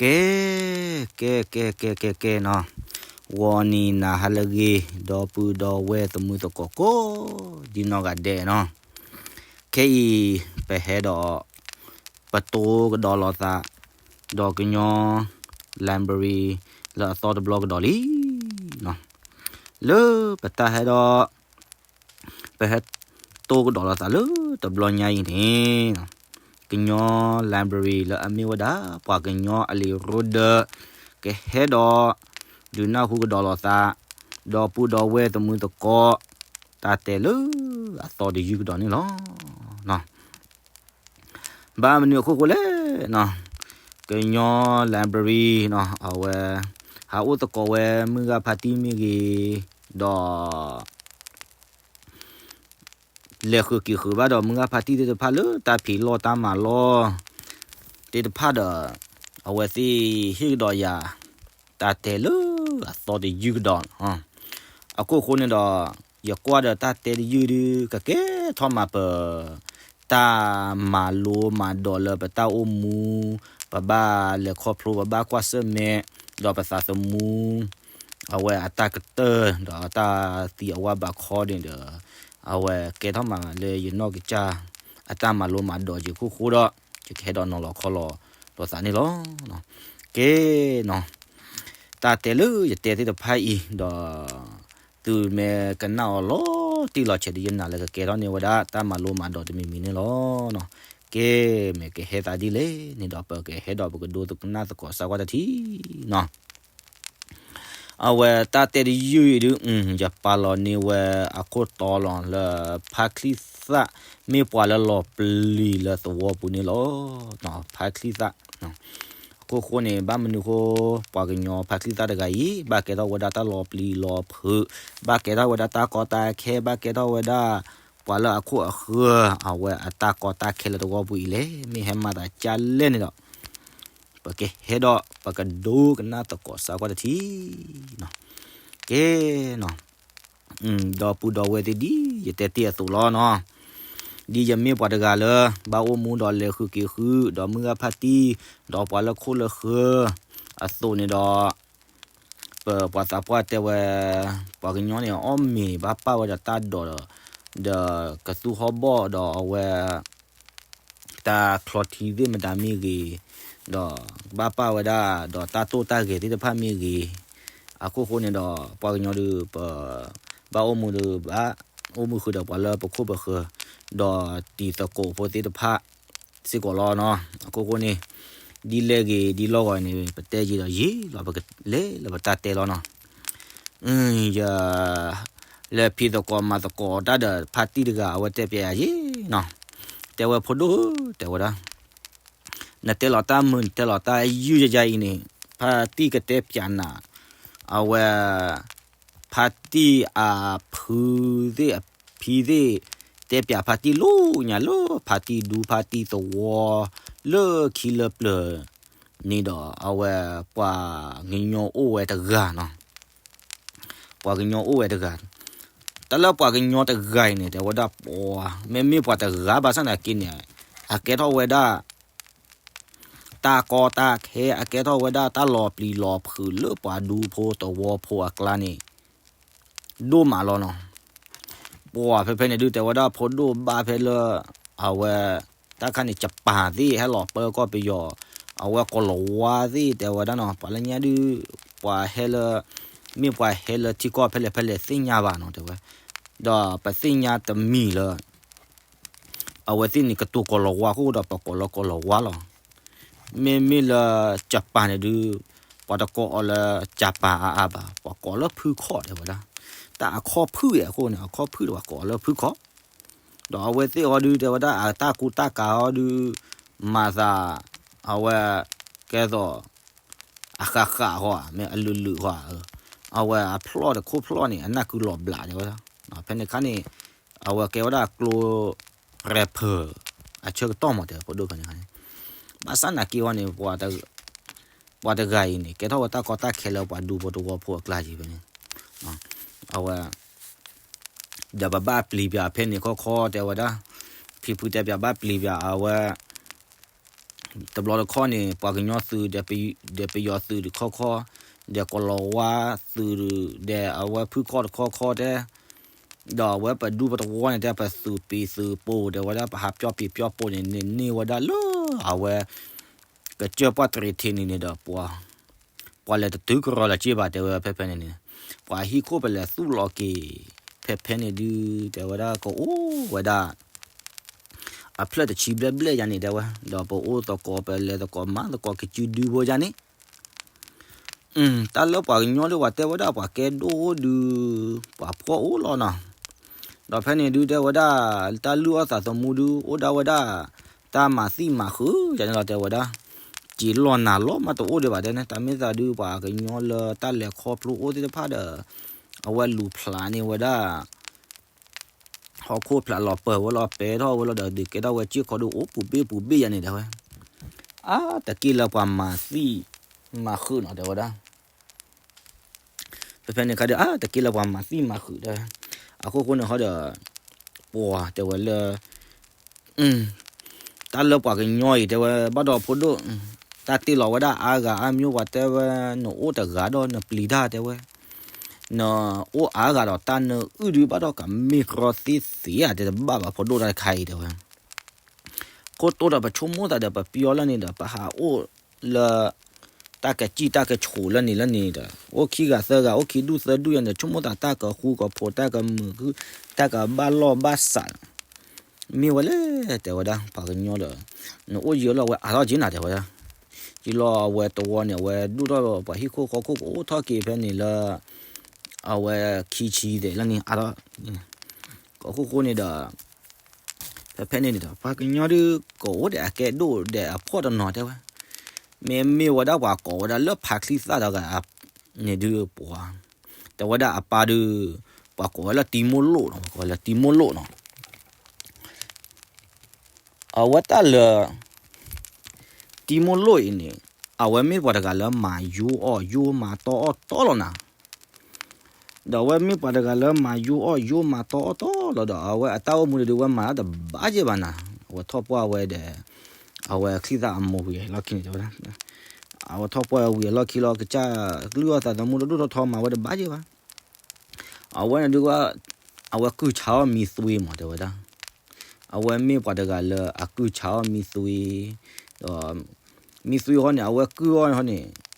ကဲ, ကဲ ကဲ ကဲ ကဲ ကဲနီၤ, ဂီၤနံၤနၤဟါလၢအဂ့ၤ, ဒီပုၢ်ဒီဝဲၢ်သမုၢ်သကိးကိး ဒ်နီၢ်ဂၤဒဲးနီၤ, ခဲအံၤ ပဟဲဒီး ပတိကဒီးလိာ်သး ဒီးကညီ library လၢအသီတဘျီကဒီးလံနီၤ, လၢပတၢ်ဟဲဒီး ပဟဲတိကဒီးလိာ်သးလၢတဘျီညါအံၤန့ၣ်, ကညီ library လၢအမ့ၢ်ဝဲဒၣ် ပှၤကညီအလံာ်ရိဒၢး ကဟဲဒီး ဒုးနၢ်ဟူကဒီးလိာ်သး ဒီပုၢ်ဒီဝဲၢ်သမုၢ်သကိး တၢ်တဲလၢအသီတယုၢ်ကဒီးန့ၣ်လီၤ. ဘၣ်မနုၤအခိၣ်ဃိလဲၣ်နီၤ, ကညီ library နီၤ အဝဲ ဟးအိၣ်သကိးဝဲမုၢ်ဂၤဖါတံၢ်မ့ၢ်ဂ့ၤ, ဒီး လဲၤဃုာ်က့ၤဃုာ်ဘၣ်ဒီးမုၢ်ဂၤဖါတံၢ်သ့ၣ်တဖၣ်လၢတၢ်ဖံးလီၢ်တၢ်မၤလီၢ်သ့ၣ်တဖၣ်ဒီး အဝဲသ့ၣ်ဟ့ၣ်ကဒီးယၤ တၢ်တဲလၢအသီတယုၢ်ကဒီး, အခိၣ်ဃိန့ၣ်ဒီး ယကွၢ်ဒီးတၢ်တဲတယုၢ်ဒုး ကကဲထီၣ်မးပ တၢ်မၤလိမၤဒိးလၢပတၢ်အိၣ်မူ, ပဘၣ်လဲၤခီဖျိ ပဘၣ်ကွၢ်ဆၢၣ်မဲာ် ဒီးပသးသမူ အဝဲအတၢ်ကတၢၢ်ဒီးအတၢ်သံအဝါဘၣ်ခီန့ၣ်ဒီး အဝဲကဲထီၣ်မးလၢယနီၢ်ကစၢ် အတၢ်မၤလိမၤဒိးက့ၤခိၣ်ဃိဒီး ယကဟဲဒီးနီၤလီၤခီလီၤလိာ်သးန့ၣ်လီၤ. ကဲနီၤ, တၢ်တဲလၢယတဲသ့ၣ်တဖၣ်အံၤဒီး သုမ့ၢ်ကနၣ်အီၤလီၤတံၢ်လီၤဆဲးဒီး ယနာ်လၢကကဲထီၣ်န့ၢ်ဝဲဒၣ်တၢ်မၤလိမၤဒိးတမံၤမံၤန့ၣ်လီၤ. ကဲ မ့ၢ်ကဟဲသးဒ်လဲၣ်န့ၣ်ဒီး ပကဟဲဒီးပကဒိကနၣ်သကိးစၢ်ကွၢ်တထံၣ်နီၤ. အဝဲတၢ်တဲတယုၢ်အံၤဒုး ယပာ်လီၤန့ၢ်ဝဲအခိၣ်တီလီၤလၢ ဖါချံသၣ် မ့ၢ်ပှၤလၢလီၤပျံၤလၢသဝီပူၤန့ၣ်လီၤ. ဖါချံသၣ် အခိၣ်ဃိန့ၣ် ဘၣ်မနုၤဃိ ပှၤကညီဖါချံသၣ်တဂၤအံၤ ဘၣ်ကဲထီၣ်ဝဲဒၣ်တၢ်လီၤပျံၤလီၤဖုး, ဘၣ်ကဲထီၣ်ဝဲဒၣ်တၢ်ကီတၢ်ခဲ, ဘၣ်ကဲထီၣ်ဝဲဒၣ် ပှၤလၢအခိၣ်အဃၢၤ အဝဲအတၢ်ကီတၢ်ခဲလၢသဝီပူၤအံၤလဲၣ်, မ့ၢ်ဟဲမၤသးကၢ်လဲၣ်န့ၣ်ဒီး ပကဟဲဒီး ပကဒိကနၣ်သကိးစၢ်ကွၢ်တထံၣ်နီၤ. ကဲနီၤ, ဒီပုၢ်ဒီဝဲၢ်သ့ၣ်ဒ်ယတဲတ့ၢ်အသိးလီၤနီၤ, ဒ်ယမ့ၢ်ပှၤတဂၤလၢ ဘၣ်အိၣ်မူဒီးလဲၤဃုာ်က့ၤဃုာ် ဒီးမုၢ်ဂၤဖါတံၢ် ဒီးပှၤလၢခိၣ်လၢဃၢၤအသိးန့ၣ်ဒီး ပပှၤသးပှၢ်တဲဝဲ ပှၤကညီန့ၣ် အီၣ်မ့ၤဘၣ်ပာ်ဝဲဒီးတၢ်ဒိးဒီး ဒီးကသူဟီၣ်ဘီၣ်ဒီးအဝဲ တၢ်ချီထံသ့ၣ်မတၤမ့ၢ်ဂ့ၤ, ဒီးဘၣ်ပာ်ဝဲဒၣ်ဒီးတၢ်တိၢ်တၢ်ဂဲၤသ့ၣ်တဖၣ်မ့ၢ်ဂ့ၤ, အခိၣ်ဃိန့ၣ်ဒီး ပှၤကညီဒုး ပဘၣ်အိၣ်မူဒီး ဘၣ်အိၣ်မူဃုာ်ဒီးပှၤလၢပခိၣ်ပဃၢၤ ဒီးတံၤသကိးဖိသ့ၣ်တဖၣ်စ့ၢ်ကီးလီၤနီၤ. အခိၣ်ဃိန့ၣ် ဒ်လဲၣ်ဂ့ၤ ဒ်လီၢ်ဂီၤန့ၣ် ပတဲယံာ်ဒီးယံာ်လီၤ ပကလဲၤလၢပတၢ်တဲလီၤနီၤ. ယ လဲၤဖံးသကိးမၤသကိးတၢ်ဒီးဖါတံၢ်တဂၤ အဝဲတဲပျးယၤယံာ်နီၤ, တဲဝဲဖိဒိၣ်ဧၢ တဲဝဲဒၣ် နတဲလီၤတၢ်မုာ် နတဲလီၤတၢ်ယုၢ်ယယါအံၤန့ၣ် ဖါတံၢ်ကတဲပျးနၤ, အဝဲ ဖါတံၢ်အဖုသ့ၣ်အဖံသ့ၣ် တဲပျးဖါတံၢ်လီၤညါလၢဖါတံၢ်ဒူဖါတံၢ်သဝီ လၢခံလၢပျၢၤန့ၣ်ဒီး အဝဲပှၤကညီအိၣ်ဝဲတဂၤနီၤ. ပှၤကညီအိၣ်ဝဲတဂၤ, တၢ်လၢပှၤကညီတဂၤအံၤန့ၣ် တဲဝဲဒၣ်ပှၤ မ့မ့ၢ်ပှၤတဂၤဘၣ်ဆၣ်သနာ်က့န့ၣ် အကဲထီၣ်ဝဲဒၣ် တၢ်ကီတၢ်ခဲ အကဲထီၣ်ဝဲဒၣ်တၢ်လီၤပျံၤလီၤဖုးလၢပှၤဒူဖိသဝီဖိအကျါန့ၣ် ဒိၣ်မးလီၤနီၤ. ပှၤဖဲဖဲန့ၣ်ဒုး တဲဝဲဒၣ်ဖိဒိၣ်ဘၣ်ဖဲလၢ အဝဲ တၢ်ခါန့ၣ် ယပၣ်သ့ၣ်ဟဲလီၤပၢကီၢ်ပယီၤ, အဝဲကီၢ်လီၤဝါသ့ၣ် တဲဝဲဒၣ်နီၤ. ပှၤလၢညါဒုး ပှၤဟဲလၢ မ့ၢ်ပှၤဟဲလၢထံကီၢ်ဖဲလဲၣ်ဖဲလဲၣ်သ့ၣ်ညါဘၣ်နီၤ တဲဝဲ, ဒီးပသ့ၣ်ညါတမံၤလၢ အဝဲသ့ၣ်န့ၣ် ကတိၤကီၢ်လီၤဝါအဃိဒီး ပကိးလၢကီၢ်လီၤဝါလီၤ. မ့မ့ၢ်လၢ ယပၣ်န့ၣ်ဒုး ပှၤတကိးအီၤလၢ ယပၣ်အါအါဘၣ်, ပှၤကိးလၢဖုခီၣ်တဲဝဲဒၣ်. တၢ်အခီၣ်ဖုၣ်အံၤအဃိန့ၣ် အခီၣ်ဖုၣ်ဒီးပှၤကိးအီၤလၢဖုခီၣ်, ဒီးအဝဲသ့ၣ်အီၤဒုး တဲဝဲဒၣ်အတၢ်ကူတၢ်ကၤအီၤဒုး မၤသး အဝဲ ကဲသိး အဃၣ်ဃၣ်ဃီဧါ မ့ၢ်အလုာ်လုာ်ဃီဧါ, အဝဲအဖျီၣ်တခိၣ်ဖျီၣ်န့ၣ် အနၢ်ကုလီၤဘျးတဲဝဲဒၣ်. ဖဲန့ၣ်အခါန့ၣ် အဝဲကဲဝဲဒၣ်ကျိ rapper အဆၢကတီၢ်မး တဲဖိဒိၣ်ဖဲန့ၣ်အခါန့ၣ်, ဘၣ်ဆၣ်သနာ်က့အီၤန့ၣ် ပှၤတဂၤအံၤန့ၣ် ကဲထီၣ်ဝဲတၢ်ကီတၢ်ခဲလၢပှၤဒူဖိသဝီဖိအကျါယံၤဖဲန့ၣ်, အဝဲ ဒီးပဘၣ်ပျံၤပၠးဖဲန့ၣ်ခီခီတဲဝဲဒၣ်, ဖံဖုတဲပၠးဘၣ်ပျံၤပၠးအဝဲ တဘျီတခီၣ်န့ၣ် ပှၤကညီသုး ဒီးပယီၤသုးတခီခီ, ဒီးကလီၤဝါသုး ဒီးအဝဲဖုခီၣ်တခီခီတဲ, ဒီးအဝဲပဒူပတဝီန့ၣ်တဲ ပသုးပ့ၤသုးပိၤ တဲဝဲဒၣ် ပဟးပၠီပ့ၤပၠီပိၤန့ၣ် န့ၢ်ဝဲဒၣ်လၢအဝဲ ကစၢၢ်ပှၢ်တရံးထံးန့ၣ်န့ၣ်ဒီး ပှၤ ပှၤလဲၤတတုၤကရီၤလၢၤက့ဘၣ် တဲဝဲဖဲဖဲန့ၣ်န့ၣ်, ပှၤဟံၣ်ခိၣ်ပလဲၤသူၣ်လီၤက့ၤ ဖဲဖဲန့ၣ်ဒုး တဲဝဲဒၣ် ကအိၣ်ဝဲဒၣ် အဖျၢၣ်တဆံဘျဲၣ်ဘျဲၣ်ယါန့ၣ် တဲဝဲ, ဒီးပအိၣ်သကိး ပလဲၤသကိးမၤသကိးကစုဒုဖိယါန့ၣ်, တၢ်လၢပှၤကညီဒုး ပှၤတဲဝဲဒၣ်ပှၤကဲဒိၣ်ဒုး ပှၤဖှီၣ်အိၣ်လီၤနီၤ, ဒီးဖဲန့ၣ်ဒုး တဲဝဲဒၣ် တၢ်လုၢ်အီၣ်သးသမူဒုး အိၣ်ဒၣ်ဝဲဒၣ် တၢ်မၤသံၣ်မၤဃုာ်ယါန့ၣ်လီၤ တဲဝဲဒၣ်, က့ၤလီၢ်နၤလီၤမးတအိၣ်ဒံးဘၣ်တဲန့ၣ် တၢ်မ့ၢ်သးဒုး ပှၤကညီလၢတၢ်လဲၤခီဖျိအိၣ်သ့ၣ်တဖၣ်ဒီး အဝဲလူၤဖျးန့ၢ်ဝဲဒၣ် ဟီၣ်ခိၣ်ဖျးလီၤပၢၤဝဲလီၤ ပဲထီၣ်ဝဲလီၤဒီး ဒုးကဲထီၣ်ဝဲစ့ၢ်ကီးဒုး အိၣ်ပူၤဘ့ၣ်ပူၤဘ့ၣ်ယါန့ၣ် တဲဝဲ, အါတက့ၢ်လၢပှၤမၤသံၣ်မၤဃုာ်နီၤ တဲဝဲဒၣ်, ဖဲဖဲန့ၣ်ခါဒီး အါတက့ၢ်လၢပှၤမၤသံၣ်မၤဃုာ်တဲဝဲ, အခိၣ်ဃိန့ၣ်ဟီဒီး ပှၤတဲဝဲလၢ တၢ်လၢပှၤကညီအံၤ တဲဝဲ ဘၣ်ဒီးဖိဒိၣ်, တၢ်တ့ၢ်လီၤဝဲဒၣ်အါဂၤအါမျိၤ ပှၤတဲဝဲ နအိၣ်တဂၤဒီးနပျံၤတၢ် တဲဝဲ, နအိၣ်အါဂၤဒီးတၢ်နအုၣ်ဒုး ဘၣ်ဒီးကမ့ၢ်ကြီသ့သ့ဧါ တဲတဘၣ်ဘၣ် ဖိဒိၣ်တၢ်တခါအံၤ တဲဝဲ, ခိၣ်တိဒီးပဆိကမိၣ်သးဒီး ပပျီလၢန့ၣ်ဒီး ပဟးအိၣ်လၢ တၢ်ကစံၣ်တၢ်ကဆိးလၢန့ၣ်လၢန့ၣ်ဒီး အိၣ်ခံဂၤသၢဂၤ အိၣ်ခံဒူၣ်သၢဒူၣ်ယါန့ၣ်ဒီး ဆိကမိၣ်သးတၢ်ကဃူကဖိး တၢ်ကမုာ်ခုၣ် တၢ်ကဘၣ်လီၢ်ဘၣ်စး မ့ၢ်ဝဲလဲၣ် တဲဝဲဒၣ် ပှၤကညီဒီး နအိၣ်ယံာ်လီၤဝဲအါထီၣ်က့ၤနၤ တဲဝဲဒၣ်, ယံာ်လီၤအဝဲတဝီန့ၣ် အဝဲဒူၣ်ထီၣ်ပှၤဟံၣ်ခိၣ်ဃီခိၣ်ကအိၣ်ထီၣ်က့ၤဖဲန့ၣ်လၢ အဝဲခံဆံသဲးလၢန့ၣ်အါထီၣ်, ကအိၣ်ဃိဃိန့ၣ်ဒီး ဖဲဖဲန့ၣ်န့ၣ်ဒီး ပှၤကညီဒုး ကအိၣ်ဒီးအကဲဒိၣ်ဒီးအဖှီၣ်တနီၤတဲဝဲ, မ့မ့ၢ်ဝဲဒၣ်ပှၤကိးဝဲဒၣ်လၢဖးချံသၣ်တဂၤန့ၣ်ဒုး ပှၤ တဲဝဲဒၣ်အပၢ်ဒုး ပှၤကိးဝဲလၢတံမိၢ်လိၣ်နီၤ ကိးဝဲလၢတံမိၢ်လိၣ်နီၤ, အဝဲတၢ်လၢ တံမိၢ်လိၣ်အံၤန့ၣ် အဝဲမ့ၢ်ပှၤတဂၤလၢမၤယိအီၣ်ယိမၤတီအီၣ်တီလီၤနၤ, ဒီးအဝဲမ့ၢ်ပှၤတဂၤလၢမၤယိအီၣ်ယိမၤတီအီၣ်တီလီၤဒီး အဝဲအတၢ်အိၣ်မူဒုး ဝဲမၤတၢ်တဘၣ်က့ၤဘၣ်နၤ, အဝဲထီၣ်ပှၢ်ဝဲဒီး အဝဲချံသၣ်အမိၢ်ဝံၤအလီၢ်ခံန့ၣ်တဲဝဲဒၣ်, အဝဲထီၣ်ပှၢ်ဝံၤအလီၢ်ခံလီၤ ကစၢ်လုၢ်အီၣ်သးသမူတဒိၣ်ထီၣ်ထီမၤဝဲတဘၣ်က့ၤဘၣ် အဝဲန့ၣ်ဒုး အဝဲကုၢ်ဆါအီၣ်မံသွံမး တဲဝဲဒၣ်, အဝဲမ့ၢ်ပှၤတဂၤလၢအကုၢ်ဆါအီၣ်မံသွံ, ဒီး မံသွံဃီန့ၣ် အဝဲကုၢ်အီၣ်ဃီန့ၣ်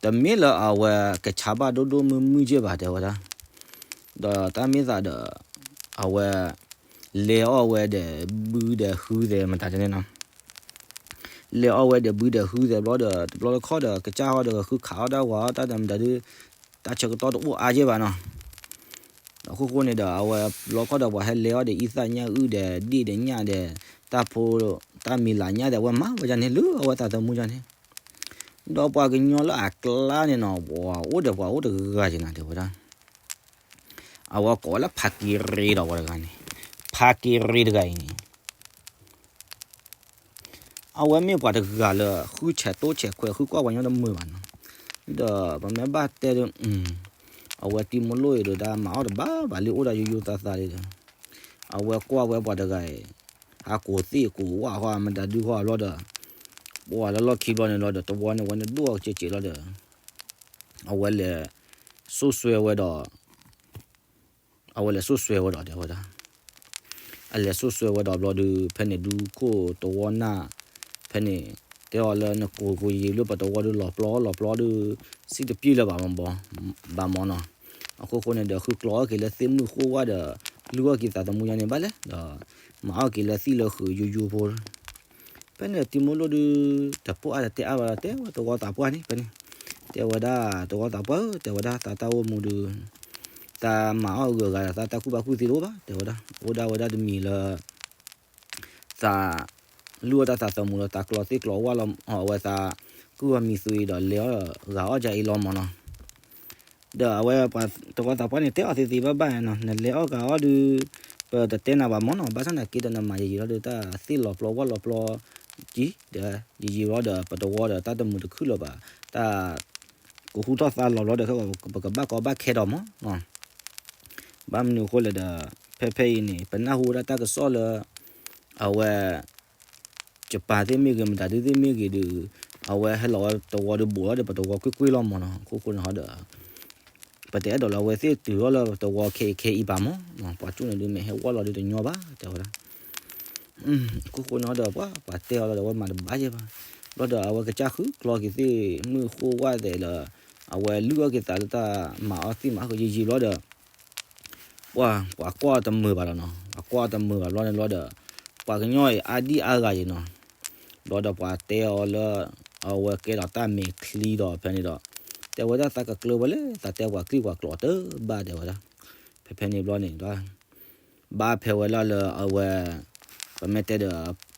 တမ့ၢ်လၢအဝဲကဆါဘၣ်ဒိၣ်ဒိၣ်မုၢ်မုၢ်က့ၢ်ဘၣ် တဲဝဲဒၣ်, ဒီးတၢ်မ့ၢ်သးဒီး အဝဲ လဲၤအီၣ်ဝဲဒီးဘုဒီးဟုသဲးမတၤတန့ၣ်နီၤ လဲၤအီၣ်ဝဲဒီးဘုဒီးဟုသဲးဘျီဒီး တဘျီတခီၣ်ဒီး ကစၢ်ဟီဒီးဃုခးအီၣ်တၢ်ဝၤအီၣ်တၢ်ဒီးမတၤဒုး တၢ်ဆၢကတီၢ်တအိၣ်အါက့ၢ်ဘၣ်နီၤ, အခိၣ်ဃိန့ၣ်ဒီး အဝဲဘျီခီၣ်ဒီးပှၤဟဲလဲၤအီၣ်ဒီးအံသၣ်ညၣ်အုၣ်ဒီးဒ့ၣ်ဒီးညၣ်ဒီး တၢ်ဖိ တၢ်မံၤလၤညၣ်ဒီး အဝဲမၤဝဲဒ်န့ၣ်လၢအဝဲသးသမူဒ်န့ၣ်, ဒီးပှၤကညီလၢအကျါန့ၣ်နီၤ ပှၤအိၣ်ဒီးပှၤအိၣ်တဂၤက့ၤနၤ တဲဝဲဒၣ်, အဝဲကိးဝဲလၢဖးက့ၤရ့ဒီးပှၤတဂၤန့ၣ်, ဖးက့ၤရ့တဂၤအံၤန့ၣ် အဝဲမ့ၢ်ပှၤတဂၤလၢ ဃုဆဲးတိဆဲးခွဲး ဃုကွၢ်ပှၤကညီတမုာ်ဘၣ်နီၤ, ဒီးပမ့ၢ်ဘၣ်တဲဒီး အဝဲတံၤမိၢ်လိၣ်အံၤဒီး တၢ်မၤအီၣ်တဘၣ်ဘၣ်လံ အိၣ်ဒၣ်ယိယိသးသးလံဒီး အဝဲကွၢ်ဝဲပှၤတဂၤအံၤ ဟးကိးသ့ၣ်ကိးဝၣ်ဃီ မတၤဒုဃီဘျီဒီး ပှၤလၢလီၢ်ခံဘျီန့ၣ်လီၤဒီး တဝီန့ၣ်ဝဲန့ၣ်ဒိၣ်အီၤကဲးကဲးလီၤဒီး အဝဲလဲၤ စိာ်စွဲဝဲဒီး အဝဲလဲၤစိာ်စွဲဝဲဒီးတဲဝဲဒၣ်, အလဲၤစိာ်စွဲဝဲဒီးဘျီဒုး ဖဲန့ၣ်ဒုးခိၣ်တဝီနၢ် ဖဲန့ၣ် တဲအီၤလၢနကိးကိးယံာ်လၢပတဝီဒုး လီၤပျီလီၤပျီဒုး စံၣ်တပျံၢ်လၢၤဘၣ်မၢ်နီၤ, အခိၣ်ဃိန့ၣ်ဒီး ဃုကျိးအီၣ်က့ၤလၢသ့ၣ်မုၣ်ဃိဝၣ်ဒီး လုၢ်အီၣ်က့ၤသးသမူညါန့ၣ်ဘၣ်လဲၣ်ဒီး မၤအီၣ်က့ၤလၢသံၣ်လၢဃုာ်ယိယိဖိ ဖဲန့ၣ်တံၤမိၢ်လိၣ်ဒုး တပိာ်အါတတဲအါဘၣ်ဒီး တဲဝဲတဝီသးပှၢ်န့ၣ် ဖဲန့ၣ် တဲဝဲဒၣ် တဝီသးပှၢ်ဧၢ တဲဝဲဒၣ် သးတၢ်အိၣ်မူဒုး သးမၤအီၣ်ဂုၤအဂၤဒီး သးတၢ်ကူၣ်ဘၣ်ကူၣ်သ့တအိၣ်ဘၣ် တဲဝဲဒၣ် အိၣ်ဒၣ်ဝဲဒၣ်တမံၤလၢ သး လုၢ်အီၣ်တၢ်သးသမူလၢ သးကျိးသ့ၣ်ကျိးဝၣ်လီၤ အဝဲသး ကုၢ်အီၣ်မံၤသွံဒီး လဲၤအီၣ်ဂၤအီၣ်ဒ်အံၤလီၤမၢ်နီၤ ဒီးအဝဲပှၤတဝီသးပှၢ်န့ၣ် တဲအီၤသ့သ့ဘၣ်ဘၣ်နီၤ နလဲၤအီၣ်ဂၤအီၣ်ဒုး ပတတဲနၤဘၣ်မၢ်နီၤ ဘၣ်ဆၣ်သနာ်က့ဒီး နမၤယံာ်ယံာ်လီၤဒီး တၢ်သ့ၣ်လီၤပျီဝၣ်လီၤပျီ ကံ ဒီး ယံာ်ယံာ်လီၤဒီး ပတဝီဒီး တၢ်တမုာ်တခုၣ်လၢၤဘၣ် တၢ် ကဟူထီၣ်သါလီၤဘျီဒီး ပကဘၣ်ကီဘၣ်ခဲဒီးမၢ်နီၤ ဘၣ်မနုၤအဃိလဲၣ်ဒီး ဖဲဖဲအံၤန့ၣ် ပနၢ်ဟူဝဲဒၣ်တၢ်ကစီၣ်လၢ အဝဲ ယပၢ်သ့ၣ်မ့ၢ်ဂ့ၤ မတၤဒုသ့ၣ်မ့ၢ်ဂ့ၤဒီး အဝဲဟဲလီၤဝဲတဝီဒီးဘူးလီၤဒီး ပတဝီကွ့ၢ်ကွ့ၢ်လီၤမၢ်နီၤ. အခိၣ်ဃိန့ၣ်ဟီဒီး ပတအဲၣ်ဒိးလၢအဝဲသ့ၣ်တုၤထီၣ်လၢပတဝီခဲအံၤခဲအံၤဘၣ်မၢ်နီၤ. ပှၤကၠူၣ်န့ၣ်ဒုးမ့ၢ်ဟဲဝီလီၤဒုးတညီဘၣ် တဲဝဲဒၣ်. အခိၣ်ဃိန့ၣ်ဟီဒီး ပှၤပှၤတဲအီၤလီၤဒီး အဝဲမၤတဘၣ်ယဲၢ်ဘၣ်. ဘျီဒီး အဝဲကစၢ်ဃုကျီက့ၤသ့ၣ် မုၢ်ဃိဝဲသဲးလၢ အဝဲလုၢ်အီၣ်က့ၤသးလၢတၢ်မၤအီၣ်သံၣ်မၤအီၣ်ဃုာ်ယံာ်ယံာ်ဘျီဒီး ပှၤ ပှၤကွၢ်တမုာ်ဘၣ်လီၤနီၤ. ပှၤကွၢ်တမုာ်ဘၣ်ဘျီန့ၣ်ဘျီဒီး ပှၤကညီအံၤအါဒံအါဂၤယံၤနီၤ. ဘျီဒီးပှၤတဲအီၤလၢ အဝဲကဲထီၣ်တၢ်မဲာ်ချံဒီးဖဲန့ၣ်ဒီး တဲဝဲဒၣ်သးကကျၢၤဝဲလၢ သးတဲပှၤကျံၣ်ပှၤကျိာ်တဘၣ် တဲဝဲဒၣ်. ဖဲဖဲန့ၣ်ဘျီန့ၣ်ဒီး ဘၣ်ဖဲဝဲလၢလၢအဝဲ ပမ့ၢ်တဲဒီး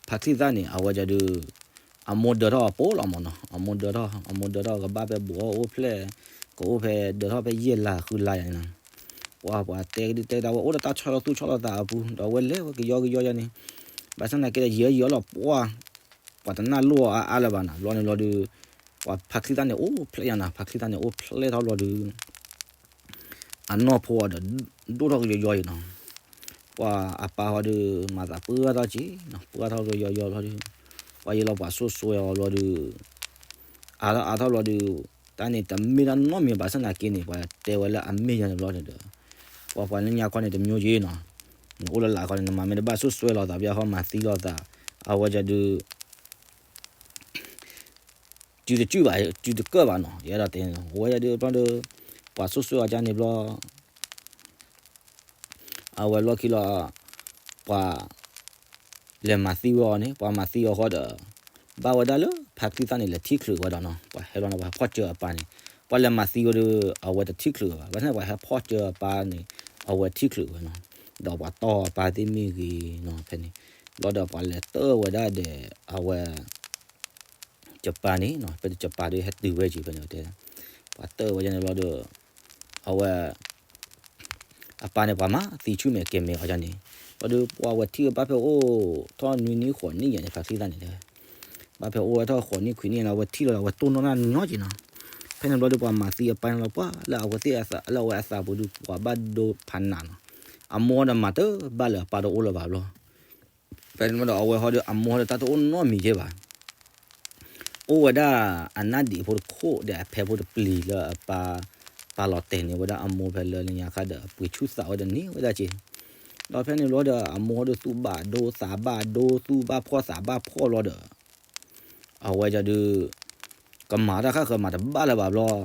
ဖါချံသၣ်န့ၣ် အဝဲဒုး အမိၢ်ဒၢထီၣ်အပိလီၤမၢ်နီၤ. အမိၢ်ဒၢထီၣ် အမိၢ်ဒၢထီၣ်ကဘၣ်ဖဲဘူးအီၣ်အိၣ်ဖျဲၣ် ကအိၣ်ဖဲဒၢထီၣ်ဖဲယဲၢ်လါဃုလါယၤန့ၣ်နီၤ. ပှၤ ပှၤတဲဒုးတဲဒၣ်ဝဲအိၣ်ဒီးတၢ်ဆီၣ်လီၤသူၣ်ဆီၣ်လီၤသးအပူၤ ဒီးအဝဲလဲၤဝဲကယီကယီယၤန့ၣ် ဘၣ်ဆၣ်သနာ်က့ဒီး ယံာ်ယံာ်အီၤလီၤ ပှၤ ပှၤတနၢ်လိၣ်အီၤအါအါလၢၤဘၣ်နီၤ. ဘျီန့ၣ်ဘျီဒီး ပှၤဖါချံသၣ်န့ၣ်အိၣ်ဖျဲၣ်ယၤနီၤ. ဖါချံသၣ်န့ၣ်အိၣ်ဖျဲၣ်ထီၣ်ဘျီဒီး အနီၢ်ဖိအီၤဒီး ဒိၣ်ထီၣ်ကယီယီအံၤနီၤ. ပှၤအပၢ်ဟီဒီး မၤသးပှၢ်ထီၣ်က့ၤနီၤ. ပှၢ်ထီၣ်ကယီယီဘျီဒီး ပှၤယဲလီၤပှၤစိၣ်စွဲအီၤဘျီဒီး အါထီၣ်အါထီၣ်ဘျီဒီး တၢ်န့ၣ်တမ့ၢ်တၢ်နီတမံၤဘၣ်ဆၣ်သနာ်က့န့ၣ် ပှၤတဲဝဲလၢအမ့ၢ်ယၤန့ၣ်ဘျီန့ၣ်ဒီး ပှၤပှၤလၢညါခီန့ၣ်တမျိုးယ့ၤနီၤ. နအိၣ်လၢလာ်ခီန့ၣ် နမၤမ့ၢ်တဘၣ်စိၣ်စွဲလီၤသး ဘၣ်ဟီမၤသံလီၤသး အဝဲဒုး တုၤတစုၢ်ဘၣ် တုၤတကၢၢ်ဘၣ်နီၤ. ယအဲၣ်ဒိးတဲန့ၣ် အဝဲဒၣ်ဒုးဘျီဒီး ပှၤစိၣ်စွဲအီၤကန့ၣ်ဘျီ အဝဲလီၢ်ခံလီၤ ပှၤလဲၤမၤသံဝဲအီၤန့ၣ် ပှၤမၤသံအီၤဃီဒီး ဘၣ်ဝဲဒၣ်လၢဖါချံသၣ်န့ၣ် လဲၤထံၣ်ချုးဝဲဒီးနီၤ. ပှၤဟဲလီၤန့ၣ် ပှၤဟဲဖီၣ်စၢၤအပၢ်န့ၣ် ပှၤလဲၤမၤသံဝဲဒီး အဝဲတထံၣ်ချုးဝဲဘၣ်. ဘၣ်ဆၣ်န့ၣ် ပှၤဟဲဖီၣ်စၢၤအပၢ်န့ၣ် အဝဲထံၣ်ချုးဝဲနီၤ. ဒီးပှၤတီၢ်အပၢ်သ့ၣ်မ့ၢ်ဂ့ၤနီၤ ဖဲန့ၣ် ဘျီဒီးပှၤလဲၤတၢၢ်ဝဲဒၣ်ဒီးအဝဲ ယပၢ်န့ၣ်နီၤ. ဖဲယပၢ်ဒီးဟဲတုၤဝဲက့ၤဖဲန့ၣ်တဲ ပှၤတၢၢ်ဝဲဒၣ်န့ၣ်ဘျီဒီး အဝဲ အပၢ်န့ၣ် ပှၤမၤသံဆူၣ်မဲာ်ကဲၤမဲာ်အီၤဒၣ်န့ၣ် ဘျီဒီးပှၤဝဲထံၣ်ဝဲဘၣ်ဖဲအိၣ်ထီၣ်နွံနံၣ်ဃိးနံၣ်ယဲၢ်န့ၣ် ဖါချံသၣ်န့ၣ်တဲ ဘၣ်ဖဲအိၣ်ဝဲထီၣ်ဃိးနံၣ်ခွံနံၣ်န့ၣ် အဝဲထံၣ်လီၤဒီး အဝဲတိၢ်နီၣ်တၢ်ညီက့ၤနီၤ. ဖဲန့ၣ်ဘျီဒီးပှၤမၤသံအပၢ်န့ၣ်လီၤ ပှၤလၢအဝဲသ့ၣ်အသး လၢအဝဲအသးပူၤဒီး ပှၤဘၣ်ဒိဖးနးနီၤ. အမိၢ်ဒီးမၤတဘၣ်လၢၤ အပၢ်တအိၣ်လၢၤဘၣ်ဘျီ ဖဲန့ၣ်ဘျီဒီး အဝဲဟီဒီး အမိၢ်ဟီဒီးတၢ်တအိၣ်နီတမံၤက့ၤဘၣ်. အိၣ်ဝဲဒၣ်အနၢ်ဒံးဖိတခိၣ်ဒီးအဖဲဖိတပျံၤလၢအပၢ် ပာ်လီၤတဲာ်န့ၢ်ဝဲဒၣ်အမိၢ်ဖဲလၢလၢညါခါဒီး အပှ့ၤဆူၣ်သးဝဲဒီးန့ၢ်ဝဲဒၣ်က့ၤ. ဒီးဖဲန့ၣ်ဘျီဒီး အမိၢ်ဟီဒီးသူၣ်ဘၣ်ဒိသးဘၣ်ဒိ သူၣ်ဘၣ်ဖှီၣ်သးဘၣ်ဖှီၣ်ဘျီဒီး အဝဲဒၣ်ဒီး ကမၤတၢ်ခါဃၢၤမၤတဘၣ်လၢၤဘၣ်ဘျီ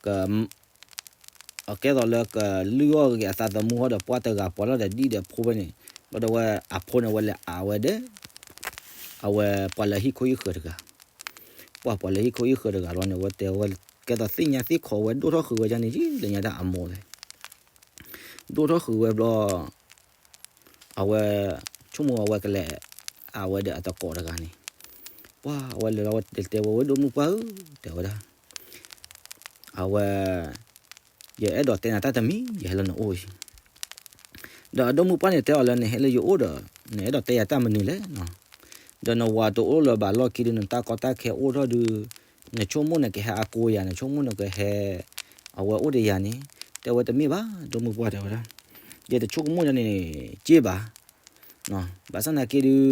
က အကဲသိးလၢကလုၢ်အီၣ်က့ၤအသးသမူဟီဒီး ပှၢ်တဂၤပှၤလီၢ်ဒီးဒံၣ်ဒီးဖိဖဲန့ၣ် ဘျီဒီးဝဲအဖိန့ၣ် ဝဲလဲၤအးဝဲဒီး အဝဲပှၤလၢဟံၣ်ခိၣ်ဟံၣ်ဃၢၤတဂၤ, ပှၤပှၤလၢဟံၣ်ခိၣ်ဟံၣ်ဃၢၤတဂၤလီၤန့ၣ် ဝဲတဲဝဲ ကဲသိးသ့ၣ်ညါသ့ၣ်ခိးဝဲဒိၣ်ထီၣ်ဃုာ်ဝဲဒၣ်န့ၣ် လၢညါတၢ်အမိၢ်လဲၣ် ဒိၣ်ထီၣ်ဃုာ်ဝဲဘျီ အဝဲ ဆိကမိၣ်အဝဲကလဲၤ အဝဲဒီးအတကိးတဂၤန့ၣ် ပှၤအဝဲလဲၤလီၤဝဲတဲတဲဝဲ ဝဲဒိၣ်မုၢ်ပှၢ်ဧၢ တဲဝဲဒၣ် အဝဲ ယအဲၣ်ဒိးတဲနၤတၢ်တမံၤ ယဟဲလၢနအိၣ်အံၤ ဒီးအဒိၣ်မုၢ်ပှၢ်န့ၣ်တဲအီၤလၢ နဟဲလၢယအိၣ်ဒီး နအဲၣ်ဒိးတဲယၤတၢ်မနုၤလဲၣ်နီၤ, ဒီးနဝၤတအိၣ်လၢၤဘၣ်လီၢ်ခံဒီး နတၢ်ကီတၢ်ခဲအိၣ်ထီၣ်ဒီး နဆိကမိၣ်နကဟဲအကိးယၤ နဆိကမိၣ်နကဟဲ အဝဲအိၣ်ဒီးယၤန့ၣ် တဲဝဲတမ့ၢ်ဘၣ် ဒိၣ်မုၢ်ပှၢ်တဲဝဲဒၣ်, ယတဆိကမိၣ်ယၤန့ၣ် က့ဘၣ် ဘၣ်ဆၣ်သနာ်က့ဒီး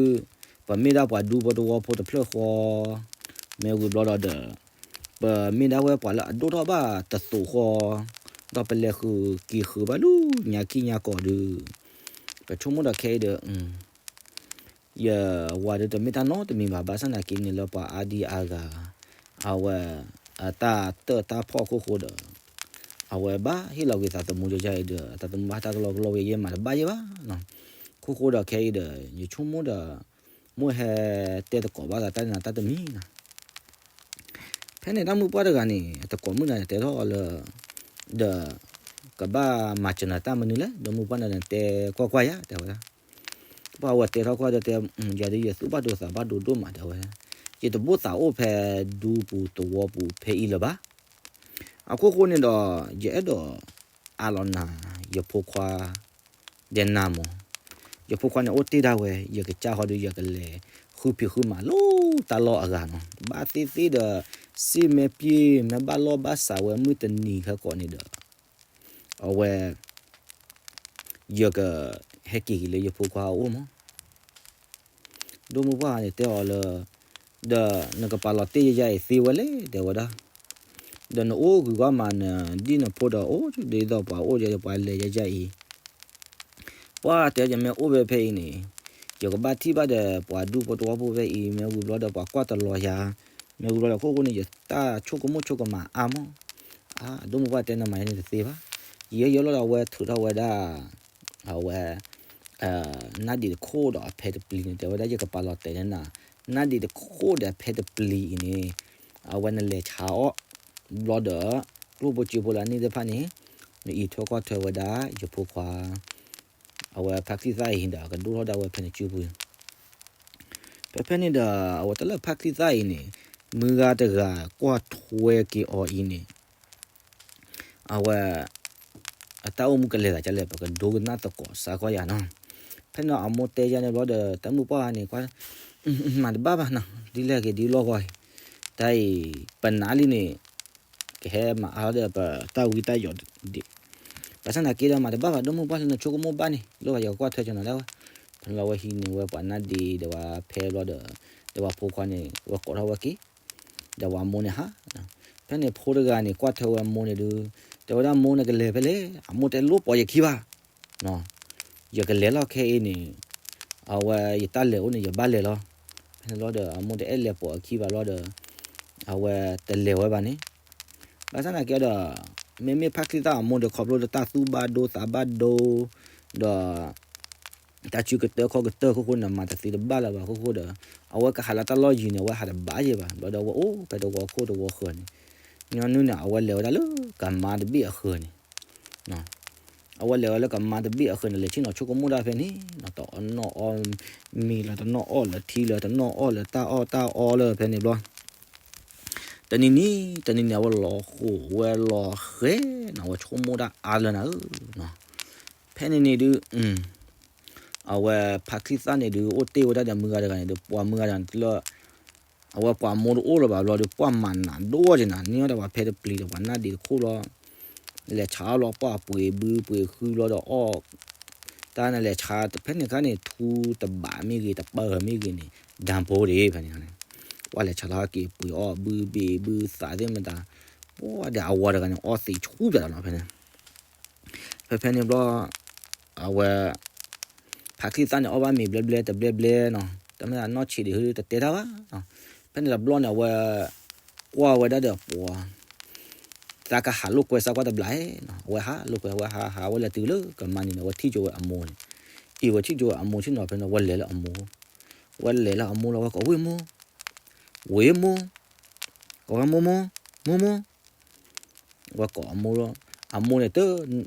ပမ့ၢ်ဒၣ်ပှၤဒူဖိတဝီဖိတဖျၢၣ်ဃီ မ့ၢ်ဝံၤဘျီဒီး ပမ့ၢ်ဒၣ်ဝဲပှၤလၢအဒိၣ်ထီၣ်ဘၣ်တသိးဃီ ဒီးပလဲၤဃုာ်က့ၤဃုာ်ဘၣ်လၢညါခံညါကိးဒီး ပဆိကမိၣ်ဒီးခဲအံၤဒီး ယဝၤဒီးတမ့ၢ်တၢ်နီတမံၤဘၣ် ဘၣ်ဆၣ်သနာ်က့န့ၣ်လၢပှၤအါဒံအါဂၤ အဝဲ အတၢ်တၢၢ်တၢ်ဖှီၣ်ခိၣ်ဃိဒီး အဝဲဘၣ်ဟ့ၣ်လီၤက့ၤသးသမူယဲယဲအံၤဒီး အသးသမူဘၣ်တၢ်ကလီကလီဝဲယဲမၤတဘၣ်ယဲဘၣ်နီၤ, ခိၣ်ဃိဒီးခဲအံၤဒီး ယဆိကမိၣ်ဒီး မိၢ်ဟဲတဲသကိးဘၣ်သးတၢ်နၤတၢ်တမံၤနီၤ ဖဲန့ၣ်တၢ်မုၢ်ပှၢ်တဂၤန့ၣ် အတကိးမုၣ်နၤန့ၣ်တဲထီၣ်အီၤလၢ ဒီး ကဘၣ်မၤစၢၤနၤတၢ်မနုၤလဲၣ် ဒီးမုၢ်ပှၢ်နၤန့ၣ်တဲကွၢ်ကွၢ်ယၤ တဲဝဲဒၣ် ပှၤဝဲတဲထီၣ်ကွၢ်ဒီးတဲ ယၤဒီးယသူၣ်ဘၣ်ဒိသးဘၣ်ဒိဒိၣ်မး တဲဝဲဒၣ်, ယတဘိၣ်သးအိၣ်ဖဲဒူပူၤသဝီပူၤဖဲအံၤလၢၤဘၣ် အခိၣ်ဃိန့ၣ်ဒီး ယအဲၣ်ဒိးအးလီၤနၤ ယဖိခွါ ဒီးနၤမၢ်, ယဖိခွါန့ၣ်အိၣ်တ့ၢ်ဒၣ်ဝဲ ယကစၢ်ဃီဒီးယကလဲၤဃုဖံးဃုမၤလိတၢ်လီၢ်အဂၤနီၤ, ဘၣ်သ့ၣ်သ့ၣ်ဒီး စ့မ့ၢ်ပှ့ၤ မ့ၢ်ဘၣ်လီၢ်ဘၣ်စးဝဲမုၢ်တနံၤခဲကိးန့ၣ်ဒီး အဝဲ ယကဟဲက့ၤက့ၤလၢယဖိခွါအအိၣ်မၢ် ဒိၣ်မုၢ်ပှၢ်န့ၣ်တဲအီၤလၢ ဒီးနကပာ်လီၤတ့ၢ်ယယဲအံၤသ့ဝဲလဲၣ် တဲဝဲဒၣ်. ဒီးနအိၣ်ဂုၤဂီၢ်မး နဒ်နဖိဒီးအိၣ်ဒ်သိးပှၤအိၣ်ယဲ ပှၤလဲၤယဲယဲအံၤ ပှၢ်တဲယမ့ၢ်အိၣ်ဝဲဖဲအံၤန့ၣ် ယကဘၣ်ထံၣ်ဘၣ်ဒီးပှၤဒူဖိတဝီဖိဖဲအံၤ မ့ၢ်ဝံၤဘျီဒီးပှၤကွၢ်တလီၤယၤ, မ့ၢ်ဝံၤဘျီဒီးခိၣ်ဃိန့ၣ် ယတၢ်ဆိကမိၣ်ဆိကမးအါမး. အဒိၣ်မုၢ်ပှၢ်တဲနမၤယဲန့ၣ်တသ့ဘၣ်. ယဲယဲလီၤဒီးအဝဲထုးထီၣ်ဝဲဒၣ် အဝဲ နၢ်ဒံးတခိၣ်ဒီးအဖဲတပျံၤန့ၣ် တဲဝဲဒၣ်ယကပာ်လီၤတဲာ်န့ၢ်နၤ, နၢ်ဒံးတခိၣ်ဒီးအဖဲတပျံၤအံၤန့ၣ် အဝဲနလဲၤဆါအီၣ် ဘျီဒီး ကျိၣ်ဖိစ့ဖိလၢအန့ၣ်သ့ၣ်တဖၣ်န့ၣ် နအံးထွဲကွၢ်ထွဲဝဲဒၣ်ယဖိခွါ အဝဲဖါချံသၣ်အံၤဒီး အကဒိၣ်ထီၣ်ဒၣ်ဝဲဖဲန့ၣ်စုပူၤ ဖဲဖဲန့ၣ်ဒီး အဝဲတၢ်လၢဖါချံသၣ်အံၤန့ၣ် မုၢ်ဂၤတဂၤကွၢ်ထွဲက့ၤအီၤအံၤန့ၣ် အဝဲ အတၢ်အိၣ်မူကလဲၤသးဒ်လဲၣ် ပကဒိကနၣ်သကိးစးကွၢ်ယၤနီၤ. ဖဲန့ၣ်အမိၢ်တဲယၤန့ၣ်ဘျီဒီး တၢ်မုၢ်ပှၢ်န့ၣ်ကွၢ် မၤတဘၣ်ဘၣ်နီၤ ဒ်လဲၣ်ဂ့ၤဒ်လီၢ်ဂီၢ်အံၤ တၢ်အံၤ ပနးလံန့ၣ် ကဟဲမၤအါထီၣ်ဒီးပတၢ်ဝံတၢ်ယိးဒံး ဘၣ်ဆၣ်သနာ်က့ဒီးမၤတဘၣ်ဘၣ် ဒိၣ်မုၢ်ပှၢ်လၢနဆိကမိၣ်ဘၣ်န့ၣ် လိၣ်ဘၣ်ယကကွၢ်ထွဲက့ၤနီၤဒၣ်ဝဲ. ဖဲန့ၣ်လီၤအဝဲဟံးန့ၢ်ဝဲပှၤနၢ်ဒံးဒီးဝဲဖဲဘျီဒီး ဒီးပှၤဖိခွါန့ၣ် ဝဲကိးထီၣ်ဝဲက့ၤ ဒီးပှၤမိၢ်န့ၣ်ဟး ဖဲန့ၣ်ဖိတဂၤန့ၣ် ကွၢ်ထွဲဝဲအမိၢ်န့ၣ်ဒုး တဲဝဲဒၣ်မိၢ်န့ၣ်ကလဲၤဖဲလဲၣ် အမိၢ်တဲလိၣ်ပိာ်ယခံဘၣ် ယကလဲၤလီၤခဲအံၤန့ၣ် အဝဲယတၢ်လဲၤအိၣ်န့ၣ် ယဘၣ်လဲၤလီၤ. ဖဲန့ၣ်လီၤဒီး အမိၢ်တအဲၣ်လဲၤပိာ်အခံဘၣ်လီၤဒီး အဝဲတလဲၤဝဲဘၣ်န့ၣ် ဘၣ်ဆၣ်သနာ်က့ဒီး မ့မ့ၢ်ဖါချံသၣ်အမိၢ်ဒီး ခီဖျိလၢတၢ်သူၣ်ဘၣ်ဒိသးဘၣ်ဒိ ဒီး တၢ်စုကတၢၢ်ခီၣ်ကတၢၢ်ခိၣ်ဃိန့ၣ် မၤတသ့တဘၣ်လၢၤဘၣ်ခိၣ်ဃိဒီး အဝဲကဟးလၢတၢ်လီၢ်ယံၤန့ၣ် အဝဲဟးတဘၣ်ယဲၢ်ဘၣ် ဘျီဒီးအဝဲအိၣ်ဖဲတဝီခိၣ်တဝီဃၢၤန့ၣ် ညီနုၢ်န့ၣ် အဝဲလဲၤဝဲဒၣ်လၢကမါတဘ့ၣ်အဃၢၤန့ၣ် အဝဲလဲၤဝဲလၢကမါတဘ့ၣ်အဃၢၤန့ၣ် လဲၤဆ့ၣ်နီၤဆိကမိၣ်ဒၣ်ဖဲန့ၣ် တနီၣ်အီၣ်မ့ၤလီၤ တနီၣ်အီၣ်လၢထံလၢ တနီၣ်အီၣ်လၢတၢ်အီၣ်တၢ်အီလၢဖဲန့ၣ်ဘျီ တနံၤနံၤ တနံၤနံၤ အဝဲလီၤဃိာ်ဝဲလီၤဃဲၤနီၤ အဝဲဆိကမိၣ်ဒၣ်အါလၢနၤဧၢ ဖဲန့ၣ်န့ၣ်ဒုး အဝဲဖါချံသၣ်န့ၣ်ဒုး အိၣ်တ့ၢ်ဝဲဒၣ်ဒီးမုၢ်ဂၤတဂၤန့ၣ်ဒီး ပှၤမုၢ်ဂၤတဂၤန့ၣ်လၢ အဝဲပှၤမိၢ်တအိၣ်လၢၤဘၣ်ဘျီဒီး ပှၤမၤနးဒိၣ်ဒံးနၤ န့ၢ်အီၤဒီးပှၤဖဲတပျံၤဒီး ပှၤနၢ်ဒံးတခိၣ်လီၤ လဲၤဆါအီၣ်ဘျီ ပှၤပှ့ၤဘုပှ့ၤဟုဘျီဒီးအီၣ် တၢ်န့ၣ်လဲၤဆါ ဖဲန့ၣ်ခါန့ၣ် ထူတဘးမ့ၢ်ဂ့ၤ တပၢၢ်မ့ၢ်ဂ့ၤန့ၣ် ဒၢဖိတ့ၢ် ဖဲန့ၣ်န့ၣ် ပှၤလဲၤဆါလီၤဟဲက့ၤပှ့ၤအီၣ်ဘုဘ့ၣ်ဘုသးသ့ၣ်မတၤ ပှၤဒီးအဝၤတဂၤန့ၣ် အီၣ်သံးဆူၣ်ပၠးလီၤနီၤ ဖဲန့ၣ် ဖဲဖဲန့ၣ်ဘျီ အဝဲ ဖါချံသၣ်န့ၣ် အီၣ်ဘၣ်မ့ၤဘျဲဘျဲတဘျဲဘျဲနီၤ တမ့ၢ်အနီၢ်ဆံးဒံး တတဲတၢ်ဘၣ်နီၤ ဖဲန့ၣ်တဘျီန့ၣ် အဝဲ ကွၢ်ဝဲဒၣ်ဒီးပှၤ သးကဟးလိာ်ကွဲစးကွၢ်တဘျီနီၤ အဝဲဟးလိာ်ကွဲ အဝဲဟးဟး အဝဲလဲၤတုၤလၢကမါန့ၣ်န့ၣ် အဝဲထံၣ်ကၠိဝဲအမိၢ်န့ၣ် အံၤဝဲထံၣ်ကၠိဝဲအမိၢ်ဆ့ၣ်နီၤ ဖဲန့ၣ် အဝဲလဲၤလၢအမိၢ် အဝဲလဲၤလၢအမိၢ်လီၤ အဝဲကိးဝဲမိၢ် ဝဲမိၢ် ကိးဝဲမိၢ်မိၢ် မိၢ်မိၢ် ဝဲကိးအမိၢ်လီၤ အမိၢ်န့ၣ်တ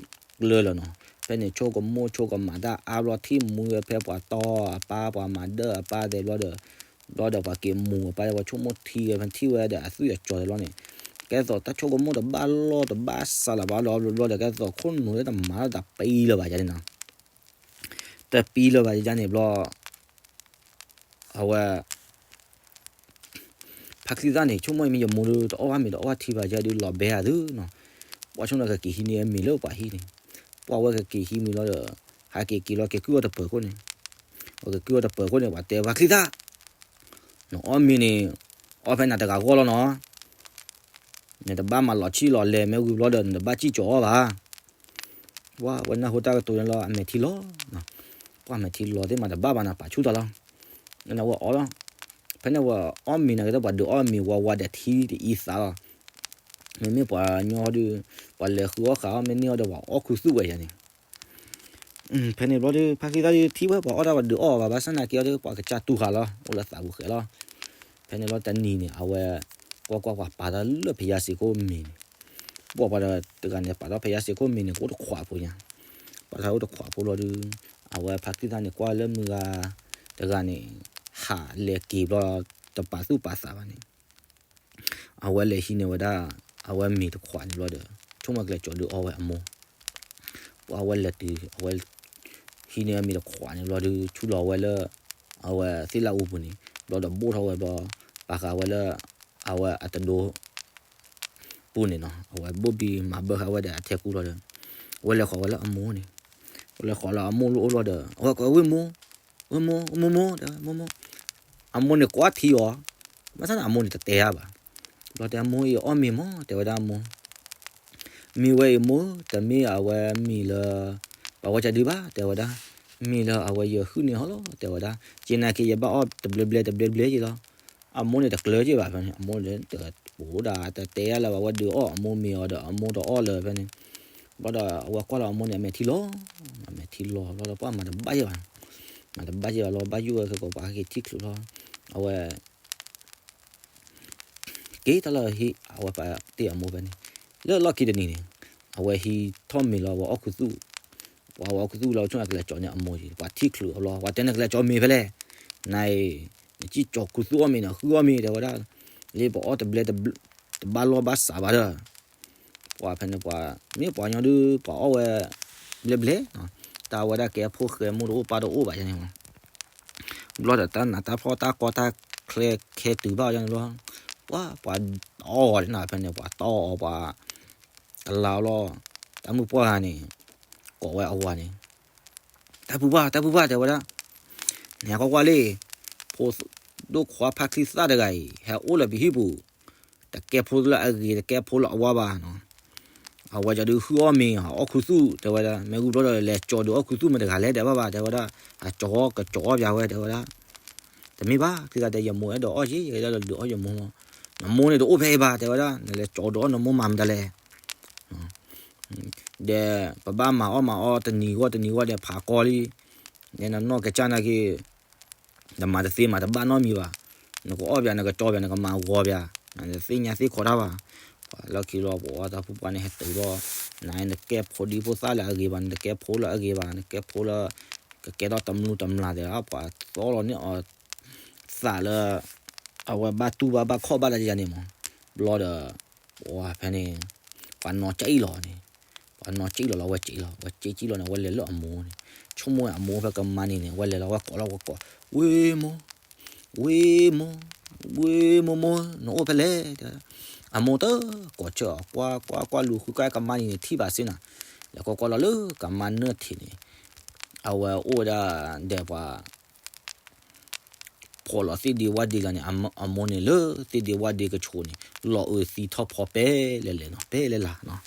လၢလီၤနီၤ ဖဲန့ၣ်ဆိကမိၣ်ဆိကမးတၢ်အါဘျီ ထံၣ်မူဝဲဖဲပှၤတီအပၢ် ပှၤမၤဒၢအပၢ်သဲးဘျီဒီး ဘျီဒီးပှၤက့ၤမူအပၢ် ဝဲဆိကမိၣ်ထံဝဲ ဖဲထံၣ်ဝဲဒီးအသွံၣ်အစီၤသဲးဘျီန့ၣ် ကဲသိးတၢ်ဆိကမိၣ်တဘၣ်လီၢ်တဘၣ်စးလၢၤဘၣ်လီၤ ဘျီဒီးကဲသိးခိၣ်နူာ်လၢတမၤလၢၤတပံၤလၢၤဘၣ်ယါန့ၣ်နီၤ တပံၤလၢၤဘၣ်ယါန့ၣ်ဘျီ အဝဲ ဖါချံသၣ်န့ၣ် ဆိကမိၣ်အံၤမ့ၢ်ယမိၢ်ဒီး တအီၣ်ဘၣ်မ့ၤတအီၣ်ဘၣ်ထံဘၣ်ယါဒုး လီၤဘဲဧါသုနီၤ ပှၤဆိကမိၣ်ကက့ၤဟံးန့ၢ်အမ့ၤလၢပှၤဟံၣ်န့ၣ် ပှၤဝဲကက့ၤဟံးမ့ၤလီၤဒီး ဟးက့ၤက့ၤလီၤ က့ၤကုၢ်အီၤတပၢၤခိၣ်န့ၣ် အက့ၤကုၢ်အီၤတပၢၤခိၣ်န့ၣ် ပှၤတဲဖါချံသၣ် နအီၣ်မ့ၤန့ၣ် အီၣ်ဖဲနၤတဂၤဂီၢ်လီၤနီၤ နတဘၣ်မၤလီၤဆံၣ်လီၤလဲၤ မ့ၢ်ဝံၤဘျီဒီး နတဘၣ်စံၣ်ကၠီၤအီၣ်ဘၣ် ပှၤဝဲနၢ်ဟူတၢ်ကတိၤန့ၣ်လီၤ အမဲာ်ထံလီၤ ပှၤမဲာ်ထံလီၤသ့ၣ်မးတဘၣ်ဘၣ်နၤ ပာ်ဆူၣ်တၢ်လီၤ နဝဲအီၣ်လီၤ ဖဲန့ၣ်ဝဲအီၣ်မ့ၤနၤက့ၤ ပှၤဒုးအီၣ်မ့ၤဝါဝါဒီးထံတအံသးလီၤ မ့မ့ၢ်ပှၤညီဟီဒုး ပှၤလဲၤဃုအီၣ်ဃာ်အီၣ် မ့ၢ်န့ၢ်အီၤဒီးပှၤအီၣ်ခူသူၣ်ဝဲယါန့ၣ် ဖဲန့ၣ်ဘျီဒီး ဖါချံသၣ်ဒုးထံၣ်ဝဲပှၤအီၣ်တၢ်ပှၤဒုးအီၣ်ဘၣ် ဘၣ်ဆၣ်သနာ်က့အီၤဒီး ပှၤကစၢ်တူၢ်ဃာ်လီၤ အိၣ်လၢသးပူၤဃဲလီၤ ဖဲန့ၣ်လီၤတနံၤန့ၣ် အဝဲ ကွၢ်ကွၢ်ပှၤပာ်တၢ်လၢဖယါစ့ခိၣ်မ့ၤန့ၣ် ပှၤပှၤတဂၤန့ၣ် ပာ်ထီၣ်ဖယါစ့ခိၣ်မ့ၤန့ၣ် ကအိၣ်တခွးဖိညါ ပာ်ထီၣ်အိၣ်တခွးဖိလီၤဒုး အဝဲဖါချံသၣ်န့ၣ် ကွၢ်လၢမုၢ်ဂၤတဂၤန့ၣ် ဟးလဲၤက့ၤဘျီ တပာ်သူၣ်ပာ်သးဘၣ်န့ၣ် အဝဲလဲၤဟံးန့ၢ်ဝဲဒၣ် အဝဲမ့ၤတခွးန့ၣ်ဘျီဒီး ဆိကမိၣ်ကလဲၤကၠီၤဒုးအီၣ်ဝဲအမိၢ် ပှၤအဝဲလဲၤတုၤ အဝဲ ဟံးန့ၢ်ဝဲမ့ၤတခွးန့ၣ်ဘျီဒီး ဆူၣ်လီၤဝဲလၢ အဝဲသ့ၣ်လၣ်အူပူၤန့ၣ် ဘျီဒီးဘိၣ်ထီၣ်ဝဲဘျီ ပာ်ဃာ်ဝဲလၢ အဝဲအတဒိ ပူၤန့ၣ်နီၤ အဝဲဘိၣ်ဘံမၤဘၢဃာ်ဝဲဒီးအထဲကူလီၤဒီး အဝဲလဲၤဃီၤဝဲလၢအမိၢ်န့ၣ် အဝဲလဲၤဃီၤလၢအမိၢ်လၢအအိၣ်လီၤဒီး အဝဲကိးဝဲမိၢ် ဝဲမိၢ် မိၢ်မိၢ် တဲဝဲမိၢ်မိၢ် အမိၢ်န့ၣ်ကွၢ်ထံအီၤ, ဘၣ်ဆၣ်န့ၣ် အမိၢ်န့ၣ်တတဲအါဘၣ်. ဘျီတဲအမိၢ်အံၤအီၣ်မ့ၤမး တဲဝဲဒၣ်အမိၢ်, မ့ၤဝဲအံၤမိၢ် တမ့ၢ်အဝဲမ့ၤလၢ ပှၤဝဲကဒုဘၣ် တဲဝဲဒၣ်, မ့ၤလၢအဝဲယဟုၣ်န့ၢ်ဟီလီၤ တဲဝဲဒၣ်, က့ၤနာ်က့ၤယဘၣ်အီၣ်တဘျဲဘျဲတဘျဲဘျဲက့ၤလီၤ. အမိၢ်န့ၣ်တကျၢၤက့ၤဘၣ်ဖဲန့ၣ် အမိၢ်န့ၣ်တပူၤဒၣ် တတဲအါလၢၤဘၣ် အဝဲဒုးအီၣ်အမိၢ်မ့ၤအီၤဒီး အမိၢ်တအီၣ်လၢၤဖဲန့ၣ်. ဘျီဒီးအဝဲကွၢ်လီၤအမိၢ်န့ၣ် အမဲာ်ထံလီၤ, အမဲာ်ထံလီၤဘျီဒီးပှၢ်မၤတဘၣ်ယဲၢ်ဘၣ်, မၤတဘၣ်ယဲၢ်ဘၣ်လီၤ ဘၣ်ယိၣ်ဝဲခဲကိးပှၤဟဲက့ၤထံၣ်ချုးလီၤ. အဝဲ က့ၤတၢ်လၢဟံၣ် အဝဲပာ်တ့ၢ်အမိၢ်ဖဲန့ၣ်, လၢလီၢ်ခံတနံၤန့ၣ် အဝဲဟံးထီၣ်မ့ၤလီၤ အဝဲအီၣ်ခူသူၣ်, ပှၤဝဲအီၣ်ခူသူၣ်လီၤ ဆိကလဲၤကၠီန့ၢ်အမိၢ်ယံၤ ပှၤထံၣ်ချုးအီၤလီၤ ပှၤတဲနကလဲၤကၠီမ့ၤဖဲလဲၣ်, နအံၤ နစံၣ်ကၠီခူသူၣ်အီၣ်မ့ၤန့ၣ် ဃုအီၣ်မ့ၤ တဲဝဲဒၣ်, လၢပအီၣ်တဘျဲ တဘၣ်လီၢ်ဘၣ်စးဘၣ်ဒီး ပှၤဖဲန့ၣ်ပှၤ မ့ၢ်ပှၤကညီဒုး ပှၤအီၣ်ဝဲ ဘျဲဘျဲ, တၢ်ဝဲဒၣ်ကဲဖိဃဲမိၢ်တအိၣ်ပၢ်တအိၣ်ဘၣ်ယဲန့ၣ်မး, ဘျီဒီးတၢ်နးတၢ်ဖှီၣ်တၢ်ကီတၢ်ခဲတုၤဘၣ်ယဲန့ၣ်လီၤ, ပှၤ ပှၤတီၢ်အီၤန့ၣ်ဖဲန့ၣ် ပှၤတီၢ်အီၤပှၤ ကလါလီၤ, တၢ်မုၢ်ပှၢ်ဂၤန့ၣ် ကိးဝဲအဝၤန့ၣ်, တၢ်ပူၤပှၢ် တၢ်ပူၤပှၢ် တဲဝဲဒၣ်, နဟဲကွၢ်ကွၢ်လံ, ဖိဒိၣ်ခွါဖးချံသၣ်တဂၤအံၤ ဟဲအိၣ်လၢပဟံၣ်ပူၤ, တကဲဖိလၢအဂ့ၤ တကဲဖိလၢအဝါဘၣ်နီၤ, အဝဲကဒုးဟုၣ်အီၣ်မ့ၤ အီၣ်ခူသူၣ် တဲဝဲဒၣ်, မ့ၢ်ဂုၢ်ဘျီဒီးလဲၤကၠီဒုးအီၣ်ခူသူၣ်မ့ၢ်တဂၤလဲၣ် တဲဘၣ်ဘၣ် တဲဝဲဒၣ်, အကၠီကကၠီအီၣ်ပၠးဝဲ တဲဝဲဒၣ်, တမ့ၢ်ဘၣ် ချံသၣ်တဲ ယမိၢ်အဲၣ်ဒိးအီၣ်ယဲ ယအဲၣ်ဒိးဒုးအီၣ်ယမိၢ်မး, နမိၢ်န့ၣ်တအိၣ်ဖဲအံၤဘၣ် တဲဝဲဒၣ်, နလဲၤကၠီဒုးအီၣ်နမိၢ်မၤမတၤလဲၣ် ဒီးပဘၣ်မၤအီၣ်မၤအီတနံၤဂီၢ်တနံၤဂီၢ်ဒီး ဖးကီလံ, နနီၢ်ကစၢ်နာ်က့ၤ, နမၤတသ့မၤတဘၣ်နီတမံၤဘၣ်, နကအီၣ်ပၠး နကကၠီပၠး နကမၤဂီၤပၠး, နတသ့ၣ်ညါသ့ၣ်ခီတၢ်ဘၣ်, ပှၤလၢခံလီၤ ပှၤတၢ်ပူၤပှၢ်န့ၣ်ဟဲတုၤဒီး, နနကဲဖိဒံဖိသၣ်လၢအဂ့ၤဘၣ် နတကဲဖိလၢအဂ့ၤဘၣ် နကဲဖိလၢ ကကဲထီၣ်တမျိးတမျာ်သ့ၣ်ဧါ ပှၤသီလီၤန့ၢ်အီၤ သးလၢ အဝဲဘၣ်တူၢ်ဘၣ်ဘၣ်ခီၣ်ဘၣ်တၢ်ယၤန့ၣ်မး, ဘျီဒီး ပှၤဖဲန့ၣ် ပှၤနီၢ်ကၠံၣ်လီၤန့ၣ်, ပှၤနီၢ်ကၠံၣ်လီၤလီၤ အဝဲကၠံၣ်လီၤ အဝဲကၠံၣ်ကၠံၣ်လီၤန့ၣ် အဝဲလဲၤလၢအမိၢ်န့ၣ်, ဆိကမိၣ်ဝဲအမိၢ်ဖဲကမါန့ၣ်န့ၣ် အဝဲလဲၤလီၤ အဝဲကိးလီၤ ဝဲကိး, ဝ့ၢ်မိၢ်, ဝ့ၢ်မိၢ်မိၢ် နအိၣ်ဖဲလဲၣ် တဲဝဲဒၣ်, အမိၢ်တကိးဆၢအီၤ ကွၢ်ကွၢ်ကွၢ်လူၤဃုကွၢ်ကမါန့ၣ်န့ၣ် ထံၣ်ဘၣ်စ့ၢ်နၤ, လဲၤကွၢ်ကွၢ်လီၤလၢကမါနၢၢ်ထံးန့ၣ်, အဝဲအိၣ်ဝဲဒၣ်ဒီးပှၤ ဖီၣ်လီၤသ့ၣ်ဒ့ဝၣ်ဒ့လီၤန့ၣ်, အမိၢ်န့ၣ်လၢသ့ၣ်ဒ့ဝၣ်ဒ့ကဆိးန့ၣ် လီၤအုးသံထီၣ်ဖီပဲလဲၣ်လဲၣ်နီၤ ပဲလဲၣ်လၢ်နီၤ,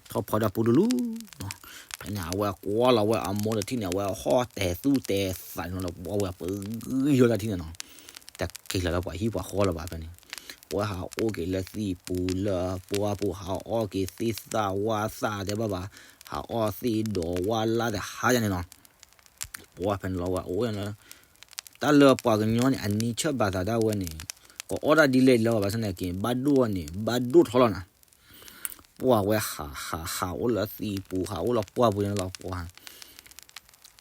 ထီၣ်ဖီဒၣ်ပူတလူနီၤ, ဖဲန့ၣ်အဝဲကွၢ်လီၤဝဲအမိၢ်တထံၣ်န့ၣ် အဝဲဟီၣ်တဲာ်သူၣ်တဲာ်သးန့ၣ်လီၤ ပဝဲပဂံၢ်ယိာ်တၢ်ထံၣ်န့ၣ်နီၤ, တက့ၤလီၤလၢပှၤဟံၣ်ပှၤဃီလၢၤဘၣ်ဖဲန့ၣ်, ပဝဲဟးအိၣ်က့ၤလၢသ့ၣ်ပူၤလၢပှၢ်ပူၤ ဟးအီၣ်က့ၤသ့ၣ်သၣ်ဝၣ်သၣ်တဲဘၣ်ဘၣ်, ဟးအီၣ်သ့ၣ်ဒီးဝၣ်လၢ်တဟါယါန့ၣ်နီၤ ပှၤဖဲန့ၣ်လီၤဝဲအိၣ်ယါန့ၣ်, တၢ်လၢပှၤကညီန့ၣ် အနံၣ်ဆၢၣ်ဘၣ်သးဒၣ်ဝဲန့ၣ်, ကအီၣ်တၢ်ဒ်လဲၣ်ဒ်လဲၣ်ဘၣ်ဆၣ်န့ၣ်က့ၤ ဘၣ်ဒိၣ်န့ၣ် ဘၣ်ဒိၣ်ထီလီၤနၤ, ပှၤဝဲဟးဟးဟးအိၣ်လၢသံပူၤ ဟးအိၣ်လၢပှၢ်ပူၤန့ၣ်လီၤ ပှၤ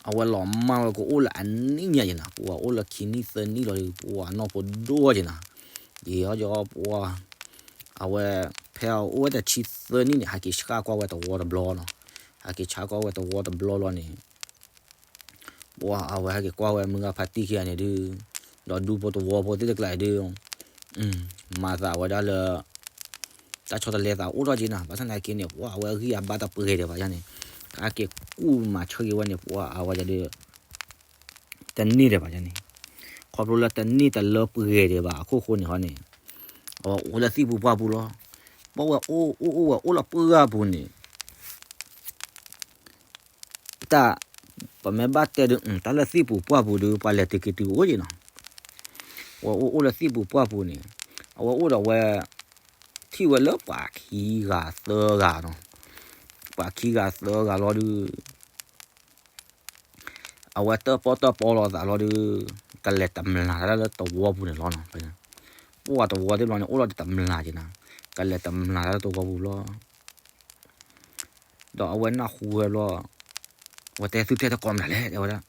အဝဲလီၤမၢ်ဝဲကအိၣ်လၢအနံၣ်ညါယဲနၤ ပှၤအိၣ်လၢခံနံၣ်သၢနံၣ်လီၤဒီး ပှၤနီၢ်ဖိဒိၣ်ယဲနၤ, ယဲအီၤယီပှၤ အဝဲ ဖဲအအိၣ်ဝဲတဆံသၢနံၣ်န့ၣ် ဟးက့ၤဆှၣ်ကွၢ်ဝဲတဝီတဘျီနီၤ, ဟးက့ၤဆှၣ်ကွၢ်ဝဲတဝီတဘျီလီၤန့ၣ် ပှၤအဝဲဟဲက့ၤကွၢ်ဝဲမုၢ်ဂၤဖါတံၢ်ခံဂၤန့ၣ်ဒုး, ဒီးဒူဖိတဝီဖိသ့ၣ်တကျါအံၤဒုး, မၤသးဝဲဒၣ်လၢ တၢ်ဆီတလဲသးအိၣ်ထီၣ်က့နၤ ဘၣ်ဆၣ်သနာ်က့န့ၣ် ပှၤအဝဲအဂံၢ်အဘါတပှဲၤဒံးဘၣ်ယါန့ၣ်, ကဟဲက့ၤကူၣ်မၤဆၢက့ၤဝဲန့ၣ် ပှၤအဝဲဒုး တန့ၢ်ဒံးဘၣ်ယါန့ၣ်, ခီဖျိလၢတန့ၢ်တလၢပှဲၤဒံးဘၣ်အခိၣ်ဃိန့ၣ်ဟီန့ၣ်, အဝဲအိၣ်လၢသံၣ်ပူၤပှၢ်ပူၤလီၤ, ပှၤဝဲအိၣ်အိၣ်အိၣ်ဝဲအိၣ်လၢပှၢ်ပူၤန့ၣ် တၢ် ပမ့ၢ်ဘၣ်တဲဒုး တၢ်လၢသံၣ်ပူၤပှၢ်ပူၤဒုး ပှၤလဲၤတုၤက့ၤတုၤအိၣ်က့ၤနီၤ, ပှၤအိၣ်အိၣ်လၢသံၣ်ပူၤပှၢ်ပူၤန့ၣ်, အဝဲအိၣ်ဒီးဝဲ ထံၣ်ဝဲလၢပှၤခံဂၤသၢဂၤနီၤ, ပှၤခံဂၤသၢဂၤလီၤဒုး အဝဲတၢၣ်ပီၣ်တၢၣ်ပီလိာ်သးလီၤဒုး ကလဲၤတမျၢ်တၢ်လၢတဝီပူၤန့ၣ်လီၤနီၤ, ပှၤတဝီသ့ၣ်ဘျီန့ၣ် အိၣ်လီၤတမျၢ်က့ၤနၤ, ကလဲၤတမျၢ်တၢ်လၢတဝီပူၤလီၤ ဒီးအဝဲနၢ်ဟူဝဲဘျီ, ဝဲတဲသုတဲတကိးမနုၤလဲၣ် တဲဝဲဒၣ်,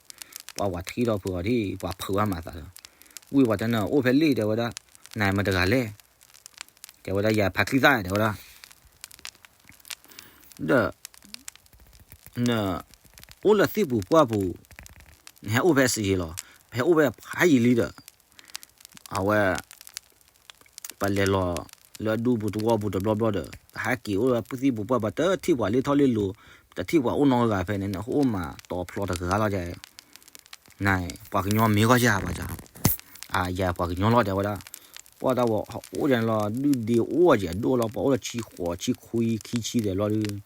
ပှၤဝဲထံၣ်ဒီးဖုးအီၤဒ် ပှၤဖုးဘၣ်မၤသးဒီး, ဝံၤပှၤတဲနၤအိၣ်ဖဲလံ တဲဝဲဒၣ်, နမ့ၢ်တဂၤလဲၣ်, တဲဝဲဒၣ် ယၤဖါချံသၣ် တဲဝဲဒၣ်, ဒီး န အိၣ်လၢသံၣ်ပူၤပှၢ်ပူၤ, နဟဲအိၣ်ဖဲစံးယံာ်လီၤ, ပဟဲအိၣ်ဖဲဖးယံာ်လံဒီး, အဝဲ ပလဲၤလီၤလၢဒူပူၤတဝီပူၤတဘျီဘျီဒီး ပဟဲက့ၤအိၣ်လၢသံၣ်ပူၤပှၢ်ပူၤ တထံၣ်ပှၤလ့ထီၣ်လ့လိၤ, တထံၣ်ပှၤအိၣ်နီတဂၤဖဲန့ၣ် နအိၣ်မးတီၤဖျီတဂၤလီၤယါ, န ပှၤကညီမ့ၢ်ဂီၢ်ယါဘၣ်ယါ, ယၤပှၤကညီလီၤ တဲဝဲဒၣ်. ပှၢ်တၢ်ဝဲအိၣ်ဒ်န့ၣ်လီၤ ဒုၣ်ဒ့အိၣ်ကဲး ဒိၣ်လီၤ ပှၤအိၣ်လီၤဆံဃိးဆံခွံခံဆံသဲးဘျီဒုး,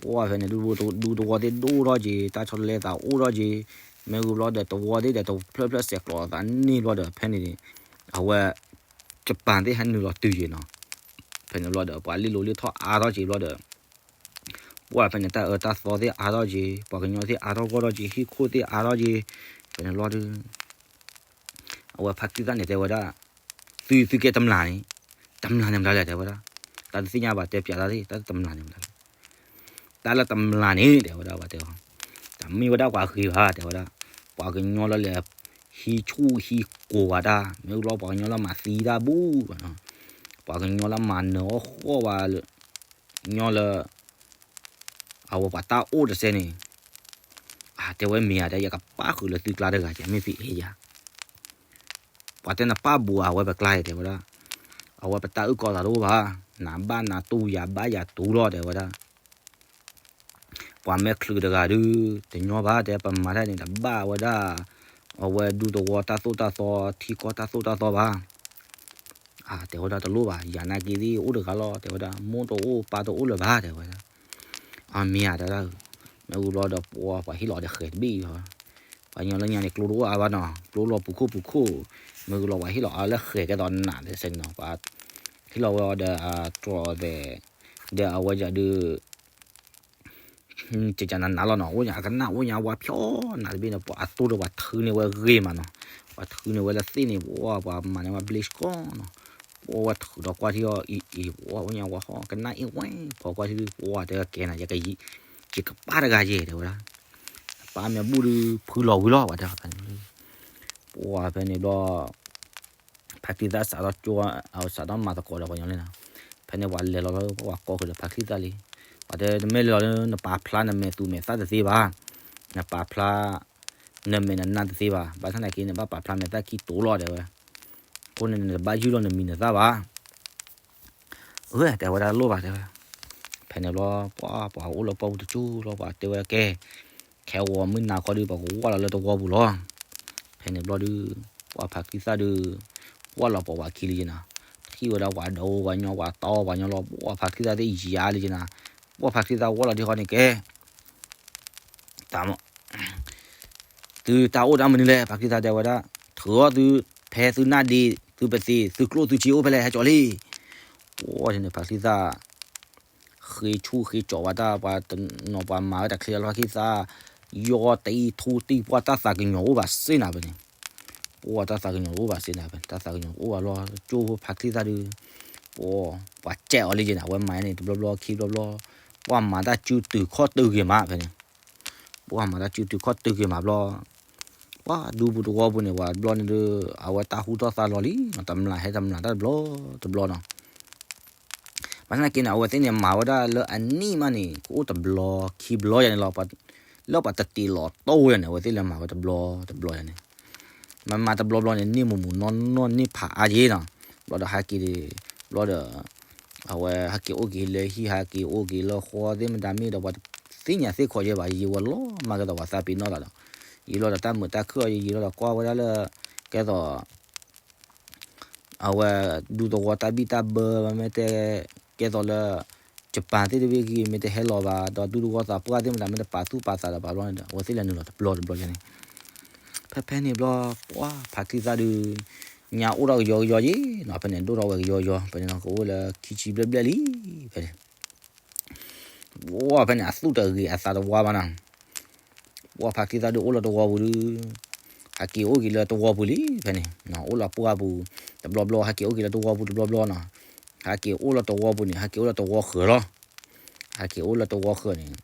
ပှၢ်ဖဲန့ၣ် ဒူတဝီသ့ၣ်ဒိၣ်ထီၣ်က့ၤ တၢ်ဆီတလဲသးအိၣ်ထီၣ်က့ၤ, မ့ၢ်ဂ့ၤဘျီဒီး တဝီသ့ၣ်ဒီးတဖျၢၣ်ဖျၢၣ်စဲးကျိးသးန့ၣ်ဘျီဒီး ဖဲန့ၣ် အဝဲ ယပၣ်သ့ၣ်ဟဲနုာ်လီၤတုၤက့ၤနီၤ. ဖဲန့ၣ်ဘျီဒီး ပှၤလ့လိာ်လ့ထီၣ်အါထီၣ်က့ၤဘျီဒီး ပှၢ်ဖဲန့ၣ် တၢ်အၢတၢ်သီသ့ၣ်အါထီၣ်က့ၤ, ပှၤကညီသ့ၣ်အါထီၣ်ဂီၢ်ထီၣ်က့ၤ, ဟံၣ်ခိၣ်သ့ၣ်အါထီၣ်က့ၤ, ဖဲန့ၣ်ဘျီဒုး အဝဲဖါတံၢ်သၣ်န့ၣ်တဲဝဲဒၣ်, သုသုကဲတမျၢ်န့ၣ်, တမျၢ်န့ၣ်မတၤလဲၣ် တဲဝဲဒၣ်. တၢ်တသ့ၣ်ညါဘၣ် တဲပၠးတၢ်သ့ၣ် တၢ်တမျၢ်န့ၣ်မတၤလဲၣ်. တၢ်လၢတမျၢ်န့ၣ် တဲဝဲဒၣ် ပှၤတဲအီၤ, တမ့ၢ်ဝဲဒၣ်ပှၤဂ့ၤဘၣ် တဲဝဲဒၣ်, ပှၤကညီလၢလဲၤဟံးဆူၣ်ဟံးကိၤဝဲတၢ်, မ့ၢ်လီၤပှၤကညီလၢမၤသံတၢ်ဘူၣ်ဘၣ်နီၤ, ပှၤကညီလၢမၤနၢၤအီၣ်ဃီၣ်ဝဲ ညီလၢ အဝဲပှၤတၢ်အိၣ်တစဲးန့ၣ်, တဲဝဲမ့ၢ်ဧါ တဲ ယကပၣ်ဃုာ်လၢသုကျါတဂၤကဲ မ့ၢ်သုအဲၣ်ယၤ ပှၤတဲနပၣ်ဘူးအဝဲပကျါအံၤ တဲဝဲဒၣ်, အဝဲပတၢ်အုၣ်ကီၤသးတအိၣ်ဘၣ်, နဘၣ်နတူၢ် ယၤဘၣ်ယၤတူၢ်လီၤ တဲဝဲဒၣ်. ပှၤမဲာ်ချံးတဂၤဒုး တညီဘၣ် တဲ ပမၤတၢ်န့ၣ် တဘၣ်ဝဲဒၣ် အဝဲဒူသဝီတၢ်သိၣ်တၢ်သီ ထံကီၢ်တၢ်သိၣ်တၢ်သီဘၣ်. တဲဝဲဒၣ်တလိၣ်ဘၣ် ယၤနာ်က့သ့ၣ်အိၣ်တဂၤလီၤ တဲဝဲဒၣ် မိၢ်တအိၣ်ပၢ်တအိၣ်လၢၤဘၣ် တဲဝဲဒၣ်. အမ့ၢ်ဧါ တဲဝဲဒၣ်, မ့ၢ်ဂ့ၤဘျီဒီး ပှၤဟ့ၣ်လီၤဒီးဃဲၤတဘ့ၣ်လီၤ. ပှၤညီလၢညါန့ၣ် ကျိတအိၣ်အါဘၣ်နီၤ ကျိလီၤပူၤခိၣ်ပူၤခိၣ်, မ့ၢ်ဂ့ၤလီၤပှၤဟ့ၣ်လီၤအါလၢဃဲၤကဲသိးနးဒီးစဲန့ၣ်နီၤ ပှၤဟ့ၣ်လီၤဝဲအီၤဒီး တြီၤသဲး ဒီးအဝဲဒၣ်ဒုး ကကနၤနးလီၤနီၤ အိၣ်ညါအကနၣ်အိၣ်ညါဝါဖျီနးတဘ့ၣ်န့ၣ် ပှၤအသိဒီးပှၤထုးန့ၢ်ဝဲဂ့ၤမးနီၤ, ပှၤထုးန့ၢ်ဝဲလၢသ့ၣ်န့ၣ် ပှၤပှၤမၤန့ၢ်ဝဲဘျ့စကီနီၤ, ပှၤဝဲထုးဒီးကွၢ်ထံအီၤအံၤအံၤ ပှၤအိၣ်ညါဝါဟီၣ် ကနၣ်အ့ၣ်ဝဲ ဖီကွၢ်ထံဒုး ပှၤတဲကဲနၤ ယကပၣ်တဂၤယဲ တဲဝဲဒၣ်, ပၣ်မ့ၢ်ဘူၣ်ဒုးဖုလီၤဝံၤလီၤ ပှၤတဲ ပှၤဖဲန့ၣ်ဘျီ ဖါချံသၣ်စးထီၣ်ကၠိ အဝဲစးထီၣ်မၤသကိးဒီးပှၤညီလံနီၤ, ဖဲန့ၣ်ပှၤလဲၤလီၤလၢပှၤကိးဃုာ်ဒီးဖါချံသၣ်လံ, ပှၤတဲနမ့ၢ်လဲၤလီၤလၢ နပာ်ဖျါနမဲာ်သူမဲာ်သၣ်တသ့ဘၣ်, နပာ်ဖျါ နမဲာ်နနၢ်တသ့ဘၣ်, ဘၣ်ဆၣ်သနာ်က့န့ၣ် ဘၣ်ပာ်ဖျါမဲာ်သၣ်ခံတိၤလီၤ တဲဝဲ, အဃိန့ၣ် နတဘၣ်ယုၢ်လီၤနမံၤနသၣ်ဘၣ် အၢ တဲဝဲဒၣ်လိၣ်ဘၣ် တဲဝဲ, ဖဲန့ၣ်ဘျီ ပှၤပှၤအိၣ်လၢပှၢ်ပူၤတကၠိလီၤ ပှၤတဲဝဲကဲ, ခဲဂီၤမုၢ်နၤခီဒုး ပကဝၢ်လီၤလၢတဝီပူၤလီၤ, ဖဲန့ၣ်ဘျီဒုး ပှၤဖါချံသၣ်ဒုး ဝၢ်လီၤပိာ်ဝဲခံလံက့နီၤ, ထံၣ်ဝဲဒၣ်ပှၤဒီးပှၤညီ ပှၤတီပှၤညီလီၤ ပှၤဖါချံသၣ်သ့ၣ်ယၤလံက့နီၤ, ပှၤဖါချံသၣ်ဝၢ်လီၤဒ်ဃီန့ၣ်ကဲ တၢ်မ သုတၢ်အိၣ်တၢ်မနုၤလဲၣ် ဖါချံသၣ်တဲဝဲဒၣ်, ထုးအီၣ်သု ဖဲသုနၢ်ဒ့ သုပသ့ သုကျိၣ်သုစ့အိၣ်ဖဲလဲၣ် ဟဲကၠီလံ, ပှၤန့ၣ် ဖါချံသၣ် ဃ့ဆူၣ်ဃ့ကၠီဝဲတၢ် ပှၤတနီၤပှၤမၤဝဲတၢ်ချ့အလီၢ်ခံသၣ်, ယီတံၢ်ထူတံၢ် ပှၤတၢ်သးကညီၤအိၣ်ဘၣ်စ့ၢ်နၤဖဲန့ၣ်, ပှၤတၢ်သးကညီၤအိၣ်ဘၣ်စ့ၢ်နၤဖဲန့ၣ် တၢ်သးကညီၤအိၣ်ဘၣ်လီၤ ကၠိဖါချံသၣ်ဒုး, ပှၤ ပှၤကဲအီၤလံက့နၤ အဝဲမၤန့ၣ် တဘျီဘျီခံဘျီဘျီ, ပှၤမၤတၢ်စုတုၤခီၣ်တုၤဂ့ၤမးဖဲန့ၣ် ပှၤမၤတၢ်စုတုၤခီၣ်တုၤက့ၤမးဘျီ, ပှၤဒူပူၤတဝီပူၤန့ၣ် ပှၤတဘျီန့ၣ်ဒီး အဝဲတၢ်ဟူထီၣ်သါလီၤလံ, တမျၢ်ဟဲတမျၢ်တၢ်တဘျီတဘျီနီၤ, ဘၣ်ဆၣ်သနာ်က့န့ၣ် အဝဲသ့ၣ်န့ၣ် မၤဝဲဒၣ်လၢအနံၣ်မးန့ၣ် ကအိၣ်တဘျီခံဘျီယၤန့ၣ်လီၤ, လၢပှၤတတ့ၢ်လီၤတိၢ်ယၤန့ၣ် အဝဲသ့ၣ်လဲၤမၤဝဲတဘျီတဘျီယၤန့ၣ် မၤမၤတဘျီဘျီန့ၣ် န့ၢ်မူးမူးနီၢ်နီၢ်န့ၢ်ဖးအါယ့နီၤ, ဘျီဒီးဟဲက့ၤ, ဘျီဒီး အဝဲဟဲက့ၤအိၣ်က့ၤလၢဟံၣ် ဟဲက့ၤအိၣ်က့ၤလၢဃီသ့ၣ်မတၤမ့ၢ်ဒီး ပှၤတသ့ၣ်ညါသ့ၣ်ခီယဲဘၣ် ယံာ်ဝဲလီၤမးကဲသိးပှၤသးပ့ၤနီၣ်သးဒီး, ယံာ်လီၤဒီးတၢ်မုာ်တၢ်ခုၣ်အီၤ ယံာ်လီၤဒီးကွၢ်ဝဲဒၣ်လၢ ကဲသိး အဝဲဒူသဝီတၢ်ဘံၣ်တၢ်ဘၢ မ့ၢ်တဲ ကဲသိးလၢ ယပၣ်သ့ၣ်တဘ့ၣ်ဂ့ၤ မ့ၢ်တဟဲလီၤဘၣ် ဒီးဒူသဝီသးပှၢ်သ့ၣ်မတၤ မ့ၢ်တပာ်သူၣ်ပာ်သးဒီးဘၣ်ဘျီန့ၣ်ဒီး အဝဲသ့ၣ်လဲၤနုာ်လီၤတဘျီတဘျီယဲန့ၣ်, ဖဲဖဲန့ၣ်ဘျီ ပှၤဖါချံသၣ်ဒုး ညါအိၣ်ထီၣ်ကယီကယီယ့နီၤ, ဖဲန့ၣ်ဒိၣ်ထီၣ်ဝဲကယီကယီ ဖဲန့ၣ်နီၤ ကအိၣ်လၢခံဆံဘျဲၣ်ဘျဲၣ်လံ, ဖဲန့ၣ် ပှၤဖဲန့ၣ် အသူၣ်တဂ့ၤအသးတဝါဘၣ်နီၤ, ပှၤဖါချံသၣ်ဒုးအိၣ်လၢတဝီပူၤဒုး ဟဲက့ၤအိၣ်က့ၤလၢတဝီပူၤလံ ဖဲန့ၣ်, အိၣ်လၢပှၢ်ပူၤ တဘျီဘျီ ဟဲက့ၤအိၣ်က့ၤလၢတဝီပူၤတဘျီဘျီနီၤ, ဟဲက့ၤအိၣ်လၢတဝီပူၤန့ၣ် ဟဲက့ၤအိၣ်လၢတဝီဃၢၤလီၤ, ဟဲက့ၤအိၣ်လၢတဝီဃၢၤန့ၣ်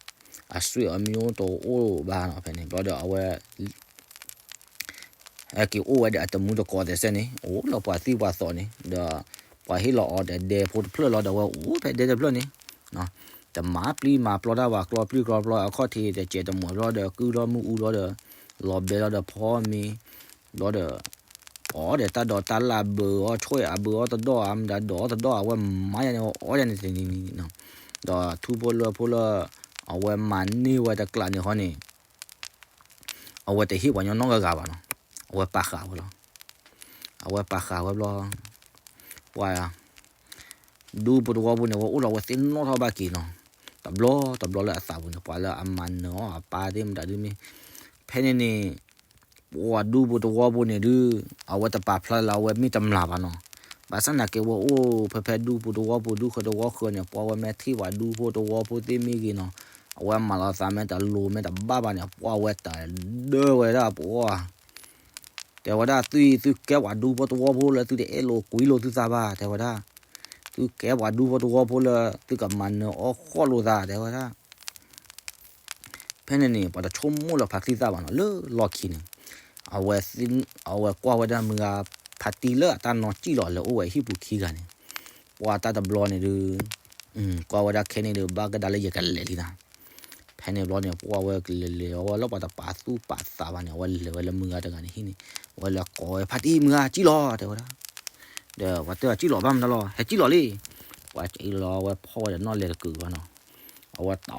အဆွေအမျိုးတအိၣ်ဘၣ်နီၤ ဖဲန့ၣ် ဘျီဒီးအဝဲ ဟဲက့ၤအိၣ်ဝဲဒီးအတမူတကိးသဲးစဲန့ၣ် အိၣ်လၢပှၤသံၣ်ပှၤသီန့ၣ် ဒီး ပှၤဟ့ၣ်လီၤအီၤဒီးဒဲဖိတဖျၢၣ်လီၤ ဒီးအဝဲအိၣ်ဖဲဒဲတဖျၢၣ်န့ၣ်, တမၤပျံၤမၤပျီတၢ်ဘၣ် ကျီပျံၤကျီပျီ အခီၣ်ထံး တစဲးတမီၤဘျီဒီး ကုၢ်ထီၣ်မုၢ်အူဘျီဒီး လီၤဘဲလီၤဒီးဖီမ့ၤ ဘျီဒီး အီၣ်ဒီးတၢ်ဒိးတၢ်လၣ်ဘၢအီၣ်ဆွဲၣ်အဘၢအီၣ်တဒီၣ် အမတၤဒိးအီၣ်တဒီၣ် အဝဲမၤယၤန့ၣ် အီၣ်ယၤန့ၣ်တနံၤနံၤနီၤ, ဒီးထူဖိလၢဖိလၢ အဝဲမၤန့ၢ်ဝဲတကျးန့ၣ်ဟီန့ၣ် အဝဲတဟ့ၣ်ပှၤညီနီတဂၤဘၣ်နီၤ, အဝဲပာ်ဃာ်ဝဲလီၤ. အဝဲပာ်ဃာ်ဝဲဘျီ, ပှၤ ဒူဖိတဝီဖိန့ၣ် ဝဲအိၣ်လီၤဝဲသ့ၣ်နီၣ်ထီၣ်ဘၣ်က့ၤနီၤ, တဘျီတဘျီလၢအသးပူၤန့ၣ် ပှၤလၢအမၤနၢၤအီၤအပၢ်သ့ၣ်မတၤဒုမ့ၢ်, ဖဲန့ၣ်န့ၣ် ပှၤဒူဖိတဝီဖိန့ၣ်ဒုး အဝဲတပာ်ဖျါလၢအဝဲမ့ၢ်တမျၢ်ဘၣ်နီၤ, ဘၣ်ဆၣ်နာ်က့ဝဲအိၣ်ဖဲဖဲဒူဖိတဝီဖိ ဒူဃၢတဝီဃၢန့ၣ် ပှၤဝဲမ့ၢ်ထံၣ်ပှၤဒူဖိတဝီဖိသ့ၣ်မ့ၢ်ဂ့ၤနီၤ, အဝဲမၤလီၤသးမ့ၢ်တလိၤမ့ၢ်တဘၣ်ဘၣ်န့ၣ် ပှၤဝဲတဒၢဝဲဒၣ်ပှၤ တဲဝဲဒၣ် သုသုကဲပှၤဒူဖိတဝီဖိလၢသုတအဲၣ်လိာ်ကွံလိာ်သုသးဘၣ် တဲဝဲဒၣ်, သုကဲပှၤဒူဖိတဝီဖိလၢသုကမၤနၢၤအီၣ်ဃီၣ်လိာ်သး တဲဝဲဒၣ်. ဖဲန့ၣ်န့ၣ် ပှၤတဆိကမိၣ်လၢဖါတံၢ်သၣ်ဘၣ်နီၤ လၢလီၢ်ခံန့ၣ်, အဝဲ အဝဲကွၢ်ဝဲဒၣ်မုၢ်ဂၤ ဖါတံၢ်လၢအတၢ်နီၢ်ကံၣ်လီၤလၢအိၣ်ဝဲဟံၣ်ပူၤခံဂၤန့ၣ်, ပှၤတၢ်တဘျီန့ၣ်ဒုး ကွၢ်ဝဲဒၣ်ခဲန့ၣ်ဒုး ဘၣ်ကဒါလၢယကလဲၤလံနၤ ဖဲန့ၣ်ဘျီန့ၣ် ပှၤဝဲကလဲၤလဲၤအဝဲလၢပှၤတပာ်သူၣ်ပာ်သးဘၣ်န့ၣ် အဝဲလဲၤဝဲလၢမုၢ်ဂၤတဂၤန့ၣ်ဟံၣ်န့ၣ်, အဝဲလဲၤကိးဝဲ ဖါတံၢ်မုၢ်ဂၤကံၣ်လီၤ တဲဝဲဒၣ်. ဒီးပှၤတဲအီၤကံၣ်လီၤဘၣ်မတၤလီၤ ဟဲကံၣ်လီၤလံ, ပှၤကံၣ်လီၤ အဝဲဖီၣ်ဝဲဒီးနီၣ်လဲၤတကုာ်ဘၣ်နီၤ, အဝဲတီ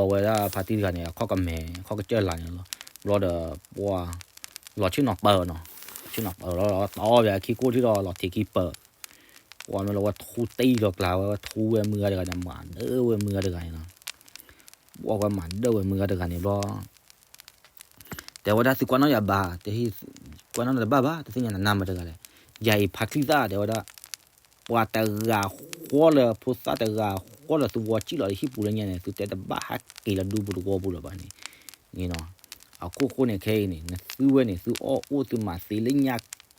ဝဲဒၣ်ဖါတံၢ်တဂၤန့ၣ် အခီၣ်ကမဲာ် အခီၣ်ကစၢၢ်လၢ်န့ၣ်လီၤ, ဘျီဒီးပှၤ လီၤဆ့ၣ်နီၤပၢၤနီၤ, ဆ့ၣ်နီၤပၢၤလီၤ တီဝဲအခံကိၣ်ထံၣ်ဒီးလီၤထံးခံပၢၤ ပှၤမ့ၢ်လီၤဝဲထူတံၢ်လီၤကျါဝဲ ဝဲထူဝဲမုၢ်ဂၤတဂၤန့ၣ် မၤဒၢဝဲမုၢ်ဂၤတဂၤန့ၣ်လီၤ. ပှၤဝဲမၤဒၢဝဲမုၢ်ဂၤတဂၤန့ၣ်ဘျီ တဲဝဲဒၣ်သုကွၢ်နီၣ်ယၤဘၣ်, ကွၢ်နီၣ်နတဘၣ်ဘၣ် တသ့ၣ်ညါနနၢ်မတၤတဂၤလဲၣ်, ယၤအံၤဖါချံသၣ်တဲဝဲဒၣ်, ပှၤတဂၤဃီလၢဖိသၣ်တဂၤဃီလၢသုဝီကံၣ်လီၤလၢဟံၣ်ပူၤလၢညါန့ၣ် သုတဲတဘၣ်ဟးက့ၤလၢဒူဖိတဝီပူၤလၢၤဘၣ်န့ၣ်, အခိၣ်ဃိန့ၣ်ခဲအံၤန့ၣ် နသုဝဲန့ၣ် သုအီၣ်အိၣ်သုမၤသ့လၢညါ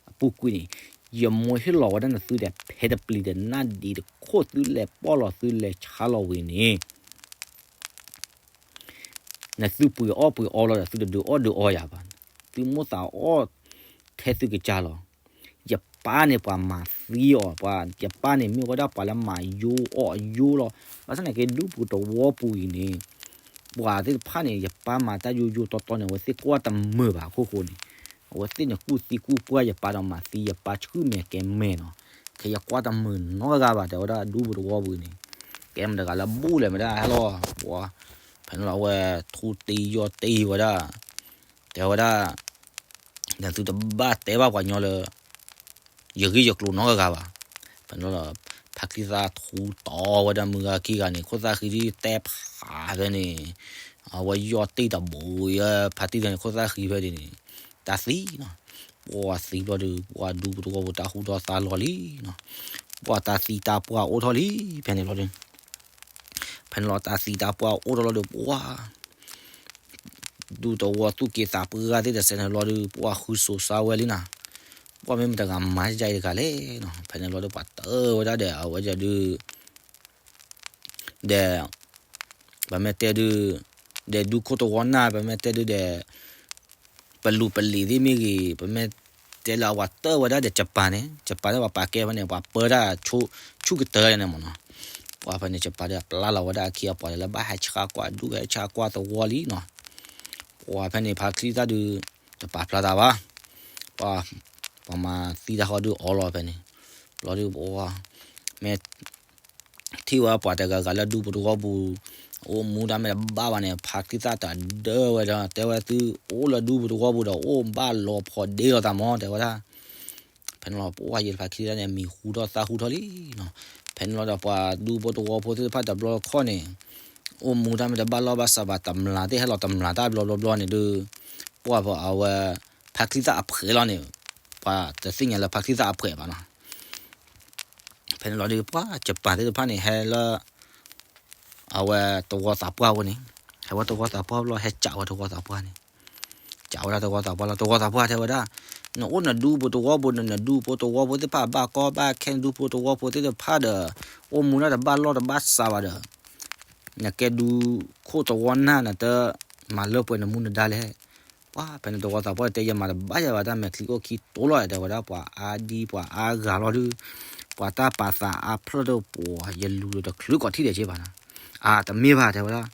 အပူၤကွံာ်န့ၣ်, ယမိၢ်ဟ့ၣ်လီၤဝဲဒၣ်နသုဒီး ဖဲတပျံၤဒီးနၢ်ဒံးတခိၣ် သုလဲၤပီၢ်လီၤသုလဲၤဆါလီၤဝံၤန့ၣ် နသုပှ့ၤအီၣ်ပှ့ၤအီလီၤဒီး သုတဒုးအီၣ်ဒုးအီယၤဘၣ်, သုမိၣ်သးအီၣ်ထဲသုကစၢ်လီၤ. ယပၢ်န့ၣ်ပှၤမၤသံအီၤ, ပှၤယပၢ်န့ၣ်မ့ၢ်ဝဲဒၣ်ပှၤလၢမၤယိအီၣ်ယိလီၤ. ဘၣ်ဆၣ်န့ၣ်က့ ဒူပူၤတဝီပူၤအံၤန့ၣ် ပှၤသ့ၣ်တဖၣ်န့ၣ် ယပၢ်မၤတၢ်ယိယိတီတီန့ၣ် အဝဲသ့ၣ်ကွၢ်တမုာ်ဘၣ်အခိၣ်ဃိန့ၣ်, အဝဲသ့ၣ်န့ၣ်ကူၣ်သံကူၣ်ပှၢ်ယပၢ်ဒီးမၤသံယပၢ်ဆူၣ်မဲာ်ကဲမဲာ်နီၤ, ခဲယကွၢ်တမုာ်နီတဂၤဘၣ် တဲဝဲဒၣ်ဒူပူၤတဝီပူၤန့ၣ်, ကဲမတၤတဂၤလၢဘူၣ်လဲၣ်မတၤဟဲလီၤ, ပှၤ ဖဲန့ၣ်လီၤအဝဲထူတ့ယီၢ်တ့ဝဲဒၣ်, တဲဝဲဒၣ် ဒီးသုတဘၣ်တဲဘၣ်ပှၤညီလၢ ယဂ့ၢ်ယကျိၤနီတဂၤဘၣ်. ဖဲန့ၣ်လီၤ ဖါချံသၣ်ထူတီဝဲဒၣ်မုၢ်ဂၤခံဂၤန့ၣ် ခိၣ်သၣ်ဃံဒုးတဲဖးဖဲန့ၣ်, အဝဲယီၢ်တ့ၢ်တဘူးယဲ ဖါတံၢ်တဂၤန့ၣ် ခိၣ်သၣ်ဃံဖဲန့ၣ်န့ၣ်, တၢ်သံနီၤ, ပှၤသံဘျီဒီး ပှၤဒူပူၤတဝီပူၤတၢ်ဟူထီၣ်သါလီၤလံနီၤ, ပှၤတၢ်သံတၢ်ပှၢ်အိၣ်ထီၣ်လံ, ဖဲန့ၣ်လီၤ ဖဲန့ၣ်လီၤတၢ်သံတၢ်ပှၢ်အိၣ်ထီၣ်လီၤဒီး ပှၤ ဒူသဝီသူၣ်က့သးပှၢ်သ့ၣ်တစဲးန့ၣ်ဘျီဒီး ပှၤဃုစိၤစါဝဲလံနၤ, ပှၤမ့ၢ်မတၤတဂၤမၤယါအံၤတဂၤလဲၣ်နီၤ, ဖဲန့ၣ်ဘျီဒီး ပှၤတၢၢ်ဝဲဒၣ်ဒီး အဝဲဒၣ်ဒုး ဒီး ပမ့ၢ်တဲဒုး ဒီးဒူခိၣ်သဝီနၢ် ပမ့ၢ်တဲဒုးဒီး ပလူၤပလံၤသ့ၣ်မ့ၢ်ဂ့ၤ ပမ့ၢ်တဲလၢအဝဲတၢၢ်ဝဲဒၣ်ဒီး Japan န့ၣ် Japan န့ၣ် ပှၤပာ်ကဲဖဲန့ၣ် ပှၤပၢတၢ်ဆူၣ်ကတၢၢ်န့ၣ်မ့ၢ်နီၤ, ပှၤဖဲန့ၣ် Japan ဒီးပျၢ်လီၤဝဲဒၣ်အခံအပှၤလၢဘၣ်ဟဲဆါကွၢ်ဒူၣ်ဟဲဆါကွၢ်သဝီလံနီၤ, ပှၤဖဲန့ၣ် ဖါချံသၣ်ဒုး တပာ်ဖျါသးဘၣ်, ပှၤ ပှၤမၤသံတၢ်ဃီဒုးအီလီၤဖဲန့ၣ်, ဘျီဒုးပှၤ မ့ၢ် ထံၣ်ဝဲပှၤတဂၤဂၤလၢဒူပူၤသဝီပူၤ အိၣ်မူတၢ်မ့ၢ်တဘၣ်ဘၣ်န့ၣ် ဖါချံသၣ်တဒၢဝဲဒီး တဲဝဲသုအိၣ်လၢဒူပူၤသဝီပူၤဒီး အိၣ်ဘၣ်လီၤဖီဒ့လီၤသးမး တဲဝဲဒၣ်, ဖဲန့ၣ်လီၤ ပှၤယဲၢ်ဖါချံသၣ်န့ၣ် မံၤဟူထီၣ်သၣ်ဟူထီၣ်လံနီၤ, ဖဲန့ၣ်လီၤဒီး ပှၤဒူဖိသဝီဖိသ့ၣ်တဖၣ်တဘျီတခီၣ်န့ၣ် အိၣ်မူတၢ်မ့ၢ်တဘၣ်လီၢ်ဘၣ်စးဘၣ် တမျၢ်သ့ၣ်ဟဲလီၤတမျၢ်တၢ်ဘျီဘျီဘျီန့ၣ်ဒုး ပှၤအဝဲ ဖါချံသၣ်အဖှဲးလီၤန့ၣ် ပှၤတသ့ၣ်ညါလၢဖါချံသၣ်အဖှဲးဘၣ်နီၤ, ဖဲန့ၣ်လီၤဒီး ပှၤ Japan သ့ၣ်တဖၣ်န့ၣ် ဟဲလၢ အဝဲသဝီသးပှၢ်ဝဲန့ၣ်, ဟဲဝဲသဝီသးပှၢ်ဘျီ ဟဲစံးဝဲသဝီသးပှၢ်န့ၣ်, စံးဝဲဒၣ်သဝီသးပှၢ်လီၤ သဝီသးပှၢ်တဲဝဲဒၣ်, နအိၣ်နဒူပူၤသဝီပူၤ နနဒူဖိသဝီဖိသ့ၣ်တဖၣ်ဘၣ်ကီဘၣ်ခဲ နဒူဖိသဝီဖိသ့ၣ်တဖၣ်ဒီး အိၣ်မူတၢ်တဘၣ်လီၢ်တဘၣ်စးဘၣ်ဒီး နကဲဒူခိၣ်သဝီနၢ် နတမၤလၢပှဲၤနမူနဒါလဲၣ်, ပှၤဖဲန့ၣ်သဝီသးပှၢ်တဲ ယမၤတဘၣ်ယၤဘၣ် တၢ်မဲာ်ချံအိၣ်ခံတိလီၤ တဲဝဲဒၣ် ပှၤအါဒံပှၤအါဂၤလီၤဒုး ပှၤတၢ်ပာ်သးအါဖျၢၣ်ဒီး ပှၤယလူၤဒီးတချုးကိးထံၣ်ဒဲးက့ဘၣ်နီၤ, အတမ့ၢ်ဘၣ်တဲဝဲဒၣ်,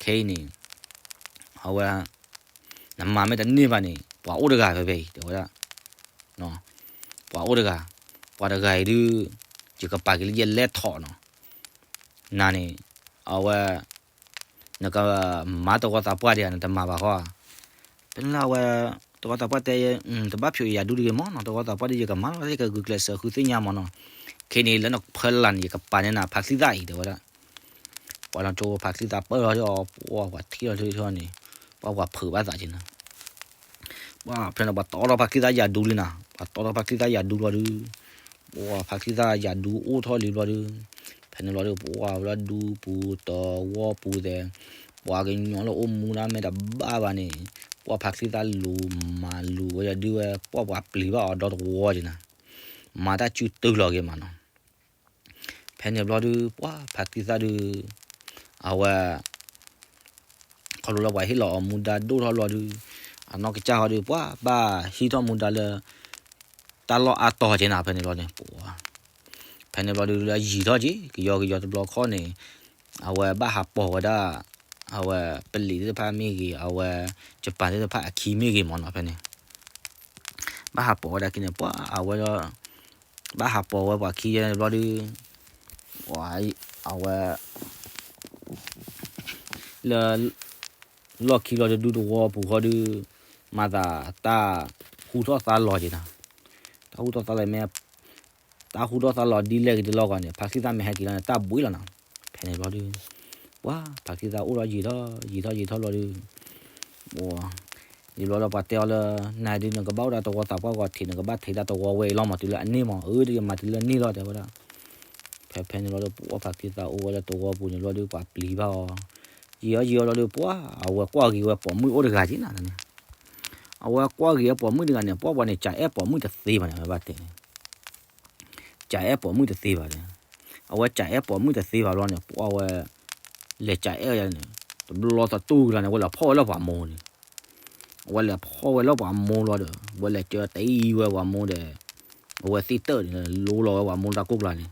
ခဲအံၤန့ၣ် အဝဲ နမၤမ့ၢ်တန့ၢ်ဘၣ်န့ၣ် ပှၤအိၣ်တဂၤဖဲဖဲအံၤ တဲဝဲဒၣ်, ပှၤအိၣ်တဂၤ, ပှၤတဂၤအံၤဒုး ယကပာ်က့ၤလၢယလဲၤထီၣ်နီၤ, နၤန့ၣ် အဝဲ နကမၤသဝီသးပှၢ်ဒံးဧါ နတမၤဘၣ်ဃီ, ဖဲန့ၣ်လီၤအဝဲ တဝီသးပှၢ်တဲ, တဘၣ်ဖျိးယၤဒူတဂ့ၤမၢ်နီၤ, တဝီသးပှၢ်ဒီး ယကမၤလီၤ ယကဂုာ်ကျဲးစၢးဃုသ့ၣ်ညါမၢ်နီၤ, ခဲန့ၣ်လၢနဖၢလၢ်န့ၣ် ယကပာ်န့ၢ်နၤဖါချံသၣ်အံၤ တဲဝဲဒၣ်. ပှၤလီၤကၠိဖါချံသၣ်ပၢၢ်ထီၣ်အီၤ ပှၤထံၣ်လီၤထံထီၣ်န့ၣ်, ပှၤပှၤဖုးဘၣ်သးက့ၤနၤ ပှၤဖဲန့ၣ် ပှၤတီထီၣ်ဖါချံသၣ်ယၤဒူလံနၤ, ပှၤတီထီၣ်ဖါချံသၣ်ယၤဒူလီၤဒုး, ပှၤဖါချံသၣ်ယၤဒူအိၣ်ထီၣ်လံဘျီဒုး, ဖဲန့ၣ်ဘျီဒုး ပှၤဝဲဒၣ်ဒူပူၤတဝီပူၤသဲး, ပှၤကညီလၢအိၣ်မူဒၣ်မဲာ်တဘၣ်ဘၣ်န့ၣ်, ပှၤဖါချံသၣ်လူၤမၤလူၤဝဲယၤဒုးဝဲ ပှၤပှၤပျံၤဘၣ်အီၤဒီတဝီက့ၤနၤ, မၤတၢ်စုတုၤလီၤက့ၤမးနီၤ. ဖဲန့ၣ်ဘျီဒုး ပှၤဖါချံသၣ်ဒုး အဝဲ ခီဖျိလၢပှၤဟ့ၣ်လီၤအီၤမူဒါဒိၣ်ထီၣ်ဘျီဒုး, အနီၢ်ကစၢ်ဃီဒုး ပှၤဘၣ်ဟံးထီၣ်မူဒါလၢ တၢ်လီၢ်အါတီၤက့ၤနၤ ဖဲန့ၣ်ဘျီန့ၣ်, ဖဲန့ၣ်ဘျီဒုးလၢယံာ်ထီၣ်က့ၤ ကယီကယီတဘျီခီန့ၣ်, အဝဲဘၣ်ဟးပိာ်ဝဲဒၣ် အဝဲပလံးသ့ၣ်တဖၣ်မ့ၢ်ဂ့ၤ အဝဲ ယပၤသ့ၣ်တဖၣ်အခံမ့ၢ်ဂ့ၤမးနီၤ ဖဲန့ၣ် ဘၣ်ဟးပိာ်ဝဲဒၣ်ခံန့ၣ် ပှၤအဝဲဒီး ဘၣ်ဟးပိာ်ဝဲပှၤခံယဲန့ၣ်ဘျီဒုး, အဝဲ လၢ လီၢ်ခံလီၤတဒူတဝီပူၤဃီဒုး, မၤသးတၢ်ဟူထီၣ်သါလီၤက့ၤနၤ, တၢ်ဟူထီၣ်သါလီၤမ့ၢ် တၢ်ဟူထီၣ်သါလီၤဒ်လဲၣ်ဂ့ၤဒ်လဲၣ်ဂ့ၤန့ၣ် ဖါချံသၣ်မ့ၢ်ဟဲက့ၤလီၤန့ၣ် တၢ်ဘှံးလီၤနၤ, ဖဲန့ၣ်ဘျီဒုး, ပှၤဖါချံသၣ်အိၣ်ဒီးယံာ်ထီၣ်ယံာ်ထီၣ်ယံာ်ထီၣ်ဘျီဒုး ယဘျီဒီးပှၤတဲအီၤလၢ နၤဒုးနကဘၣ်အိၣ်ဒီးတဝီသးပှၢ်ဂီၤထံး နကဘၣ်ထံးတၢ်တဝီဝဲအံၤလီၤမး တုၤလၢအန့ၢ်မး အၢ ယမၤတုၤလၢန့ၢ်လီၤ တဲဝဲဒၣ်. ဖဲဖဲန့ၣ်ဘျီဒီး ပှၤဖါချံသၣ်အိၣ်ဝဲလၢတဝီပူၤန့ၣ်ဘျီဒီး ပှၤပျံၤဘၣ်အီၤ, ယံာ်အီၤယံာ်အီၤလီၤဒီး ပှၤအဝဲကွၢ်ဂ့ၤဝဲပိာ်မုၣ်အိၣ်တဂၤက့ၤနၤန့ၣ်, အဝဲကွၢ်ဂ့ၤဝဲပိာ်မုၣ်တဂၤန့ၣ် ပှၤပှၤန့ၣ် ကအဲၣ်ပိာ်မုၣ်တသ့ဘၣ်န့ၣ် အဝဲဘၣ်တဲန့ၣ် ကအဲၣ်ပိာ်မုၣ်တသ့ဘၣ်န့ၣ်, အဝဲကအဲၣ်ပိာ်မုၣ်တသ့ဘၣ်ဘျီန့ၣ် ပှၤဝဲ လဲၤကအဲၣ်ယၤန့ၣ် တဘျီသတူၢ်ကလာ်န့ၣ် အဝဲလဲၤဖီၣ်ဝဲလၢပှၤမိၢ်န့ၣ်, အဝဲလဲၤဖီၣ်ဝဲလၢပှၤမိၢ်လီၤဒီး အဝဲလဲၤကၢတအံၤဝဲပှၤမိၢ်ဒီး အဝဲသ့ၣ်တၢၢ်န့ၣ် လိလီၤဝဲပှၤမိၢ်တၢ်ကိၢ်ကျါန့ၣ်,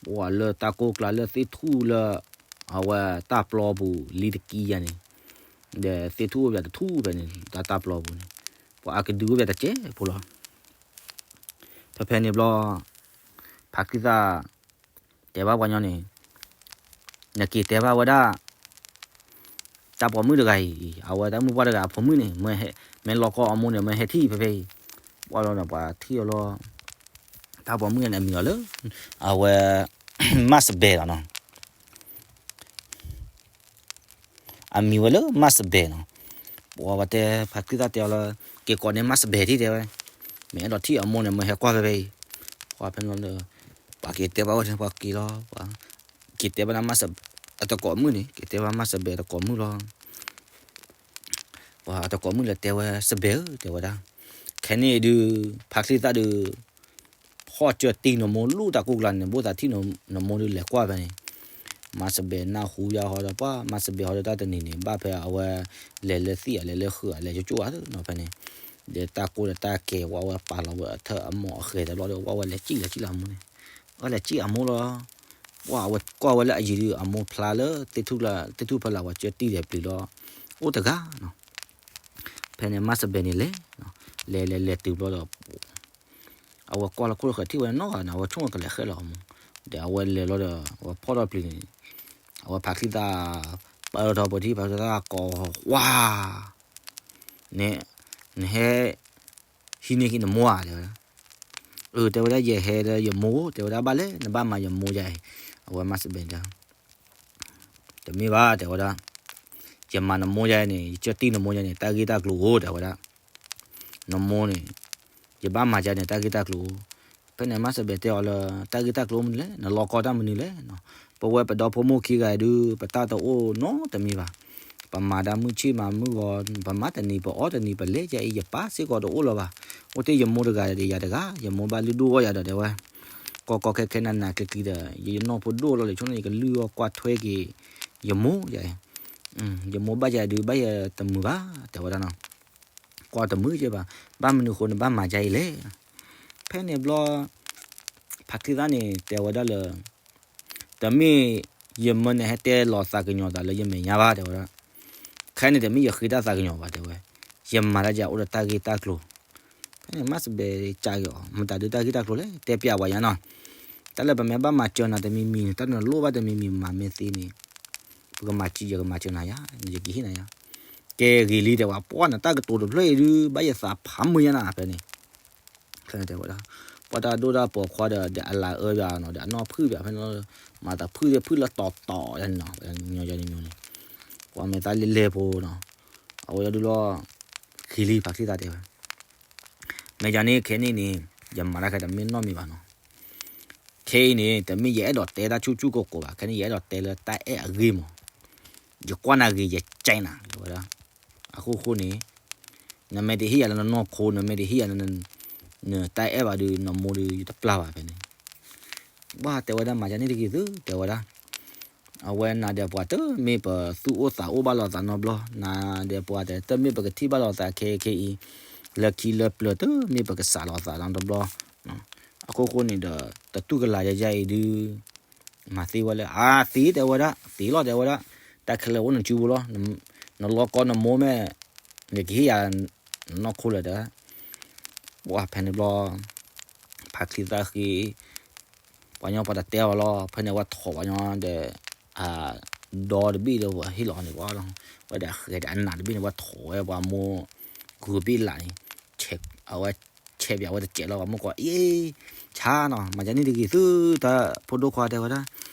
ပှၤလၢတၢ်ကိၢ်ကျါလၢသ့ၣ်ထူၣ်လၢ အဝဲတၢ်ပျီပူၤလံတကံယၤန့ၣ်, ဒီးသ့ၣ်ထူၣ်အိၣ်ပှၤတထူၣ်ဖဲန့ၣ် တၢ်တၢ်ပျီပူၤန့ၣ်, ပှၤအကဒုအိၣ်ပှၤတကဲးဖိလီၤ. ဖဲဖဲန့ၣ်ဘျီ ဖါချံသၣ် တဲဘၣ်ပှၤညီန့ၣ်, နက့ၤတဲဘၣ်ဝဲဒၣ် တၢ်ပိာ်မုၣ်တဂၤအံၤ အဝဲတၢ်မုၣ်ပှၢ်တဂၤအဖိမုၣ်န့ၣ် မ့ၢ်လီၤကီအီၤမိၢ်န့ၣ် မ့ၢ်ဟဲထံၣ်ဖဲဖဲအံၤ, ပှၤလီၤဒီးပှၤထံၣ်အီၤလီၤ, တၢ်ပိာ်မုၣ်န့ၣ်အမံၤလီၤလၢ အဝဲ မၢ်စဘဲးလီၤနီၤ အမံၤဝဲလၢမၢ်စဘဲးနီၤ, ပှၤဝဲတဲ ဖါချံသၣ်တဲအီၤလၢ က့ၤကိးန့ၢ်မၢ်စဘဲးထံၣ်တဲဝဲ, မ့ၢ်အဲၣ်ဒိးထံၣ်အမိၢ်န့ၣ် မ့ၢ်ဟဲကွၢ်ဖဲဖဲအံၤ, ပှၤဖဲန့ၣ်လီၤဒီး ပှၤက့ၤတဲဘၣ်ဝဲန့ၣ် ပှၤက့ၤလီၤ, က့ၤတဲဘၣ်န့ၣ်မၢ်စဘဲး အတကိးမုၣ်န့ၣ် က့ၤတဲဘၣ်မၢ်စဘဲးတကိးမုၣ်လီၤ ပှၤအတကိးမုၣ်လဲၤတဲဝဲစဘဲးဧၢ တဲဝဲဒၣ်, ခဲန့ၣ်ဒုး ဖါချံသၣ်ဒုး ဖီၣ်ကၢတံၢ်နမိၢ်လူၢ်တၢ်ကိၢ်ကျါန့ၣ် ဘၣ်သးထံၣ်နမိၢ်ဒုးလဲၤကွၢ်ဖဲန့ၣ်, မၢ်စဘဲးနၢ်ဟူယါဟီဒီး ပှၤမၢ်စဘဲးဟီဒီးတၢ်တနံၤန့ၣ် ဘၣ်ဖဲအဝဲလဲၤလၢသံၣ်ဧါ လဲၤလၢဃုာ်ဧါ လဲၤကၠိကၠိဧါနီၤဖဲန့ၣ်, ဒီးတၢ်ကိၢ်ဒီးတၢ်ကဲၤ ပှၤဝဲပာ်လီၤဝဲအထၢၣ်အမိၢ်အဃဲၤသးဘျီဒီး ပှၤဝဲလဲၤစံၣ်လဲၤစံၣ်လၢအမိၢ်န့ၣ်, အဝဲလဲၤစံၣ်အမိၢ်လီၤ ပှၤအဝဲကွၢ်ဝဲလၢအယံၤဒုး အမိၢ်ဖျါလၢသ့ၣ်ထူၣ်လၢ သ့ၣ်ထူၣ်ဖဲလၢပှၤကၢတံၢ်ဒီးပျံၤလီၤ အိၣ်တဂၤနီၤ, ဖဲန့ၣ်မၢ်စဘဲးန့ၣ်လဲၤ, လဲၤလဲၤလဲၤတုၤဘျီဒီး အဝဲကွၢ်လၢခိၣ်တဃၢၤထံၣ်ဝဲနီတဂၤန့ၣ် အဝဲဆိကမိၣ်ကလဲၤဃဲလီၤအမိၢ်, ဒီးအဝဲလဲၤလီၤဒီး အဝဲဖီၣ်ထီၣ်ပျံၤန့ၣ်, အဝဲဖါချံသၣ် ပၢထီၣ်ပထံၣ် ဖါချံသၣ်ကိးဝါ နဟဲ ဟံးန့ၢ်က့ၤနမိၢ်ဧါ တဲဝဲဒၣ်, အၢ တဲဝဲဒၣ် ယဟဲလၢယမိၢ် တဲဝဲဒၣ် ဘၣ်လဲၣ် နဘၣ်မၤယမိၢ်ယၤအံၤ, အဝဲမၢ်စဘဲးတဲ တမ့ၢ်ဘၣ် တဲဝဲဒၣ်, ယမၤနမိၢ်ယၤန့ၣ် ယကၢတံၢ်နမိၢ်ယၤန့ၣ် တၢ်ဂ့ၢ်တၢ်ကျိၤအိၣ် တဲဝဲဒၣ်, နမိၢ်န့ၣ် ယဘၣ်မၤယၤန့ၣ် တၢ်ဂ့ၢ်တၢ်ကျိၤအိၣ်, ဖဲန့ၣ်မၢ်စဘဲးတဲအီၤလၢ တၢ်ဂ့ၢ်တၢ်ကျိၤမနုၤလဲၣ် နလီၤကီတၢ်မနုၤလဲၣ်နီၤ, ပဝဲပဒီဖိမိၢ်ခံဂၤဒုး ပတၢ်တအိၣ်နီတမံၤဘၣ်, ပမၤဒၣ်မုၢ်ဆ့ၣ်မၤမုၢ်ဂီၤ ပမၤတနံၤပအီၣ်တနံၤပလဲၤယၤအံၤ ယပၢ်စ့ၢ်ကီးတအိၣ်လၢၤဘၣ်, အိၣ်တ့ၢ်ယမိၢ်တဂၤဒီးယၤတဂၤ ယမိၢ်ဘၣ်လုၢ်ဒိၣ်အီၣ်ယၤဒီးတဲဝဲ ကီကီခဲခဲနးနးကျံၤကျံၤဒီး ယနီၢ်ဖိဒိၣ်လီၤလံ ဆိကမိၣ်ယကလုၢ်အီၣ်ကွၢ်ထွဲက့ၤ ယမိၢ်ယၤအံၤ, ယမိၢ်ဘၣ်ယၤဒုး ဘၣ်ယၤတမုာ်ဘၣ် တဲဝဲဒၣ်နီၤ, ကွၢ်တမုာ်က့ဘၣ်, ဘၣ်မနုၤဃိနဘၣ်မၤယၤအံၤလဲၣ်, ဖဲန့ၣ်ဘျီ ဖါချံသၣ်န့ၣ် တဲဝဲဒၣ်လၢ တမ့ၢ်ယမၢနဟဲတဲလီၤသးကညီၤသးလၢယမဲာ်ညါဘၣ် တဲဝဲဒၣ်, ခဲန့ၣ်တမ့ၢ်ယဃ့တၢ်သးကညီၤဘၣ် တဲဝဲ, ယမၤတၢ်ယၤအိၣ်ဒီးတၢ်ဂ့ၢ်တၢ်ကျိၤ, ဖဲန့ၣ်မၢ်စဘဲးကးက့ၤအီၤ မတၤဒုးတၢ်ဂ့ၢ်တၢ်ကျိၤလဲၣ် တဲပျးဝဲယၤနီၤ, တၢ်လၢပမ့ၢ်ဘၣ်မၤစၢၤနၤတမံၤမံၤန့ၣ် တၢ်နလိၣ်ဘၣ်တမံၤမံၤမၤမ့ၢ်သ့န့ၣ် ပကမၤစၢၤ ယကမၤစၢၤနၤယၤ ယကဟ့ၣ်နၤယၤ, ကဲဂ့ၤလံ တဲဝဲ, ပှၢ်နတၢ်ကတိၤတဖျၢၣ်အံၤဒုး ဘၣ်ယသးဖးမုာ်ညါနၤ ဖဲန့ၣ် ဖဲန့ၣ်တဲဝဲဒၣ်, ပှၢ်တၢ်ဒိၣ်တၢ်ပှီၤခွါဒီး ဒီးအလၤအၢဘၣ်နီၤ ဒီးအနီၢ်ဖုၣ်ဘၣ် ဖဲန့ၣ်လီၤ, မၤသးဖုၣ်သ့ၣ်ဖုၣ်လၢတီၤတီၤန့ၣ်နီၤ, ညီညီန့ၣ်, ပှၢ်မဲာ်သၣ်လဲၤလဲၤဖိနီၤ, အဝဲဒၣ်ဒုးလီၤ, ဂ့ၤလံ ဖါချံသးတဲဝဲ, မ့ၢ်ဒ်န့ၣ်ခဲန့ၣ်န့ၣ် ယမၤတၢ်ခဲတမ့ၢ်နီတမံၤဘၣ်နီၤ, ခဲအံၤန့ၣ် တမ့ၢ်ယအဲၣ်ဒိးတဲတၢ်ဆူၣ်ဆူၣ်ကိၢ်ကိၢ်ဘၣ် ခဲန့ၣ် ယအဲၣ်ဒိးတဲလၢတၢ်အဲၣ်အဂ့ၢ်မး, ယကွၢ်နၤဂ့ၤ ယကဲနၤ တဲဝဲဒၣ်, အခိၣ်ဃိန့ၣ် နမ့ၢ်တဟ့ၣ်ယၤလၢနနီၢ်ခိ နမ့ၢ်တဟ့ၣ်ယၤလၢ နတၢ်အဲၣ်ဘၣ်ဒီး နမိၢ်ဒီးယတပျၢ်ဘၣ် ဖဲန့ၣ်, ဘၣ်တဲဝဲဒၣ် မၤဒ်န့ၣ်တဂ့ၤသု တဲဝဲဒၣ်, အဝဲနၤဒီးပှၤတမ့ၢ်ပသူၣ်အိၣ်သးအိၣ်ဘၣ်လိာ်သးနီတဘျီ, နၤဒီးပှၤတမ့ၢ်ပကထံၣ်ဘၣ်လိာ်သးခဲခဲအံၤ, လၢခံလၢပျၢၤတမ့ၢ်ပကစးလိာ်သးနီတဘျီ, အခိၣ်ဃိန့ၣ်ဒီး တတူၢ်ကလာ်ယဲယဲအံၤဒုး မၤသ့ဝဲလၢ အသ့တဲဝဲဒၣ်, သ့လီၤတဲဝဲဒၣ်, တၢ်ခဲလၢာ်အိၣ်နစုပူၤလီၤ, နလီၤကီနမိၢ်မ့ၢ် နကဟ့ၣ်ယၤ နနီၢ်ခိလဲၣ်တဲ, ပှၢ်ဖဲန့ၣ်ဘျီ ဖါချံသၣ်ဃ့ ပှၤညီပှၤတတဲအီၤလီၤ, ဖဲန့ၣ်ဝဲထိးပှၤညီဒီး အဒီတဘ့ၣ်ဒီး ဟ့ၣ်လီၤန့ၣ်ဝဲလီၤ, ဝဲဒီးအဃဲၤဒီးအနးတဘ့ၣ်န့ၣ် ဝဲထိးဝဲပှၤမိၢ် ဂုာ်ဘ့ၣ်လးန့ၣ်, အဝဲဆဲးပၠးဝဲတစဲးလီၤ, ပှၤမိၢ်ကိးအံၤ ဆါနီၤ, မၤဒ်န့ၣ်တဂ့ၤသု တၢ်ဖိဒိၣ်ခွါတဲဝဲဒၣ်,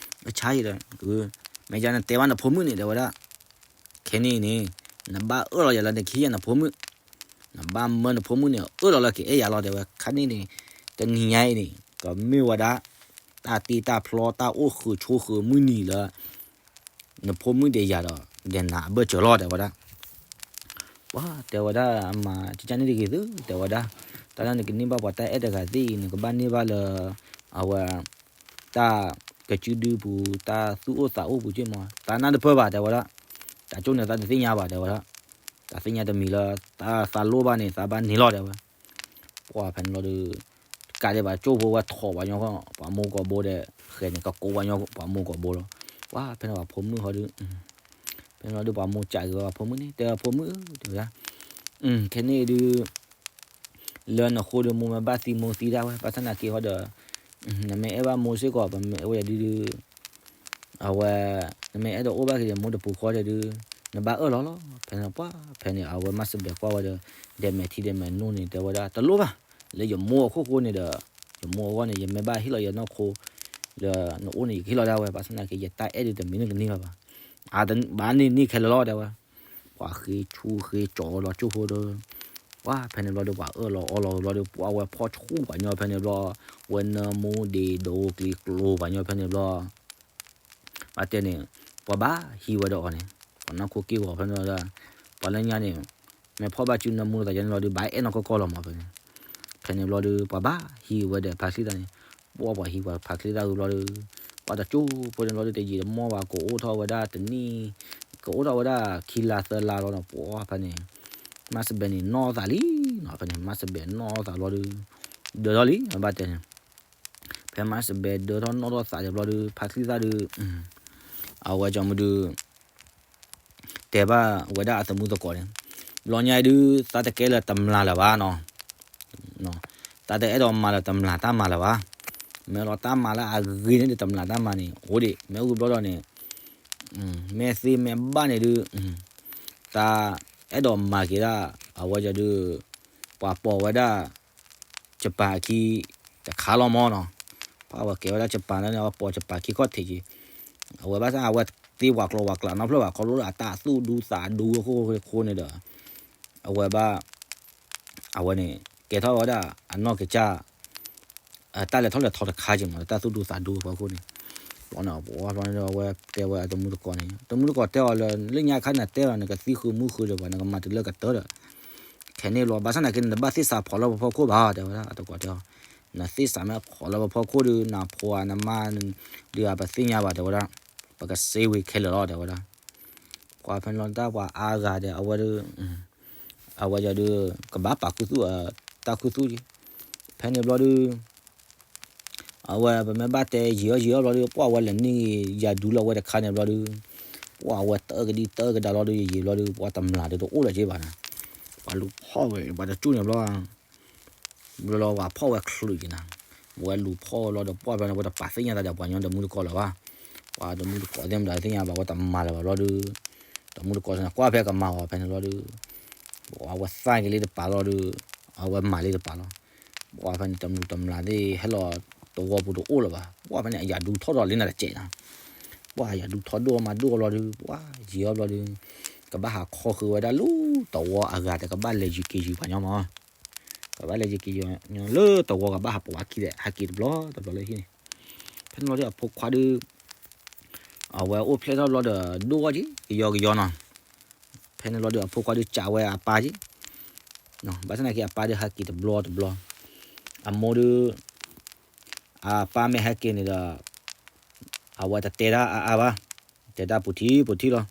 အဆါအံၤဒီး မ့ၢ်ဒ်န့ၣ်တဲဘၣ်နဖိမုၣ်န့ၣ် တဲဝဲဒၣ်, ခဲန့ၣ်န့ၣ် နဘၣ်အၢၣ်လီၤယၤလၢနကဟ့ၣ်ယၤနဖိမုၣ်, နဘၣ်မၢနဖိမုၣ်န့ၣ် အၢၣ်လီၤလၢကအဲၣ်ယၤလီၤ တဲဝဲ, ခါန့ၣ်န့ၣ် တနံၤညါအံၤန့ၣ် ကမ့ၢ်ဝဲဒၣ် တၢ်တ့တၢ်ဖျီ တၢ်အိၣ်ဃုာ်ဆိးဃုာ်မုၢ်နံၤလၢ နဖိမုၣ်ဒီးယၤဒီး ဒီးနၤအဘၢၣ်စၢၤလီၤ တဲဝဲဒၣ်, ပှၢ်တဲဝဲဒၣ် မၤဒ်န့ၣ်တဂ့ၤသု တဲဝဲဒၣ်, တၢ်လၢနကန့ၢ်ဘၣ်ပှၤတၢ်အဲၣ်တဂၤသ့ၣ်အံၤ နကဘၣ်န့ၢ်ဘၣ်လၢ အဝဲ တၢ်ကစုဒုပူၤ တၢ်သူၣ်အိၣ်သးအိၣ်ပူၤက့ၢ်မး, သးနၢ်တပၢၢ်ဘၣ် တဲဝဲဒၣ်, တၢ်ကၠိၣ်န့ၣ်သးတသ့ၣ်ညါဘၣ် တဲဝဲဒၣ်, တၢ်သ့ၣ်ညါတမံၤလၢ တၢ်သးလိၣ်ဘၣ်န့ၣ် သးဘၣ်န့ၢ်လီၤ တဲဝဲ, ပှၢ်ဖဲန့ၣ်ဘျီဒီး ကးဒံးဘၣ်ကၠိၣ်ဖိဝဲထိးပှၤညီ ပှၤမိၢ်ကိးဘိဒီး ဃဲၤန့ၣ် ကကိးပှၤညီပှၤမိၢ်ကိးဘိလီၤ, ပှၢ်ဖဲန့ၣ်ပှၤဖိမုၣ်ဟီဒုး ဖဲန့ၣ်ဘျီဒီးပှၤမိၢ်ကးက့ၤဝဲပှၤဖိမုၣ်န့ၣ် တဲပှၤဖိမုၣ်ဧၢ တဲဝဲဒၣ်, ခဲန့ၣ်ဒုး လၢနဃိဒီးမိၢ်မ့ၢ်ဘၣ်သံမိၢ်သံဒၣ်ဝဲ ဘၣ်ဆၣ်သနာ်က့ဟီဒီး နမ့ၢ်အဲၣ်ဘၣ်မိၢ်စ့ၢ်ကီး ပမ့ၢ်အဲၣ်ဝဲဒၣ်ဒုး အဝဲ နမ့ၢ်အဲၣ်ဒိးအိၣ်ဘၣ်က့ၤဒီးမိၢ်တပူၤဃီဒီးဒုး နဘၣ်အၢၣ်လီၤလီၤ, ဖဲန့ၣ်ပှၢ်ဖဲန့ၣ် အဝဲမၤစဘဲးကွၢ်ဝဲဒီး ဒဲးမဲာ်ထံဒဲးမဲာ်နိန့ၣ် တဲဝဲဒၣ် တလိၣ်ဘၣ်, လၢယမိၢ်အခိၣ်ဃိန့ၣ်ဒီး ယမိၢ်အဂီၢ်န့ၣ် ယမ့ၢ်ဘၣ်ဟ့ၣ်လီၤယနီၢ်ခိ လၢနအိၣ်န့ၣ် ယကဟ့ၣ်လီၤဒၣ်ဝဲ ဘၣ်ဆၣ်သနာ်က့ ယတၢ်အဲၣ်ဒုးတမံၤန့ၣ်တန့ၢ်ဘၣ်ဘၣ်, အဘၣ်န့ၢ်န့ၢ်ခဲလၢာ်လီၤ တဲဝဲ ပှၤဃ့ဆူဃ့ကၠီလီၤကၠိၣ်ဖိဒီး ပှၢ်ဖဲန့ၣ်ဘျီဒီး ပှၤအၢၣ်လီၤအီလီၤဘျီဒီး ပှၢ်ဝဲဖီၣ်ဆူၣ်ပှၤညီဖဲန့ၣ်ဘျီ, ဝဲနၢမူဒံးဒိးကျံၤကျိၤပှၤညီဖဲန့ၣ်ဘျီ ဘၣ်တဲန့ၣ် ပှၤဘၣ်ဟံးဝဲဒီးအီၤန့ၣ် ပှၤနီၢ်ခိက့ၢ်ဂီၤဖဲန့ၣ်ဒီး ပှၤလၢညါန့ၣ် မ့ၢ်ဖီၣ်ဘၣ်စုနၢမူသးယဲန့ၣ်လီၤဒီး ဘၣ်အဲၣ်နီၢ်ကီၢ်ကီၢ်လီၤမးဖဲန့ၣ်, ဖဲန့ၣ်ဘျီဒီး ပှၤဘၣ်ဟံးဝဲဒီးဖါချံသၣ်န့ၣ်, ပှၢ်ပှၤဟံးပှၤဖါချံသၣ်ဝံၤဘျီဒီး ပှၢ်တကၠိၢ်ဖိန့ၣ်ဘျီဒီး တယံာ်တမီၢ်ဘၣ် ကအိၣ်ထီၣ်ဝဲဒၣ်တနံၣ်, ကအိၣ်ထီၣ်ဝဲဒၣ်ခံလါသၢလါလီၤနီၤ ပှၢ်ဖဲန့ၣ် မၤစဘဲးန့ၣ်နီၢ်သးလံနီၤ ဖဲန့ၣ် မၤစဘဲးနီၢ်သးဘျီဒီး ဒၢထီၣ်လံ ဘၣ်တဲန့ၣ် ဖဲမၤစဘဲးဒၢထီၣ်နီၣ်ထီၣ်သးဒံးဘျီဒီး ဖါချံသၣ်ဒီး အဝဲကၠီမုၢ်ဒုး တဲဘၣ်ဝဲဒၣ်အသမူသကိးန့ၣ်, ဘျီညါအံၤဒုး သးတကဲလၢတမျာ်လၢၤဘၣ်နီၤ, သးတအဲၣ်ဒိးမၤလၢတမျာ်တၢ်မၤလၢၤဘၣ်, မ့ၢ်လီၤတၢ်မၤလၢအဂ့ၤန့ၣ်ဒီးတမျာ်တၢ်မၤန့ၣ် အိၣ်ဒံး မ့ၢ်အိၣ်ဘျီဒီးန့ၣ် မ့ၢ်သ့မ့ၢ်ဘၣ်န့ၣ်ဒုး သးအဲၣ်ဒိးမၤက့ၤဒၣ် အဝဲကၠီဒုး ပှၤပိာ်ဝဲဒၣ် ယပၣ်အခံ တခါလီၤမးနီၤ, ပှၤဝဲကဲဝဲဒၣ်ယပၣ်န့ၣ် အဝဲပိာ်ယပၣ်ခံခီၣ်ထံးက့ၤ, အဝဲဘၣ်ဆၣ်အဝဲသ့ဝးကျိၤဝးကျးနီတဖျၢၣ်ဘၣ် ခီဖျိလၢအတၢ်သူၣ်ဒူသးဒူအခိၣ်ဃိန့ၣ်ဒီး အဝဲဘၣ် အဝဲန့ၣ် ကဲထီၣ်ဝဲဒၣ်အနီၢ်ကစၢ် တၢ်လဲၤထီၣ်လဲၤထီတခါက့ၤမး တၢ်သူၣ်ဒူသးဒူအဖီခိၣ်န့ၣ်, ဘျီန့ၣ် ပှၤဘျီန့ၣ်ဒီး အဝဲတဲဝဲအတမူသကိးန့ၣ် တမူသကိးတဲအီၤလၢ လၢညါခါန့ၣ်တဲလီၤ နကသံဃုာ်မူဃုာ်ဒီးပှၤ နကမၤတုၤလၢကတၢၢ်ဒီး ခဲန့ၣ်ဘျီ ဘၣ်ဆၣ်သနာ်က့န့ၣ် နဘၣ်သ့ၣ်စးဖီၣ်လၢပဖီခိၣ်ဘၣ် တဲဝဲဒၣ် အတကိးတဲအီၤ, နသ့ၣ်စးမ့ၢ်ဖီၣ်လၢပဖီခိၣ်ဒီး နဖိနမါဒုး ပသ့ၣ်ညါဘၣ် တဲဝဲဒၣ်, ပကစ့ဝ့ၤခဲလၢာ်လီၤ တဲဝဲဒၣ်, ပှၤဖဲန့ၣ်လီၤတၢ်ပှၤအါဂၤဒီး အဝဲဒုး အဝဲယီၤဒုး ကဘၣ်ပာ်ခူသူၣ် တၢ်ခူသူၣ်က့ၤ, ဖဲန့ၣ်ဘျီဒုး အဝဲပမ့ၢ်ဘၣ်တဲယံာ်အီၣ်ယံာ်အီၣ်ဘျီဒုး ပှၤဝဲလဲၤနံၣ်ယၤဒူလီၤဝဲတခါန့ၣ်ဘျီဒုး ပှၤဝဲတၢၢ်ကဒံတၢၢ်ကဒါလီၤဒုး ယံာ်ဘျီဒုး ပှၤတမျာ်ဒုးတအိၣ်လၢၤက့ၤဘၣ်နၤ, ပှၤလူၤဖီၣ်ဝဲ ပှၤတကၠိၢ်န့ၣ်ဘျီ ဘျီလီၤဝဲဖီၣ်ဝဲချုးက့ၤနၤ, ဝဲလူၤဖီၣ်ဝဲဘျီဒီး ပှၢ်ဘျီန့ၣ် ဝဲတပာ်သ့ၣ်ညါသးဒီးပှၤညီတမူတကိးလၢၤဘၣ်, ပှၤတမူတကိးသ့ၣ်မတၤသ့ၣ်ညါဘၣ် ဝဲတမျာ်လၢၤဘၣ်ဘျီဒုး တမူတကိးန့ၣ် ကွၢ်ဖဲကမၤအီၤဖဲန့ၣ်လီၤဒီး အဝဲသၣ်က့ၤလံတပၤလီၤဒီး အဝဲမၤလံတပၤလီၤ. ပှၤဖဲန့ၣ် တမုာ်တမျးသ့ၣ် ဟဲလီၤတဝီပူၤတအိၣ်လၢၤဘၣ်. ပှၤဖဲန့ၣ် အယၤဒူထီၣ်ဒီးလံနၤတစဲးနီၤ. ပှၤယၤဒူထီၣ်ဒိၣ်မးဒိၣ်လီၤဒီး ပှၤယံၤအီၤဘျီဒီး ကဘၣ်ဟးခီဃုာ်ဝဲဒၣ်လၢတဝီအဂၤ တကဘၣ်လဲၤယံၤက့ၤယံၤပှၤညီမး ကဘၣ်လဲၤယံၤက့ၤယံၤညီ လၢတဝီကဘၣ်ဟးပိာ်ဝဲခံဒီး ဟဲက့ၤတဘျီတဘျီလၢဟံၣ်န့ၣ်. ဖဲန့ၣ်လီၤဒီးအဖိခွါဒီး အဝဲအိၣ်ဖျဲၣ်ထီၣ်ဘျီဒီး ဒိၣ်ဂီၢ်က့ၤ ကယီကယီနီၤ. ဖဲန့ၣ်လီၤဒီးအဖိခွါဒီး ကးဝဲအပၢ်က့ၤ, ဘၣ်ဆၣ်သနာ်က့ အပၢ်ဒီးဟဲက့ၤတဘျီတဘျီ. အမိၢ်ဒီး အပၢ်မ့ၢ်ဟဲက့ၤန့ၣ်ဒီး အဝဲတတဲတၢ်အါအါဘၣ်, တဲတၢ်ပူၤထံပူၤထံလီၤ.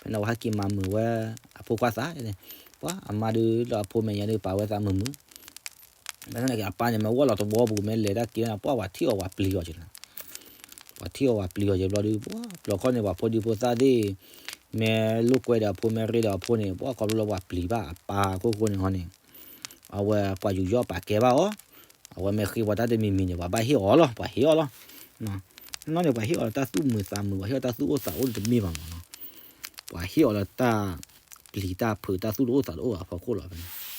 ဖဲန့ၣ်အဝဲဟဲက့ၤမၤမုာ်ဝဲအဖိခွါသးန့ၣ်, ပှၤအမါဒီးလၢအဖိမဲာ်ညါဒီး ပာ်ဝဲသးမုာ်မုာ်. ဘၣ်ဆၣ်သနာ်က့ အပၢ်န့ၣ် မ့ၢ်ဝဲလီၤတဝီပူၤ မ့ၢ်လဲၤတၢ်က့ၤန့ၣ် ပှၤပှၤထံၣ်အီၤပှၤပျံၤအီၤက့ၤလီၤ. ပှၤထံၣ်အီၤပှၤပျံၤအီၤက့ၤဘျီဒီး ပှၤပျီခီန့ၣ် ပှၤဖိဒံဖိသၣ်သ့ၣ် မ့ၢ်လိာ်ကွဲဒီးအဖိ မ့ၢ်ရ့ဒီးအဖိန့ၣ် ပှၤခီဖျိလၢပှၤပျံၤဘၣ်အပၢ်အခိၣ်ဃိန့ၣ်ဟီန့ၣ် အဝဲပှၤယူးယီၣ်ပာ်ကဲဘၣ်အီၤ, အဝဲမ့ၢ်ဃ့ပှၤတၢ်တမံၤမံၤန့ၣ် ပှၤဘၣ်ဟ့ၣ်အီၤလီၤ, ပှၤဟ့ၣ်အီၤလီၤ. နီၢ်န့ၣ် ပှၤဟ့ၣ်အီၤလၢတၢ်သူၣ်မုာ်သးမုာ်, ပှၤဟ့ၣ်အီၤတၢ်သူၣ်အိၣ်သးအိၣ်တမ့ၢ်ဘၣ်မးနီၤ. ပှၤဟ့ၣ်အီၤလၢတၢ်ပျံၤတၢ်ဖုး တၢ်သူၣ်တအိၣ်သးတအိၣ်အဖီခိၣ်လီၤဖဲန့ၣ်.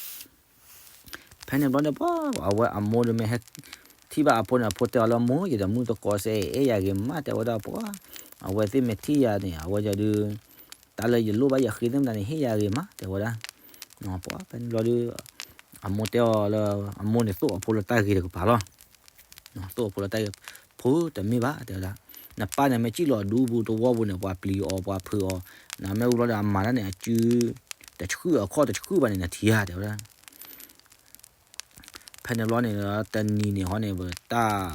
ဖဲန့ၣ်ဘျီန့ၣ် ပှၤအဝဲအမိၢ်ဒီးမ့ၢ်ဟဲထံၣ်ဘၣ်အဖိန့ၣ် အဖိတဲအီၤလၢ မိၢ် ယတမုာ်တကိးစဲ အဲၣ်ယၤဂ့ၤမး တဲဝဲဒၣ်ပှၤ, အဝဲသ့ၣ်မ့ၢ်ထံၣ်ယၤန့ၣ် အဝဲယၤဒုး တၢ်လၢယလိၣ်ဘၣ်ယဃ့သ့ၣ်မတၤန့ၣ် ဟ့ၣ်ယၤဂ့ၤမး တဲဝဲဒၣ်. ပှၤဖဲန့ၣ်ဘျီဒီး အမိၢ်တဲအီၤလၢ အမိၢ်န့ၣ်သိၣ်အဖိလၢတၢ်ဂ့ၤတကပၤလီၤ. သိၣ်အဖိလၢတၢ်ဂ့ၤ, ဖိတမ့ၢ်ဘၣ် တဲဝဲဒၣ်. နပၢ်န့ၣ်မ့ၢ်စံၣ်လီၤဒူပူၤတဝီပူၤန့ၣ် ပှၤပျံၤအီၤပှၤဖုးအီၤ, နမ့ၢ်ဝံၤဘျီဒီးအမၤတၢ်န့ၣ် အစုတဆှုၣ်အခီၣ်တဆှုၣ်ဘၣ်န့ၣ် နထံၣ်ဧါ တဲဝဲဒၣ်. ဖဲန့ၣ်ဘျီန့ၣ် တနံၤန့ၣ်ဟီန့ၣ် ပတၢ်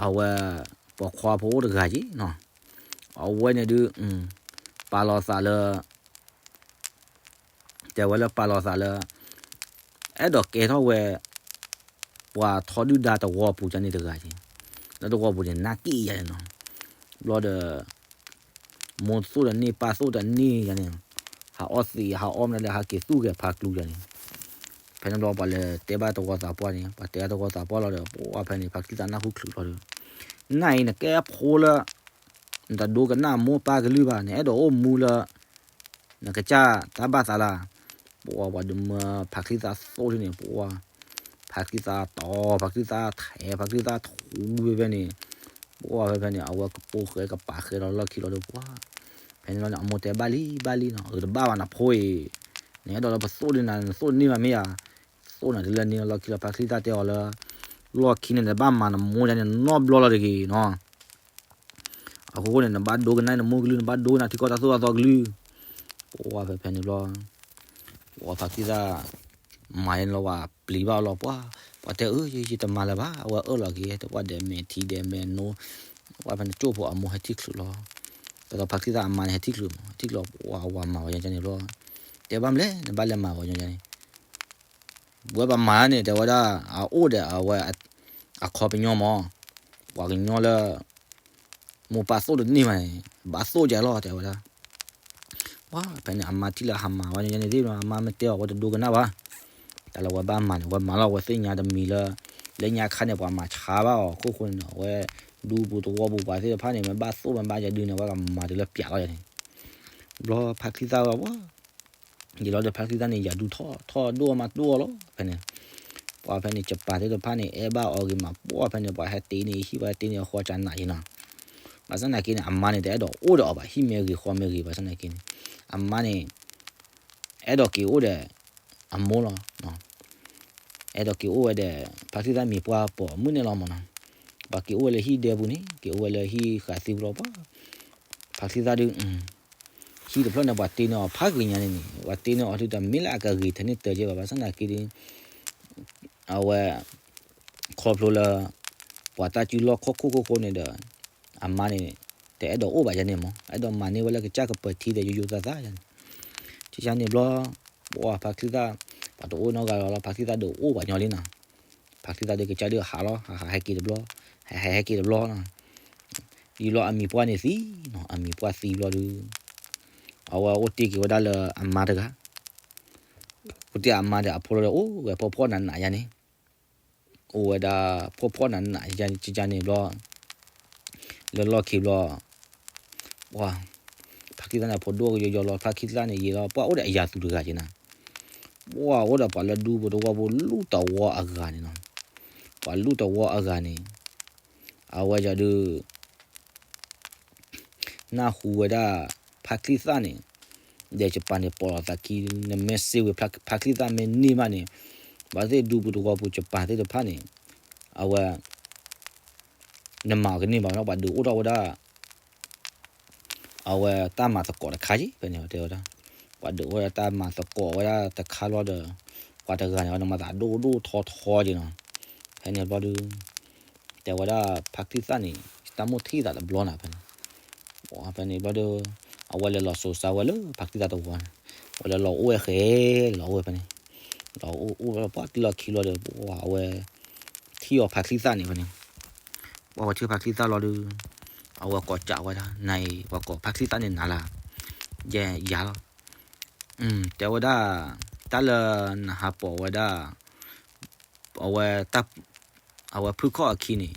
အဝဲ ပိာ်ခွါဖိအိၣ်တဂၤက့ၤနီၤ, အဝဲန့ၣ်ဒုး ပာ်လီၤသးလၢ တဲဝဲလၢပာ်လီၤသးလၢ အဲၣ်ဒိးကဲထီၣ်ဝဲ ပှၤထီဒုၣ်ဒါတဝီပူၤကန့ၣ်တဂၤက့ၤ, လၢတဝီပူၤန့ၣ် နၢ်က့ၣ်ယၤန့ၣ်နီၤ, ဘျီဒီး မိၢ်သိၣ်တန့ၢ်ပၢ်သိၣ်တန့ၢ်ယၤန့ၣ်, ဟးအီၣ်သံးဟးအီၣ်မနုၤလဲၣ် ဟးက့ၤသူၣ်ဂဲၤဖါကျူယၤန့ၣ်. ဖဲန့ၣ်ဘျီပှၤလဲၤတဲဘၣ်တဝီသးပှၢ်န့ၣ် ပှၤတဲတဝီသးပှၢ်လီၤဒီး ပှၤဖဲန့ၣ် ဖါတံၢ်သးနၢ်ဟူချုးလီၤဒီး နၤအံၤနကဲအဖိလၢ နတဒိကနၣ်မိၢ်ပၢ်ကလုၢ်ဘၣ် နအဲၣ်ဒိးအိၣ်မူလၢ နကစၢ်တၢ်ဘၣ်သးလၢ်, ပှၤပှၤဒုးမၢဖါတံၢ်သးသိၣ်ထံန့ၣ် ပှၤ ဖါတံၢ်သးတီ ဖါတံၢ်သးထဲ ဖါတံၢ်သးထူဖဲဖဲန့ၣ်, ပှၤဖဲဖဲန့ၣ် အဝဲကပိာ်ဃဲကပာ်ဃဲလီၤလီၢ်ခံလီၤဒီးပှၤ, ဖဲန့ၣ်လီၤန့ၣ် အမိၢ်တဲဘၣ်လံဘၣ်လံနီၤ အတဘၣ်ဘၣ်နဖိအံၤ, နအဲၣ်ဒိးလၢပသိၣ်ဒ်နၤ နသိၣ်န့ၢ်မးမ့ၢ်ဧါ, သိၣ်နၤတုၤလၢန့ၣ်လီၢ်ခံလီၤ ဖါတံၢ်သးတဲအီၤလၢ လီၢ်ခံန့ၣ် နဘၣ်မၤနမိၢ်ယၤန့ၣ် နီတဘျီလီၤတဂ့ၤနီၤ အဃိန့ၣ် နဘၣ်ဒိကနၣ်နမိၢ်ကလုၢ် နဘၣ်ဒိကနၣ်ထံကီၢ်တၢ်သိၣ်တၢ်သီကလုၢ်, ပှၤဖဲဖဲန့ၣ်ဘျီ, ပှၤဖါတံၢ်သး မၤန့ၣ်လီၤ ပှၤပျံၤဘၣ်လီၤ ပှၤ, ပှၤတဲအၢ ယတမၤလၢၤဘၣ် အဝဲအၢၣ်လီၤက့ၤ တပှၢ်ဒဲးမဲာ်ထံဒဲးမဲာ်နိ, ပှၤဖဲန့ၣ် ကၠိဖိအမိၢ်ဟဲထံၣ်ချုးလီၤ, ဒီးဖါတံၢ်သးအမါန့ၣ် ဟဲထံၣ်ချုးမး ထံၣ်ချုးလီၤ ပှၤဝၤမၤဝဲညီန့ၣ်ဘျီ, တဲဘၣ်မလဲၣ် နဘၣ်လဲၤမၤဝဲညီန့ၣ် ဝဲပမၤန့ၣ် တဲဝဲဒၣ် အအိၣ်ဒီးအဝဲ အခီပညီမး, ပှၤကညီလၢ မိၢ်ပၢ်သိၣ်တန့ၢ်ဘၣ်န့ၣ် ဘၣ်သိၣ်ကလီၤ တဲဝဲဒၣ်, ပှၤဖဲန့ၣ် အမါထံၣ်လၢဟးမၤဝဲန့ၣ်သ့ၣ် အမါမ့ၢ်တဲအီၤ ဝဲတဒိကနၣ်ဘၣ်, တၢ်လၢဝဲဘၣ်မၤန့ၣ် ဝဲမၤလီၤ ဝဲသ့ၣ်ညါတမံၤလၢ လၢညါခါန့ၣ် ပှၤမၤဆါဘၣ်အီၤ ခိၣ်ဃိန့ၣ်ဒီး အဝဲ ဒူပူၤတဝီပူၤပှၤသ့ၣ်တဖၣ်န့ၣ် မ့ၢ်ဘၣ်သိၣ်မ့ၢ်ဘၣ်ယဒုန့ၣ် ဝဲကမၤတုၤလၢပျးလီၤယၤန့ၣ်, ဘျီဖါတံၢ်သးဝဲ ယံာ်လီၤဒီးဖါတံၢ်သးန့ၣ် ယၤဒူထီၣ်ထီၣ်ဒိၣ်မးဒိၣ်လီၤ ဖဲန့ၣ်, ပှၤဖဲန့ၣ် ကပၤသ့ၣ်တဖၣ်န့ၣ် အဲၣ်ဘၣ်အီၤဂ့ၤမး ပှၤဖဲန့ၣ် ပှၤဟဲတ့န့ၢ်ဟံၣ် ပှၤဟဲတ့န့ၢ်အဃီကနးယံၤနီၤ, ဘၣ်ဆၣ်သနာ်က့န့ၣ် အမါန့ၣ် တအဲၣ်ဒိးအိၣ်ဒီးအီၤဘၣ် ဟံၣ်မ့ၢ်ဂ့ၤဃီမ့ၢ်ဂ့ၤ ဘၣ်ဆၣ်သနာ်က့န့ၣ်, အမါန့ၣ် အဲၣ်ဒိးက့ၤအိၣ်ဒီး အမိၢ်လီၤ အဲၣ်ဒိးက့ၤအိၣ်ဝဲဒီး ဖါတံၢ်သးမံၤပှၢ်ပိာ်မုၣ်န့ၣ်လီၤမးနီၤ, ပှၤက့ၤအိၣ်ဝဲလၢဟံၣ်ဒဲပူၤန့ၣ် က့ၤအိၣ်ဝဲလၢဟံၣ်ဃာ်သံပူၤလီၤပှၤ, ဖါတံၢ်သးဒုး ဟံၣ်တဖျၢၣ်န့ၣ် ပှၤတ့န့ၢ်အီၤဖးဂ့ၤညါန့ၣ်န့ၣ် ပှၤတ့န့ၢ်အီၤဒုးတမ့ၢ်လၢအကဂ့ၤထဲန့ၣ်တၢ်ကဲဘၣ် ဘၣ်ဆၣ်သနာ်က့ဒီး အဝဲ ခီဖျိလၢ ပှၤတၢ်စုလီၢ်ခီၣ်ခိၣ်ခိၣ်ဃိန့ၣ်ဒီး အမါန့ၣ် တအဲၣ်ဒိးအိၣ်ဘၣ်ယၤန့ၣ်မး အဲၣ်ဒိးမၤန့ၢ်ဝဲလၢကစၢ်ကပၢၤထံဒီးယိယိသးသးယၤန့ၣ်, ကန့ၣ်ဘျီ ပှၤဖါတံၢ်သး ပှၤတအိၣ်နီတဂၤလီၤလီၤ ဖါတံၢ်သးဒုးအိၣ်ဘၣ်ညီလံနီၤ, ဖါတံၢ်သးဒုးကစၢ်ဒုးဟးလီၤ ဟးဟးဟဲက့ၤတဘျီ ဟဲဟဲဟဲက့ၤတဘျီနီၤ, ယံာ်လီၤအမံၤပှၢ်န့ၣ်သံနီၤ အမံၤပှၢ်သံဘျီဒုး အဝဲအိၣ်တ့ၢ်က့ၤဝဲဒၣ်လၢအမါတဂၤ အိၣ်တ့ၢ်အမါဒီးအဖိလီၤဒီး အိၣ်ဝဲဖှီၣ်ဖှီၣ်နးနးယၤန့ၣ်, အိၣ်ဝဲဒၣ်ဖှီၣ်ဖှီၣ်နးနးယၤန့ၣ်ဘျီ, လၢလီၢ်ခံဘျီ, ပှၤ, ဖါ ဖါချံသၣ်န့ၣ် ဖိဒိၣ်ကယီယီလီၤ ဖါချံသၣ်န့ၣ်ယံာ်လီၤ ပှၢ်အိၣ်ဒီးအယၤသူတဂၤက့ၤနၤ, ပှၢ်အိၣ်ဒီးပှၤလၢဒူဖိတဝီဖိလူၢ်တဝီအဂၤန့ၣ်နီၤ, ပှၤလူၢ်တဝီအဂၤန့ၣ် အဝဲဒုး နၢ်ဟူဝဲဒၣ် ဖါချံသၣ်န့ၣ် ဒီးယပၢ်န့ၣ်ပိာ်လီၤသးခံ နမ့ၢ်စ့ဝဲ ဖါချံသၣ်မ့ၢ်န့ၢ်ဘၣ်န့ၣ် ဘၣ်သ့ၣ်ဒူပူၤတဝီပူၤ ယပၢ်သ့ၣ်တဖၣ်န့ၣ် အဝဲ နမၤအီၤကန့ၢ်ဘၣ်နီၤ ပှၤဒုးအိၣ်ထီၣ်ဝဲဒၣ် အဝဲတၢ်မၤသကိးတခါက့ၤ ဖဲန့ၣ်တဲဝဲဒၣ် ပှၤဒုးအိၣ်ဝဲဒၣ်တၢ်မၤသကိးဝဲဒၣ်တခါလီၤဒီး ပှၤတဂၤန့ၣ် နမၤသးဒိၣ်ဒိၣ်ထီထီက့ၤနီၤ ဖဲန့ၣ်ဘျီဒုး တဲဝဲဒၣ်ဖါချံသၣ်န့ၣ် တၢ်မိၣ်ထံၣ်သးတဘျီနၤဖဲန့ၣ် ဖဲန့ၣ်ဘျီဒီး အဝဲလဲၤလီၤစိၤစါဝဲလၢဖါချံသၣ်တဝီန့ၣ် ဝဲလဲၤလီၤအိၣ်ဝဲဃဲ လဲၤလီၤအိၣ်ဝဲဖဲန့ၣ် လီၤအိၣ်အိၣ်လီၤပှၢ်တံၢ်လီၢ်ခံလီၤဒီး အဝဲ ထံၣ်အီၤဖါချံသၣ်န့ၣ်ဖဲန့ၣ် ပှၢ်ဝဲထံၣ်ဖါချံသၣ်လီၤဒီး အဝဲကိးကးဝဲဒၣ် နၤအံၤ ပှၤကိးဖါချံသၣ်န့ၣ်နၤလၢ ယဲယၤလီၤ တဲဝဲဒၣ် တၢ်လၢနဟးပိာ်ဝဲဒၣ် အဝဲ အဝဲဖုခီၣ်အခံန့ၣ်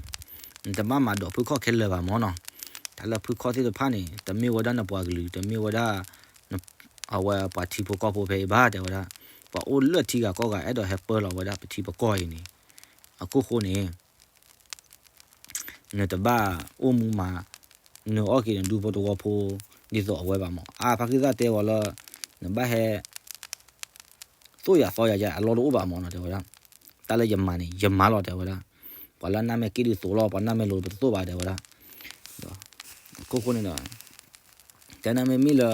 နတဘၣ်မၤဒိးဖုခီၣ်ခဲလၢာ်ဘၣ်မၢ်နီၤ တၢ်လၢဖုခီၣ်သ့ၣ်တဖၣ်န့ၣ် တမ့ၢ်ဝဲဒၣ်နပှၤကလုာ် တမ့ၢ်ဝဲဒၣ် အဝဲပှၤထံဖိကီၢ်ဖိဖဲအံၤဘၣ် တဲဝဲဒၣ် ပှၤအိၣ်လၢထံဂၤကီၢ်ဂၤ အဲၣ်ဒိးဟဲပၢလီၤဝဲဒၣ်ပထံပကီၢ်အံၤန့ၣ် အခိၣ်ဃိန့ၣ် နတဘၣ်အိၣ်မူမၤ နုာ်အီၣ်က့ၤနဒူဖိတဝီဖိ ဒ်သိးအဝဲဘၣ်မၢ် အါဖါချံသၣ်တဲဝဲလၢ နဘၣ်ဟဲ သိၣ်ယၤသီယၤယါအလီၢ်တအိၣ်ဘၣ်မၢ်နီၤ တဲဝဲဒၣ် တၢ်လၢယမၤန့ၣ် ယမၤလီၤ တဲဝဲဒၣ် ပှၤလၢနၢ်မဲာ်က့ၣ်ဒုးသိးလီၤ ပှၤနၢ်မဲာ်လိၤပတသိၣ်ဘၣ် တဲဝဲဒၣ် အခိၣ်ဃိန့ၣ်ဒီး တဲနမ့မ့ၢ်လၢ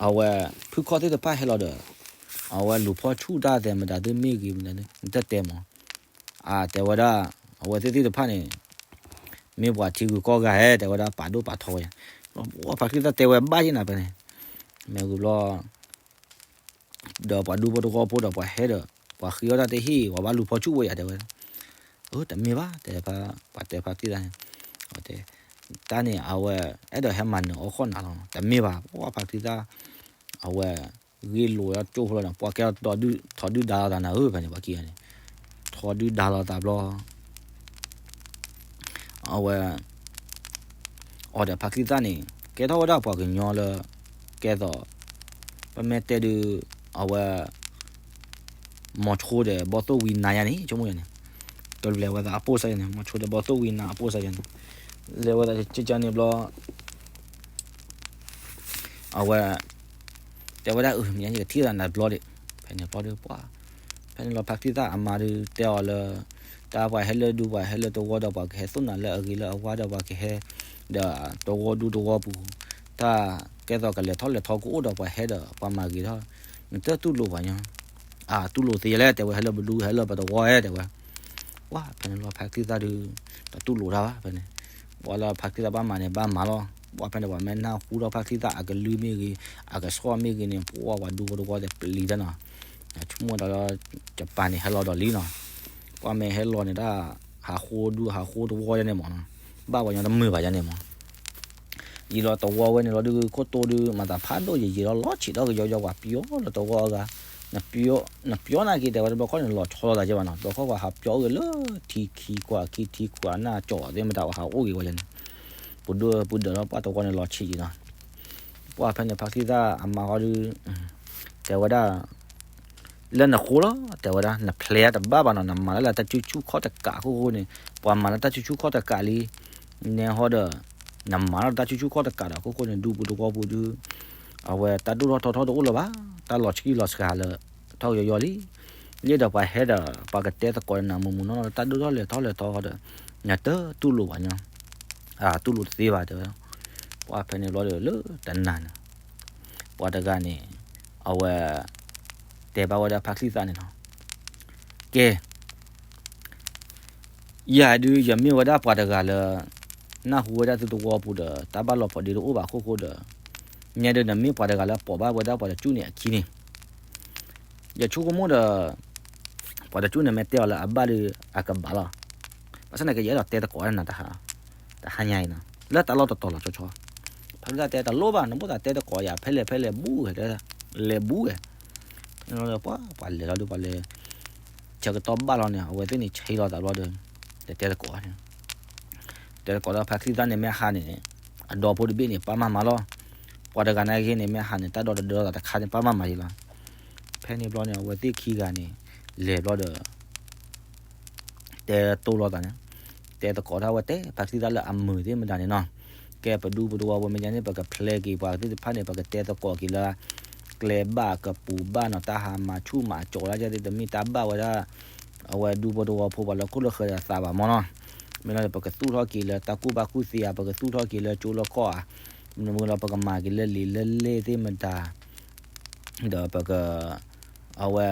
အဝဲ ဖုခီၣ်သ့ၣ်တဖၣ်ဟဲလီၤဒီး အဝဲလူၤဖီၣ်ဆူၣ်တၢ်သဲမတၤသ့ၣ်မ့ၢ်ဂ့ၤမတၤသ့ၣ် နတတဲမၢ် အတဲဝဲဒၣ် အဝဲသ့ၣ်သ့ၣ်တဖၣ်န့ၣ် မ့ၢ်ပှၤထံဂုၤကီၢ်ဂၤဟဲ တဲဝဲဒၣ်ပာ်ဒိၣ်ပာ်ထီဝဲ ပှၤဖါချံသၣ်တဲဝဲဘၣ်ယဲနၤဖဲန့ၣ် မ့ၢ်ဂ့ၤဘျီ ဒီးပှၤဒူဖိတဝီဖိဒီးပှၤဟဲဒီး ပှၤဃ့အီၣ်တၢ်တဟ့ၣ် ပှၤဘၣ်လူၤဖီၣ်ဆူၣ်ဝဲယၤ တဲဝဲ အၢ တမ့ၢ်ဘၣ် တဲ ပှၤတဲဖါချံသၣ်န့ၣ် တဲ တၢ်န့ၣ်အဝဲ အဲၣ်ဒိးဟဲမၤနၢၤအီၣ်ဃီၣ်နၤလီၤ တမ့ၢ်ဘၣ် ပှၤဖါချံသၣ် အဝဲ ဂ့ၢ်လိာ်ဒီးကၠိဖိလီၤန့ၣ် ပှၤကဲထီၣ်ဒုၣ်ဒါလိာ်သးနၤဧၢ ဖဲန့ၣ် ပှၤခံဂၤန့ၣ် ထီဒုၣ်ဒါလိာ်သးဘျီ အဝဲ အီၤဒီးဖါချံသၣ်န့ၣ် ကဲထီၣ်ဝဲဒၣ်ပှၤကညီလၢ ကဲသိး ပမ့ၢ်တဲဒုး အဝဲ မီၤဆိဒီးဘီၣ်သိၣ်ဝံနါယါန့ၣ် ဆိကမိၣ်ယါန့ၣ် ကလဲၤဝဲသးအပိၢ်စၢ်ယါန့ၣ် မီၤဆိဒီးဘီၣ်သိၣ်ဝံနါအပိၢ်စၢ်ယါန့ၣ် လဲၤဝဲသးကကန့ၣ်ဘျီ အဝဲ တဲဝဲဒၣ်အၢ မ့ၢ်ယကထံၣ်သးနၤတဘျီဒံး ဖဲန့ၣ်ဘျီဒီး ပှၤ ဖဲန့ၣ်လီၤဖါချံသၣ်အမါဒီးတဲအီၤလၢ တၢ်ပှၤဟဲလၢဒူပှၤဟဲလၢတဝီဒီးပှၤကဟဲသိၣ်နၤလၢအဂ့ၤလၢအဝါဒီးပှၤကဟဲ ဒီးတဝီဒူတဝီပူၤ တၢ်ကဲသိးကလဲၤထီၣ်လဲၤထီကအိၣ်ဒီးပှၤဟဲဒီးပှၤမၤဂ့ၤထီၣ် နတတူၢ်လိာ်ပှၤညီ အတူၢ်လိာ်သ့ယဲလဲၣ် တဲဝဲ ဟဲလၢပဒူဟဲလၢပတဝီဧဲ တဲဝဲ ပှၤဖဲန့ၣ်လီၤဖါချံသၣ်ဒီး တတူၢ်လိာ်တၢ်ဘၣ်ဖဲန့ၣ် ပှၤလၢဖါချံသၣ်ဘၣ်မၤန့ၣ် ဘၣ်မၤလီၤ ပှၤဖဲန့ၣ်ပှၤမ့ၢ်နၢ်ဟူထီၣ်ဖါချံသၣ်အကလုၢ်မ့ၢ်ဂ့ၤ အကဆှီၣ်မ့ၢ်ဂ့ၤန့ၣ် ပှၤပှၤဒူဖိတဝီသ့ၣ်ပျံၤတၢ်နီၤ ဆိကမိၣ်ဒီး ယပၢ်န့ၣ်ဟဲလီၤဒီးလံနီၤ ပှၤမ့ၢ်ဟဲလီၤန့ၣ်တၢ် ဟးဃိဒူဟးဃိတဝီယါန့ၣ်မးနီၤ ဘၣ်ပှၤညီတမုာ်ဘၣ်ယါန့ၣ်မး ယံာ်လီၤတဝီဝဲန့ၣ်လီၤဒုး ခိၣ်တိဒုး မၤသးဖးဒိၣ်ယံာ်ယံာ်လီၤ လီၤဆံးထီၣ်ကယီယီပှၤပျီလီၤတဝီအဂၤ နပျီ နပျီနာ်က့ တဲဝဲတဘျီခီၣ်န့ၣ် လီၤဆီလိာ်သးကဲဘၣ်နီၤ တဘျီခီၣ်ပှၤဟးပျီအိၣ်ဂ့ၤလၢထံခံကွၢ်ခံ ထံခွၢ်အနၢ်ကၠီၣ်သ့ၣ်မတၤပှၤဟးအိၣ်ဂ့ၤဝဲန့ၣ် ပဒိၣ်ပဒၢးလီၤပှၤတဝီန့ၣ်လီၤဆံးယံာ်နီၤ ပှၤဖဲန့ၣ်ဖါချံသၣ်အမါဃီဒုး တဲဝဲဒၣ် လၢနဃိလီၤ တဲဝဲဒၣ် နဖျဲးတဘၣ်ဘၣ်နီၤ နမၤလၢလၢတၢ်ဆူၣ်ဆူၣ်ခီၣ်တကးအခိၣ်ဃိန့ၣ် ပှၤမၤလၢတၢ်ဆူၣ်ဆူၣ်ခီၣ်တကးလံ နဲဟီဒီး နမၤလၢတၢ်ဆူၣ်ဆူၣ်ခီၣ်တကးဒီးအခိၣ်ဃိန့ၣ် ဒူပူၤတဝီပူၤဒုး အဝဲတၢ်ဒိၣ်ထီၣ်ထီထီၣ်တအိၣ်လၢၤဘၣ် တၢ်လီၤဆှံလီၤစှၤလၢ ထီၣ်ကယီယီလံ လၢဒီးပှၤဟဲဒီး ပှၤကတဲသကိးနၤမုၢ်မုၢ်နီၢ်နီၢ် တၢ်ဒိၣ်ထီၣ်လဲၤထီၣ်လဲၤထီဒီး နတတူၢ်လိာ်ဘၣ်ညီ အတူၢ်လိာ်တသ့ဘၣ်တဲဝဲ ပှၤဖဲန့ၣ်ဘျီဒီးလၢတနၤန့ၣ် ပှၤတဂၤန့ၣ် အဝဲ တဲဘၣ်ဝဲဒၣ်ဖါချံသၣ်န့ၣ်နီၤ ကဲ ယၤဒုးယမ့ၢ်ဝဲဒၣ်ပှၤတဂၤလၢ နၢ်ဟူဝဲဒၣ်သုတဝီပူၤဒီး တၢ်ဘၣ်လီၤဖိးဒ့တအိၣ်ဘၣ်အခိၣ်ဃိဒီး ညါဒုးနမ့ၢ်ပှၤတဂၤလၢပိာ်ဘၣ်ဝဲဒၣ်ပှၤတကၠူၣ်န့ၣ်အခံန့ၣ် ယဆိကမိၣ်ဒီး ပှၤတကၠူၣ်န့ၣ်မ့ၢ်တဲအီၤလၢအဘၣ်ဒီးအကဘၣ်လီၤ. ဘၣ်ဆၣ်န့ၣ်က ယအဲၣ်ဒိးတဲသကိးနၤ တဟါညါအံၤနီၤ လၢတၢ်လီၢ်တတီၤလီၤဆီဆီ ဖါချံသၣ်တဲတလိၣ်ဘၣ် နမိၣ်သးတဲသကိးယၤ ဖဲလဲၣ်ဖဲလဲၣ်ဘူးဂ့ၤ တဲ လဲၤဘူးဂ့ၤ ပှၤလဲၤလီၤဒုးပှၤလဲၤ ဆၢကတီၢ်ဘၣ်လီၤန့ၣ် အဝဲသ့ၣ်န့ၣ်ဆံးလီၤသးဘျီဒီး လဲၤတဲသကိး တဲသကိးဒီးဖါချံသၣ်န့ၣ်မ့ၢ်ဟါန့ၣ် အဒီဖိတဘ့ၣ်န့ၣ် ပၢ်မၤမၤလီၤ. ပှၤတဂၤနာ်က့န့ၣ် မ့ၢ်ဟးန့ၣ် တၢ်ဒီတဒၢသးတခါန့ၣ် ပၢ်မၤမၤယံၤလီၤ. ဖဲန့ၣ်ဘျီန့ၣ် အဝဲသ့ၣ်ခံဂၤန့ၣ် လဲၤဘျီဒီး တဲတိၢ်လိာ်သးန့ၣ်, တဲသကိးတၢ်ဝဲတဲ ဖါချံသၣ်လၢအမုာ်သ့ၣ်မတၤန့ၣ်နီၤ, ကဲပဒူဖိတဝီဖိမ့ၢ်န့ၣ် ပကဖျဲက့ၤပှၤသ့ၣ်တဖၣ်န့ၣ် ပကတဲသကိးက့ၤလၢ ကျဲဘၣ်ကပူၤဘၣ်နီၤ တၢ်ဟးမၤဆူၣ်မၤကၠီၤဒၣ်ကဲသ့ၣ်တမ့ၢ်တၢ်ဘၣ်ဝဲဒၣ် အဝဲဒူဖိတဝီဖိပှၤလၢခိၣ်လၢဃၢၤဒီးသးဘၣ်မ့ၢ်နီၤ, မ့ၢ်လီၤဒီး ပကသူၣ်ထီၣ်က့ၤလၢတၢ်ကူၣ်ဘၣ်ကူၣ်သ့ဧါ ပကသူၣ်ထီၣ်က့ၤလၢကၠိလၢကီၢ်ဧါ, မ့ၢ်လီၤပကမၤက့ၤလၢလံာ်လၢလဲၢ်သ့ၣ်မတၤ ဒီးပက အဝဲ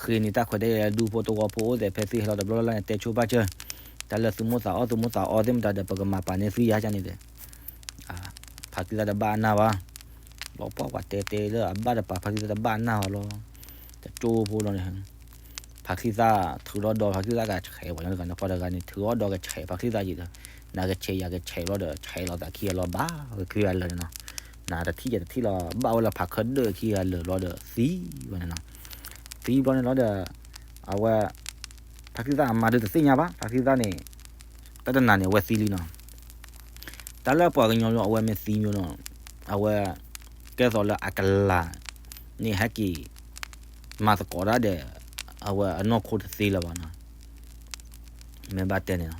ဃ့န့ၢ်တၢ်ခွဲးတၢ်ယာ်လၢဒူဖိတဝီဖိအိၣ်သ့ၣ် ဖဲသုဟဲလီၤတဘျီလၢ်လၢ်န့ၣ် တဲဆိဘၣ်စၢၤ, တၢ်လၢသုမိၢ်သးအီၣ်သုမိၢ်သးအီသ့ၣ်မတၤဒီး ပကမၤပာ်န့ၢ်သုယါန့ၣ်ဒီး ဖါချံသၣ်တဘၣ်အနၢ်ဘၣ်, ဘျီပှၢ်ပှၤတဲတဲလၢအဘၣ်တပၤ ဖါချံသၣ်တဘၣ်အနၢ်ဘၣ်လီၤ, တကၠိဖိလီၤန့ၣ် ဖါချံသၣ်ထုးထီၣ်ဒီ ဖါချံသၣ်ကဆဲးပှၤညီတဂၤန့ၣ် ပှၤတဂၤန့ၣ် ထုးထီၣ်ဒီကဆဲး ဖါချံသၣ်ယံၤဒီး နကဆဲးယၤကဆဲးလီၤဒီး ဆဲးလီၤသးခံဂၤလီၤဘၣ်ဝဲခံဂၤလၢာ်န့ၣ်နီၤ, နတထံၣ်ယတထံၣ်လီၤ ဘၣ်ဝဲလၢဖးခၢၣ်ဒၢၣ်ခံဂၤလၢာ်ဘျီဒီးသံဝဲန့ၣ်နီၤ, သံဘျီန့ၣ်လီၤဒီး အဝဲ ဖါချံသၣ်အမါဒုးတသ့ၣ်ညါဘၣ် ဖါချံသၣ်န့ၣ် တၢ်တနၤန့ၣ် အဝဲသံလံနီၤ တၢ်လၢပှၤကညီလၢအဝဲမ့ၢ်သံမ့ၢ်နီၤ, အဝဲ ကဲသိးလၢအကလၤ န့ၣ်ဟဲက့ၤ မၤသကိးတၢ်ဒီး အဝဲအနီၢ်ခိတသ့လၢၤဘၣ်နီၤ, မ့ၢ်ဘၣ်တဲန့ၣ်လီ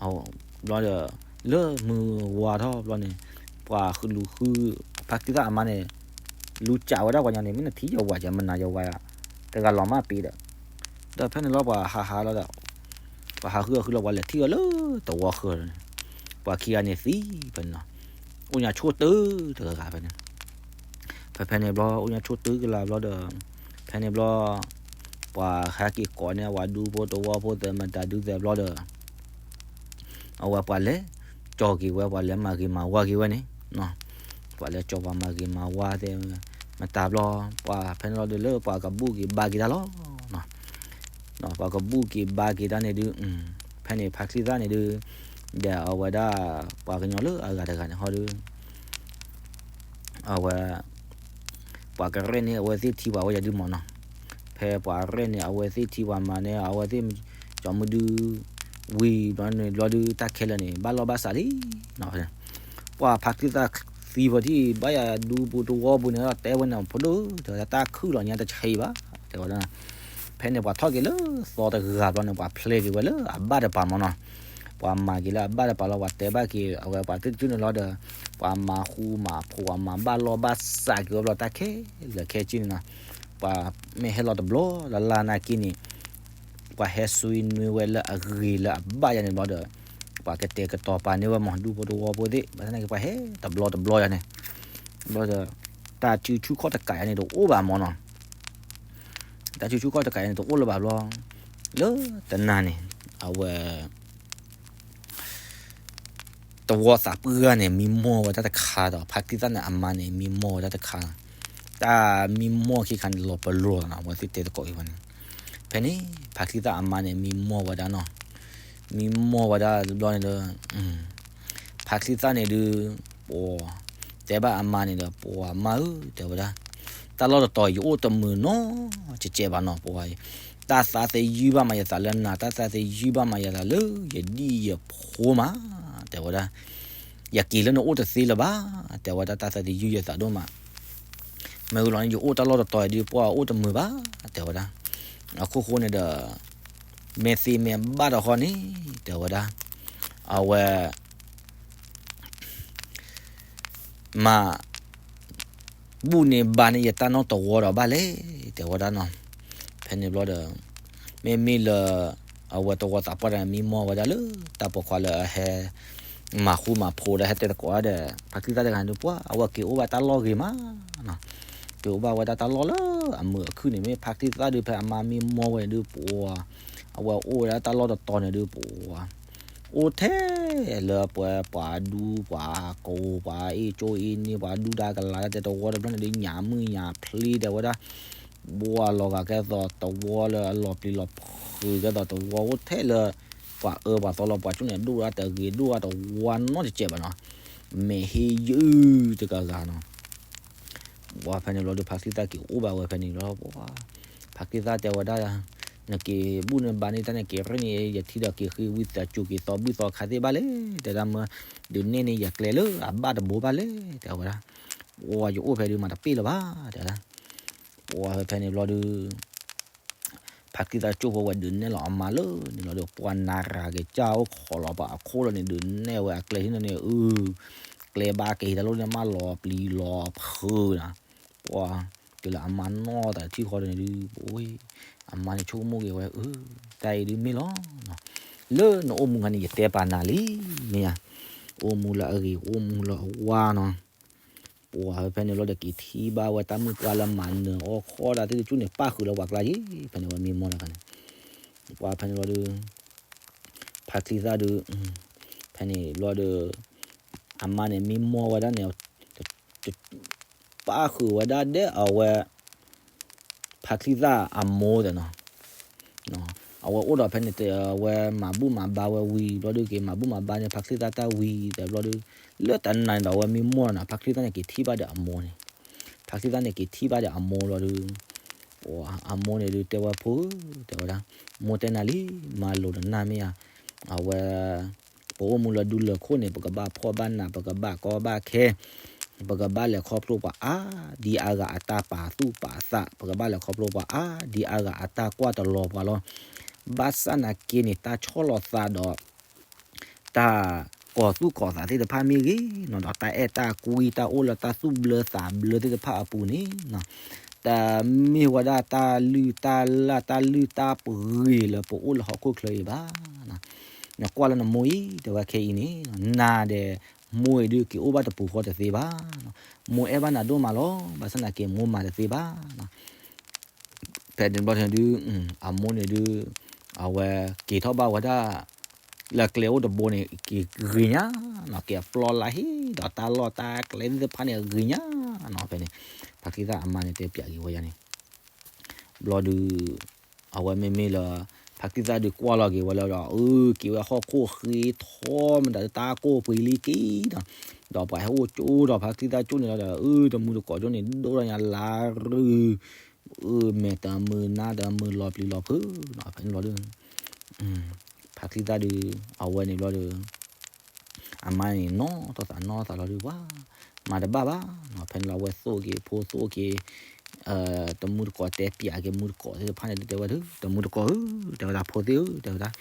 ၤ, ဘျီဒီး လၢမုၢ်ဝါထီၣ်ဘျီန့ၣ် ပှၤဃုလူၤဃု ဖါချံသၣ်အမါန့ၣ် လူၤကးဝဲဒၣ်ပှၤညီန့ၣ် မ့ၢ်နထံၣ်ယဝၤကမနၤယဝၤ တဂၤလီၤမၢ်ပ့ၤဒီး ဒီးဖဲန့ၣ်လီၤပှၤဟးဟးလီၤဒီး ပှၤဟးဃုအဃုလီၤ ပှၤလဲၤထံၣ်အီၤလၢတဝီဃၢၤန့ၣ်, ပှၤခံဂၤန့ၣ်သံဖဲန့ၣ်လီၤ, အိၣ်ညါဆိၣ်တုၤတဂၤဂၤဖဲန့ၣ်, ဖဲဖဲန့ၣ်ဘျီ အိၣ်ညါဆိၣ်တုၤကလၤဘျီဒီး ဖဲန့ၣ်ဘျီ ပှၤဟဲက့ၤကိးန့ၢ်အဝဲဒူဖိတဝီဖိသ့ၣ်မတၤဒုသ့ၣ်ဘျီဒီး အဝဲပှၤလဲၤ ကၠီၤက့ၤဝဲ ပှၤလဲၤမၤဂ့ၤမၤဝါက့ၤဝဲန့ၣ်, ပှၤလဲၤကၠီၤပှၤမၤဂ့ၤမၤဝါသ့ၣ် မတၤဘျီ ပှၤဖဲန့ၣ်လီၤဒီးလၢပှၤကဘူၣ်က့ၤဘါက့ၤတၢ်လီၤ, ပှၤကဘူၣ်က့ၤဘါက့ၤတၢ်န့ၣ်ဒုး ဖဲန့ၣ်ဖါချံသၣ်န့ၣ်ဒုး ဒီးအဝဲဒၣ် ပှၤကညီလၢအဂၤတဂၤန့ၣ်ဟီဒုး အဝဲ ပှၤကရဲၣ်န့ၢ်အဝဲသ့ၣ်ထံပှၤဝဲယၤဒုးမ့ၢ်နီၤ, ဖဲပှၤရဲၣ်န့ၢ်အဝဲသ့ၣ်ထံပှၤမၤန့ၢ်အဝဲသ့ၣ် ကၠီမုၢ်ဒုး ဝံၤဘျီန့ၣ်ဘျီဒုး တၢ်ခဲလၢာ်န့ၣ် ဘၣ်လီၢ်ဘၣ်စးလံနီၤ, ပှၤဖါချံသၣ်သံဖီထံၣ် ဘၣ်ယၤဒူပူၤတဝီပူၤန့ၣ် တဲဝဲန့ၣ် ဖိဒိၣ် တဲဝဲဒၣ်တၢ်ခုၣ်လီၤညါတဆံးဘၣ် တဲဝဲဒၣ်, ဖဲန့ၣ်ပှၤထီၣ်က့ၤလၢသီတဂၤဘျီန့ၣ် ပှၤဖျဲက့ၤဝဲလၢအဘၣ်တပၤမ့ၢ်နီၤ, ပှၤမၤက့ၤလၢအဘၣ်တပၤလီၤ ပှၤတဲဘၣ်က့ၤ အဝဲပှၤသ့ၣ်တဖၣ်န့ၣ်လီၤဒီး ပှၤမၤဃူမၤဖိး ပှၤမၤဘၣ်လီၢ်ဘၣ်စးက့ၤဝဲဘျီတၢ်ခဲလၢာ်ခဲဆ့န့ၣ်နီၤ, ပှၤမ့ၢ်ဟဲလီၤတဘျီလၢ်လၢ်နာ်က့န့ၣ် ပှၤဟဲဆွံနွံဝဲလၢအဂ့ၤလၢအဘၣ်ယၤန့ၣ်ဘျီဒီး ပှၤကတဲာ်ကတီၤပာ်န့ၢ်ဝဲမ့ၢ်ဒူဖိတဝီဖိသ့ၣ် ဘၣ်ဆၣ်သနာ်က့ ပှၤဟဲတဘျီတဘျီယၤန့ၣ်, ဘျီဒီး တၢ်စုဆူၣ်ခီၣ်တကးယၤန့ၣ်တအိၣ်ဘၣ်မ့ၢ်နီၤ, တၢ်စုဆူၣ်ခီၣ်တကးယၤန့ၣ်တအိၣ်လၢၤဘၣ်ဘျီ, လၢတနၤန့ၣ် အဝဲ တဝီသးပှၢ်န့ၣ် မံမီၢ်ဝဲဒၣ်တခါဒီး ဖါချံသၣ်န့ၣ်အမါန့ၣ် မံမီၢ်ဝဲဒၣ်တခါ, တၢ်မံမီၢ်ခံခါန့ၣ် လီၤပလိာ်နီၤ အဝဲသ့ၣ်တဲသကိးအံၤဝဲန့ၣ်, ဖဲန့ၣ် ဖါချံသၣ်အမါန့ၣ် မံမီၢ်ဝဲဒၣ်နီၤ, မံမီၢ်ဝဲဒၣ်တဘျီန့ၣ်ဒီး ဖါချံသၣ်န့ၣ်ဒုး ပှၤ တဲဘၣ်အမါန့ၣ်ဒီး ပှၤမါဧၢ တဲဝဲဒၣ်, တၢ်လီၢ်တတီၤယအိၣ်တမုာ်နီတစဲးဘၣ်နီၤ ပှၤ တၢ်သးသယုၢ်ဘၣ်မးယသးလၢနၤ တၢ်သးသယုၢ်ဘၣ်မးယသးလၢယဒံၣ်ယဖိမး တဲဝဲဒၣ်, ယက့ၤလၢနအိၣ်တသ့လၢၤဘၣ် တဲဝဲဒၣ် တၢ်သးသယုၢ်ယသးဒိၣ်မး, မ့ၢ်ဂ့ၤလီၤန့ၣ် ယအိၣ်တၢ်လီၢ်တတီၤအံၤဒုး ပှၤအိၣ်တမုာ်ဘၣ် တဲဝဲဒၣ်, အခိၣ်ဃိန့ၣ်ဒီး မ့ၢ်သ့မ့ၢ်ဘၣ်တခီန့ၣ် တဲဝဲဒၣ်, အဝဲ မၤ ဘူၣ်န့ၢ်ဘါန့ၢ်ယတၢ်နီၢ်တဝီဒီးဘၣ်လဲၣ် တဲဝဲဒၣ်နီၤ, ဖဲန့ၣ်ဘျီဒီး မ့မ့ၢ်လၢ အဝဲတဝီသးပှၢ်တဂၤန့ၣ် မံမီၢ်ဝဲဒၣ်လၢ တၢ်ပိာ်ခွါလၢအဟဲ မၤဃူမၤဖိးဒီးဟဲတဲသကိးဒီး ဖါချံသၣ်တဂၤန့ၣ်ဒုး ပှၤအဝဲက့ၤအိၣ်ဘၣ်တၢ်လီၢ်ဂ့ၤမးနီၤ, က့ၤအိၣ်ဘၣ်ဝဲဒၣ်တၢ်လီၢ်လၢအမုာ်အခုၣ်န့ၣ် မ့ၢ်ဖါချံသၣ်ဒုး ဖဲအမါမံမီၢ်ဝဲန့ၣ်ဒုး ပှၤ အဝဲအိၣ်ဝဲဒၣ်တၢ်လီၢ်တတီၤန့ၣ်ဒုး ပှၤ အိၣ်ထဲလၢပှၤ ပှၤဒူ ပှၤကိး ပှၤအ့ၣ်ကၠိအ့ၣ်န့ၣ် ပှၤဒူဒါကလၤဒၣ်တဲတဝီတဘျီန့ၣ်ဒုး ညၣ်မုၢ်ညၣ်ဖျ့တဲဝဲဒၣ်, ဘှါလီၤဂာ်ကဲသိးတဝီလၢအလီၤပျံၤလီၤဖုးကဲသိးတဝီ အိၣ်ထဲလၢ ပှၤအၢပှၤသီလီၤ ပှၤကၠိန့ၣ် ဒိၣ်ဒၣ်တဂ့ၤ ဒိၣ်ဒၣ်တဝီနီတစဲးဘၣ်နီၤ, မဲာ်ဟ့ယုၢ်တဂၤဂၤနီၤ ပှၤဖဲန့ၣ်ဘျီဒီး ဖါချံသၣ်က့ၤအိၣ်ဘၣ်ဝဲဖဲန့ၣ်ဘျီ ပှၤ ဖါချံသၣ်တဲဝဲဒၣ်, နက့ၤဘူၣ်နဘါန့ၢ်တၢ်န့ၣ် က့ၤရ့ၣ်န့ၢ်ယထံဒီးက့ၤဃ့ဝံသးစူၤက့ၤသီဘူၣ်သီခါသ့ၣ်ဘၣ်လဲၣ် တဲဝဲဒၣ်မၢ, ဒုးနဲၣ်န့ၢ်ယကျဲလၢအဘၣ်တဘိဘၣ်လဲၣ် တဲဝဲဒၣ်, ပှၤယအိၣ်ဖဲဒုးမၤတပ့ၢ်လၢၤဘၣ် တဲဝဲဒၣ်, ပှၤဖဲန့ၣ်ဘျီဒုး ဖါချံသၣ်ကၠိၣ်ဖိဝဲဒုးနဲၣ်လီၤအမါလၢန့ၣ်လီၤဒီး ပှၤနၤရၤက့ၤကၢ်အိၣ်ခိးလီၤပှၤအခိၣ်လီၤန့ၣ် ဒုးနဲၣ်ဝဲအကျဲဟံၣ်န့ၣ်န့ၣ် အု, ကျဲဘၣ်က့ၤဟံးတၢ်လိၣ်န့ၣ် မၢလီၤပျံၤလီၤဖုးနီၤ, ပှၤက့ၤလၢအမါနီၢ်သးထံၣ်ဃီဒီးန့ၣ်ဒုး ပအိၣ်, အမါန့ၣ်ဆိကမိၣ်က့ၤဝဲ အု, တၢ်အံၤဒုးမ့ၢ်လီၤ, လၢနအိၣ်မူခါန့ၣ် ယတဲပာ်နၤလံ, မ့ၢ်ဧါ, အိၣ်မူလၢအဂ့ၤ အိၣ်မူလၢအဝါနီၤ ပှၤဖဲန့ၣ်ဘျီဒီးက့ၤထံၣ်ဘၣ်ဝဲတၢ်မုၣ်ပှၢ်လၢမၤနၢၤအီၣ်ခီဒၣ်သ့ၣ်တကၠူၣ်န့ၣ် ပၣ်ဃုာ်လၢပှၤကျါယ့ၣ်, ဖဲန့ၣ်ဝဲမံမီၢ်တခါန့ၣ်, ပှၤဖဲန့ၣ်ဘျီဒီး ဖါချံသၣ်ဒုး, ဖဲန့ၣ်ဘျီဒီး အမါန့ၣ်မံမီၢ်ဝဲဒၣ်န့ၣ် ပၣ်ဃုာ်ဝဲဒၣ်ဒီးအဝဲ ဖါချံသၣ်အမိၢ်ဒီးနီၤ, အဝဲအိၣ်ဒီးဖဲန့ၣ် အဝဲမၤဘူၣ်မၤဘါဝဲဝံၤဘျီဒုးက့ၤ မၤဘူၣ်မၤဘါန့ၣ် ဖါချံသၣ်တၢ်ဝံၤဒီးဘျီဒုး, လၢတနၤန့ၣ်ဒီးအဝဲမံမီၢ်နီၤ ဖါချံသၣ်န့ၣ်က့ၤထံၣ်ဘၣ်ဒီးအမိၢ်န့ၣ်, ဖါချံသၣ်န့ၣ်က့ၤထံၣ်ဘၣ်ဒီးအမိၢ်ဘျီဒုး, အမိၢ်န့ၣ်ဒုးတဲဝဲဖိဧၢ တဲဝဲဒၣ်, မိၢ်တဲနၤလံ, မၤလိာ်နနၢ်မ့ၢ်ဧါ, အဝဲ ပအိၣ်မူလၢဒူလၢၢ်ခိၣ်န့ၣ် ပကဘၣ်ဖှီၣ်ဘၣ်နး ပကဘၣ်ကီဘၣ်ခဲ, ပကဘၣ်လဲၤခီဖျိပှၤအါဒံအါဂၤအတၢ်ပာ်သူၣ်ပာ်သး ပကဘၣ်လဲၤခီဖျိပှၤအါဒံအါဂၤ အတၢ်ကွၢ်တလီၤပှၤလီၤ. ဘၣ်ဆၣ်နာ်က့န့ၣ် တၢ်ဆီၣ်လီၤသးဒီး တၢ်ကီၤသူၣ်ကီၤသးသ့ၣ်တဖၣ်မ့ၢ်ဂ့ၤနီၤ ဒီးတၢ်အဲၣ်တၢ်ကွံ တၢ်အိၣ်လၢတၢ်သူၣ်ဘျၢသးဘျၢသ့ၣ်တဖၣ်အပူၤန့ၣ် တမ့ၢ်ဝဲဒၣ်တၢ်လုၢ်တၢ်လၢ် တၢ်လုၢ်တၢ်ပှ့ၤလၢပအိၣ်လၢဟီၣ်ခိၣ်ချၢအံၤဘၣ်. နကွၢ်လၢနမိၢ်အံၤ တဲဝဲခဲအံၤန့ၣ် နၤဒီး မိၢ်အံၤဒုးက့ၤအိၣ်ဘၣ်တပူၤဃီတသ့ဘၣ်. မိၢ်အဲၣ်ဘၣ်နၤဒိၣ်မးလီၤ. ဘၣ်ဆၣ်သနာ်က့ မိၢ်မၤတသ့ဘၣ်. ဖဲန့ၣ်ဘျီန့ၣ်ဒုး အမိၢ်န့ၣ်ဒုး အဝဲက့ၤထီၣ်ဘၣ်ဝဲဒၣ် လၢကျဲအိၣ်တဘိန့ၣ် က့ၤဂ့ၤညါနီၤ က့ၤအပျီလၢဟ့ၣ်ဒီးတၢ်လီၢ်တၢ်ကျဲသ့ၣ်တဖၣ်န့ၣ် ဂ့ၤညါနီၤ ဖဲန့ၣ် ဖါချံသၣ်အမါန့ၣ်တဲပၠးက့ၤဝဲယၤန့ၣ် ဘျီဒုး အဝဲမ့မ့ၢ်လၢ ဖါချံသၣ်ဒုးကွၢ်လီၤက့ၤဝဲလၢဒီး အၢ က့ၤဝဲဟီၣ်ခိၣ်ဃ့ထီမတၤတၢ်ကိၢ်ပှ့ၤလံက့ၤနီၤ ဒီးပှၤဟဲအိၣ်ကၠိဒီးဖါချံသၣ်ကၠိန့ၣ်လီၤဒီး အၢ တမုၢ်တကိးကၠိန့ၣ် ဒိၣ်ထီၣ်ညါလါရူ အၢ မဲာ်တမုာ်နါတမုာ်လီၤပျံၤလီၤဖုးနီၤ ဖဲန့ၣ်ဘျီဒုး ဖါချံသၣ်ဒုး အဝဲန့ၣ်ဘျီဒီး အမါန့ၣ်နီၢ်ထီၣ်သးနီၢ်သးလီၤဒုးဝဲ မၤတဘၣ်ဘၣ်နီၤ ဖဲန့ၣ်လီၤအဝဲသိၣ်က့ၤဖိသိၣ်က့ၤ တမုၢ်တကိးတဲပၠးက့ၤမုၢ်တကိးသ့ၣ်တဖၣ်န့ၣ် တဲဝဲဒၣ် တမုၢ်တကိးဧၢ တဲဝဲဒၣ် ဖိသ့ၣ်ဧၢ တဲဝဲဒၣ်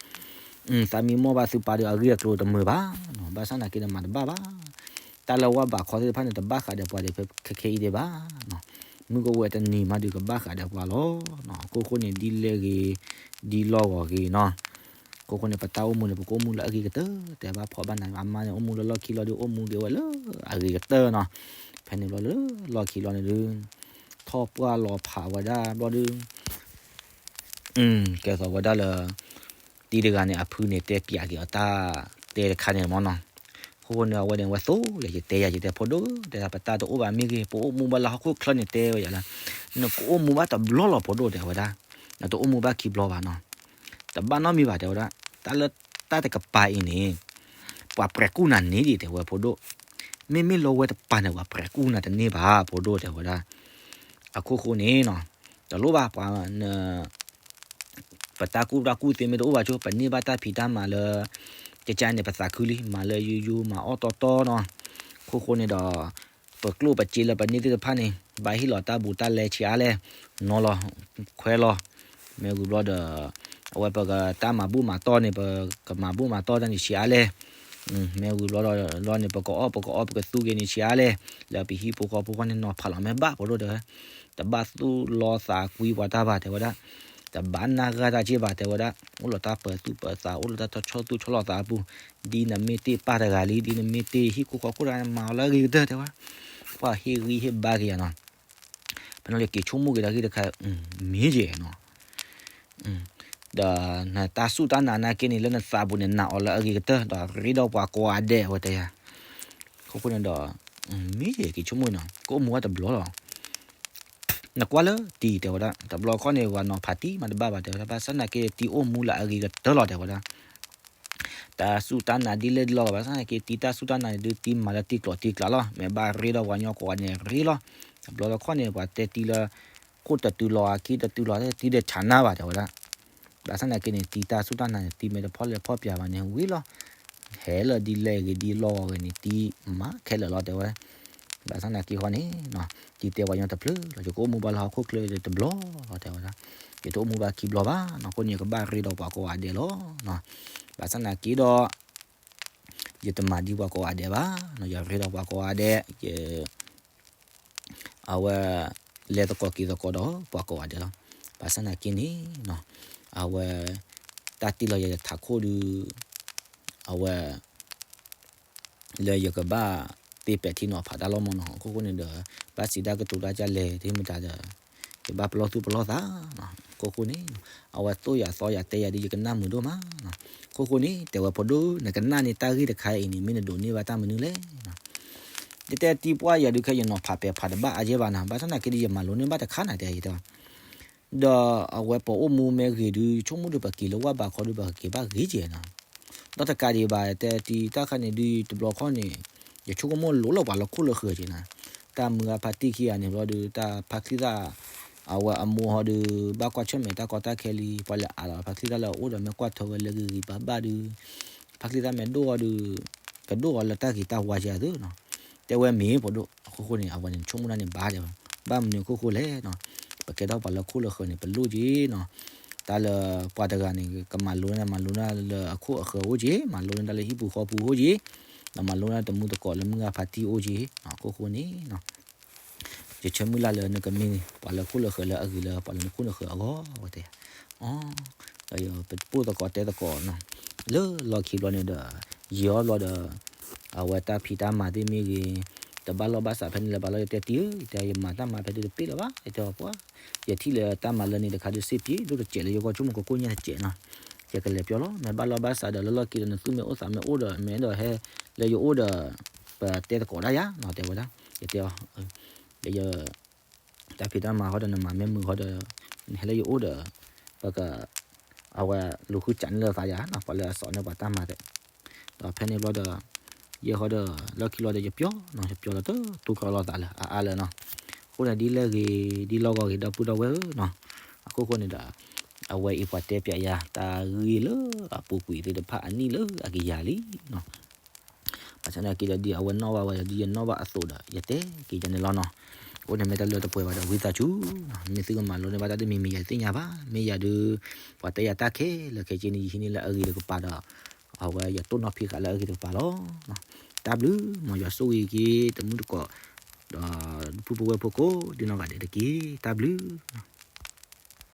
သးမံမီၢ်ဘၣ်သုပၢ်ဒုးအဂ့ၢ်အကျိၤတမုာ်ဘၣ်နီၤ ဘၣ်ဆၣ်သနာ်က့ဒီးမၤတဘၣ်ဘၣ် တၢ်လၢဝၢ်ဘးခီသ့ၣ်တဖၣ်န့ၣ် တဘၣ်ဃးဒီးပှၤဒီးဖဲခဲခဲအံၤဒံးဘၣ်နီၤ မုၢ်ကဝဲတနံၤမးဒုးကဘၣ်ဃးဒီးပှၤလီၤနီၤ အခိၣ်ဃိန့ၣ် ဒ်လဲၣ်ဂ့ၤ ဒ်လီၢ်ဂီၤဂ့ၤနီၤ အခိၣ်ဃိန့ၣ် ပတၢ်အိၣ်မူန့ၣ် ပကအိၣ်မူလၢအဂ့ၤကတၢၢ် တဲဘၣ်ဖှီၣ်ဘၣ်နး အမါန့ၣ် အိၣ်မူလၢလီၢ်ခံလီၤဒုး အိၣ်မူက့ၤဝဲလၢအဂ့ၤကတၢၢ်နီၤ ဖဲန့ၣ်ဘျီလၢလီၢ်ခံလီၤန့ၣ်ဒုး ထီၣ်ပှၢ်လီၤဖးဝဲဒၣ်ဘျီဒုး ကဲသိးဝဲဒၣ်လၢ တံၤတဂၤန့ၣ် အဖုန့ၣ်တဲပၠးက့ၤအီၤတၢ် တဲတခါန့ၣ်မ့ၢ်နီၤ အခိၣ်ဃိန့ၣ် အဝဲန့ၣ် အဝဲသိၣ်လဲၤယတဲယၤ ယတဲဖိဒိၣ် တဲဒၣ်ပတၢ်တအိၣ်ဘၣ်မ့ၢ်ဂ့ၤ ပအိၣ်မူဘၣ်လၢဟီၣ်ခိၣ်ချၢန့ၣ် တဲဝဲယၤလၢ နကအိၣ်မူဘၣ်တဘျီလီၤဖိဒိၣ် တဲဝဲဒၣ် နတအိၣ်မူဘၣ်ခံဘျီဘၣ်နီၤ တဘၣ်နီတမံၤဘၣ် တဲဝဲဒၣ် တၢ်လၢတၢ်တကပၤအံၤန့ၣ် ပှၤပြဲၤကူၣ်နၤန့ၣ်ဒံး တဲဝဲဖိဒိၣ် မ့မ့ၢ်လၢဝဲတပၤန့ၣ် ပှၤပြဲၤကူၣ်နၤတန့ၢ်ဘၣ် ဖိဒိၣ် တဲဝဲဒၣ် အခိၣ်ဃိန့ၣ်နီၤ တလိၣ်ဘၣ်ပှၤ ပတၢ်ကူၣ်ဘၣ်ကူၣ်သ့မ့ၢ်တအိၣ်ဘၣ်ဆိ ပန့ၢ်ဘၣ်တၢ်ဖံးတၢ်မၤလၢ ကကါန့ၣ် ပသးခုလံ မၤလၢယိယိ မၤအီၣ်တီတီနီၤ အခိၣ်ဃိန့ၣ်ဒီး ပကျိၣ်ပစ့လၢပန့ၢ်သ့ၣ်တဖၣ်န့ၣ် ဘၣ်ဟ့ၣ်လီၤတၢ်ဘူးတၢ်လဲဆံးအါလဲၣ် နီၤလီၤ ခွဲလီၤ မ့ၢ်ဝံၤဘျီဒီး အဝဲပကတၢ်မၤဘူၣ်မၤတီၢ်န့ၣ် ပကမၤဘူၣ်မၤတီၢ်တၢ်န့ၣ်ဆံးအါလဲၣ် မ့ၢ်ဝံၤဘျီဒီး လီၤန့ၣ် ပကအီၣ်ပကအီပကသူက့ၤန့ၣ်ဆံးအါလဲၣ် လၢပဟံၣ်ဖိဃီဖိဃီန့ၣ် နီၤဖးလီၤမ့ၢ်ဘၣ်ဖိဒိၣ်တဲဝဲ တဘၣ်သူၣ်လီသးကွံပှၤတၢ်ဘၣ်တဲဝဲဒၣ် တဘၣ်နၢ်ဂၢ်တၢ်က့ၢ်ဘၣ်တဲဝဲဒၣ် အိၣ်လၢတၢ်ပၢၤသူၣ်ပၢၤသး အိၣ်လၢတၢ်ဆီၣ်သူၣ်ဆီၣ်လီၤသးအပူၤ ဒ်နမ့ၢ်တ့ၢ်ပၢ်တဂၤလံ ဒ်နမ့ၢ်တ့ၢ်ဟံၣ်ခိၣ်ဃီခိၣ်တဂၤန့ၣ် မၤအီၤလၢအဂ့ၤကတၢၢ်တဲဝဲ ပှၤဟ့ၣ်ဂံၢ်ဟ့ၣ်ဘါက့ၤယၤနီၤ ဖဲန့ၣ်လၢက့ၤဆိကမိၣ်က့ၤဒီးဂ့ၢ်တခါ မ့ၢ်ယဲနီၤ ဒီးနတၢ်စူၢ်တၢ်နာ်နာ်က့န့ၣ် လၢနသးပူၤန့ၣ် နာ်အီၤလၢအဂ့ၤကတၢၢ် ဒီးရ့ဒီးပှၤကိးဂၤဒဲးအဝဲတဲယၤ အခိၣ်ဃိန့ၣ်ဒီး မ့ၢ်ယဲက့ၤဆိကမိၣ်နီၤ ကအိၣ်မူဘၣ်တဘျီလီၤ နကွၢ်လၢတံၤတဲဝဲဒၣ် တဘျီခီန့ၣ် ပှၤနီၤဖးတံၤမးတဘၣ်ဘၣ်တဲဝဲဒၣ် ဘၣ်ဆၣ်သနာ်က့တံၤအိၣ်မူလၢအဂ့ၤကတၢၢ်လီၤတဲဝဲဒၣ် တၢ်စူၢ်တၢ်နာ်ဒ်လဲၣ်ဒ်လဲၣ်ဂ့ၤ ဘၣ်ဆၣ်သနာ်က့တံၤတၢ်စူၢ်တၢ်နာ်န့ၣ်ဒုး တံၤမၤလၢတံၤကျိၤတံၤကျးလီၤ မ့ၢ်ဘၣ်ရ့ဒီးပှၤကညီကိးဂၤန့ၣ်ရ့လီၤ တဘျီတခီန့ၣ် ပှၤတဲတံၤလၢ ခိၣ်တတုၤလီၤ အခံတတုၤလီၤ တံၤတဆးနၢ်ဘၣ်တဲဝဲဒၣ် ဘၣ်ဆၣ်သနာ်က့န့ၣ် တံၤတၢ်စူၢ်တၢ်နာ်န့ၣ် တံၤမ့ၢ်တဖီၣ်လဲၣ်ဖီၣ်ပၠးဘၣ်န့ၣ် ဝံၤလီၤ. ဟဲလၢဒ်လဲၣ်ဂ့ၤဒ်လီၢ်ဂ့ၤန့ၣ် တံၤမၤခဲလၢာ်လီၤ တဲဝဲ. ဘၣ်ဆၣ်သနာ်က့ဃီန့ၣ် တံၤတဲပှၤညီတဖျၢၣ်လီၤ, ယကအိၣ်မူဘၣ်လၢဟီၣ်ခိၣ်ချၢတဘျီလီၤ တဲဝဲဒၣ်. ယတအိၣ်မူဘၣ်ခံဘျီဘၣ်နီၤ, အဃိန့ၣ် ယကဘၣ်ရ့ဒီးပှၤကိးဂၤဒဲးလီၤ. ဘၣ်ဆၣ်သနာ်က့ဒီး ယတမၤဒ်ပှၤကိးဂၤဒဲးဘၣ်, ယရ့ဒီးပှၤကိးဂၤဒဲး, ယ အဝဲ လဲၤသကိးက့ၤသကိးဒီးပှၤကိးဂၤဒဲးလီၤ. ဘၣ်ဆၣ်သနာ်က့န့ၣ် အဝဲ တၢ်တ့လီၤယၤယထးခိၣ်ဒုး အဝဲ လၢယကဘၣ်သ့ပဲာ်ထံနီၤဖးတၢ်လီၤမၢ်နီၤ, အခိၣ်ဃိန့ၣ်ဒီး ဘၣ်စံးတၢ်ကတိၤတၢ်ကလဲၤတမတၤဒီး ယဘၣ်ပလီၢ်သူၣ်ပလီၢ်သးနီၤ, အခိၣ်ဃိန့ၣ် အဝဲသိၣ်ယၤသီယၤတဲယၤဒ်ယကနၣ်မုာ်ဒိၣ်မးနီၤ, အခိၣ်ဃိန့ၣ် တဲဝဲဖိဒိၣ် နကနၣ်န့ၢ်တၢ်ဂ့ၢ်တခါအံၤန့ၣ် မ့ၢ်နဒိးန့ၢ်ဘၣ်တၢ်မနုၤလဲၣ်နီၤ, ယတဲတံၤပှၢ်ယၤဒုးခဲအံၤ ယနီၤဖးပဲာ်ဖးတဘၣ်အါယဲၢ်ဘၣ်နီၤ, ဘၣ်ဆၣ်သနာ်က့ဒီးယမၤလိန့ၢ်ဘၣ်တခါနၤတဲယတဲ ဒီးအဝဲပအိၣ်မူမ့ၢ်ဂ့ၤဒုး ဆိကမိၣ်ဒုးပက့ၤလၢဝၣ်ဘးခီဒုး ပကက့ၤဘၣ်ဂ့ၤကဲနီၤ, ဒီးတကးဒံးဘၣ် တဲတံၤတၢ်ခါန့ၣ်ဒုး တဘျီခီန့ၣ် ယဆိကမိၣ်လိၤလီၤပှၤလၢခိၣ်လၢဃၢၤကဲနီၤ, တၢ်မုၢ်ဂၢ်ဖါတံၢ်ခံဂၤန့ၣ်ဘျီဒုး တၢ်ဖါချံသၣ် အဝဲအမိၢ်ဟီဒုး ဘၣ်ကွၢ်ဆၢၣ်မဲာ်တၢ်ကီတၢ်ခဲလံ, ပှၤလဲၤအးလီၤဖါချံသၣ်လၢအအိၣ်ဒီး မ့ၢ်ကွၢ်ထီဝဲလၢဂ့ၤဂ့ၤဘၣ်ဘၣ်ဒုး ဖါချံသၣ်မ့ၢ်ဒိၣ်အီၤဒုး ကဒိၣ်အီၤလၢတၢ်ဂ့ၤတၢ်ဝါကဲသုနီၤ, တဲဝဲမ့ၢ်ဖိဒိၣ်, အခိၣ်ဃိန့ၣ် အဝဲန့ၣ်ဆိကမိၣ်တၢ်န့ၣ်ဘၣ်တဲဝဲ, ဘၣ်မနုၤအခိၣ်ဃိလဲၣ်နီၤ, ပကဲထီၣ်ပှၤလၢခိၣ်လၢဃၢၤန့ၣ် ပလိၣ်က့ၤနီၤ, တၢ်လၢပှၤတဂၤန့ၣ် ကမၤလိန့ၢ် မၤလိန့ၢ်လၢအခိၣ်အဃၢၤအိၣ်က့ၤ, မၤလိန့ၢ်တၢ်လၢဟံၣ်ပူၤဃီပူၤအိၣ်က့ၤ, ဒီးမၤလိန့ၢ်တမူတကိးလၢမုၢ်ဂၢ်ဖါတံၢ်အိၣ်က့ၤ, အခိၣ်ဃိန့ၣ် ယဆၢမုၢ်လၢ်လၢနကမ့ၢ်ပှၤလၢခိၣ်လၢဃၢၤလၢအဂ့ၤလၢပှၤလၢနခိၣ်နဃၢၤအဂီၢ်ဝဲတဲ, အီ ဒီးယပပိၢ်သကိးတဲသကိးနီၤ, လၢလီၢ်ခံဘျီန့ၣ်ဒီး ယံာ်အီၤဘျီဒီး အဝဲတၢ်ဖံးတၢ်မၤသ့ၣ်မ့ၢ်ဂ့ၤ, တဘၣ်လီၢ်ဘၣ်စးဖဲန့ၣ်လၢၤဘၣ်လီၤ, ယတဲတံၤဧၢ ယတဲယမၤတၢ်မၤဖဲဒုးတပ့ၢ်လၢၤဘၣ်, ယတဲအီၤပှၤ, ယထံၣ်လၢတၢ်မၤလၢန့ၣ်တခါဒုးစ့ပံး ဒိၣ်တစဲးလၢယဂီၢ်ဆိကမိၣ်ကကိၣ်ညါတစဲးနီၤ, ယကလဲၤပျီလီၤ, မ့ၢ်ဘၣ်လီၢ်ဘၣ်စးဒီးလၢလီၢ်ခံဒီးနသူၣ်မ့ၢ်အိၣ်သးမ့ၢ်အိၣ်ဒီး မ့ၢ်အဲၣ်ဒိးဟဲလၢယအိၣ်ဒီး ပတဲသကိးဒၣ်ယၤနီၤ တဲဝဲဒၣ်, ယတဲအီၤ လၢယ တၢ်ဖံးတၢ်မၤဃီဒီး နမၤမ့ၢ်မုာ်ဃီဒီး နဟဲလၢယအိၣ်ဒီး ပက အဝဲလူၤဃုစးန့ၢ်လိာ်သးယၤနီၤ, ပှၤလၢအစိာ်န့ၢ်ပှၤတၢ်မၤသ့ၣ်, ဒီးဖဲန့ၣ်ဘျီဒီး ယဲဃီဒီး လီၢ်ခံလီၤဒီးယပျီနီၤ, ယပျီလီၤတထူၣ်ကီလိာ်သးလၢအအါလၢာ်နီၤ, အဃိန့ၣ်ဒ်လဲၣ်ဂ့ၤ ဒ်လီၢ်ဂီၤဂ့ၤ ဒီပုၢ်ဒီဝဲၢ်ဧၢနီၤ, အခိၣ်ဃိန့ၣ်ဒီး အဝဲအံၤပှၤတဲပျးယၤ တၢ်ဂ့ၢ်လၢအပူၤကွံာ်သ့ၣ်တဖၣ်အနံၣ်လၢအကယၤလံနီၤ ဘၣ်ဆၣ်သနာ်က့ဒီး ဒ်အဝဲနီၣ်ဘၣ်ဝဲဒီး ဒ်ယနီၣ်ဘၣ်အသိးဒီး ယတဲက့ၤယၤန့ၣ်လီၤနီၤ. အဃိန့ၣ်မ့ၢ်တၢ်လၢတပှဲၤဘၣ်ဒီး ဝံသးစူၤနီၤ, မ့ၢ်သုကမၤလိန့ၢ်ဘၣ်တၢ်တမံၤမံၤ ယၤသ့ၣ်ညါဘၣ်, မ့ၢ်ယၤဒုး ပှၤတဲယၤတၢ်ခဲလၢာ်ခဲဆ့န့ၣ် ယဟံးန့ၢ်လၢအဂ့ၤတကပၤဒီး အဝဲယတိၢ်နီၣ်ဖံးဃာ်လၢအဂ့ၤတကပၤလီၤ. တၢ်ဘျုး မ်ယွၤဆိၣ်ဂ့ၤက့ၤ တမုၢ်တကိး ဒီး ပုၢ်ဖိဝဲၢ်ဖိကိးဒ်နီၢ်ဂၤဒဲးတက့ၢ်. တၢ်ဘျုး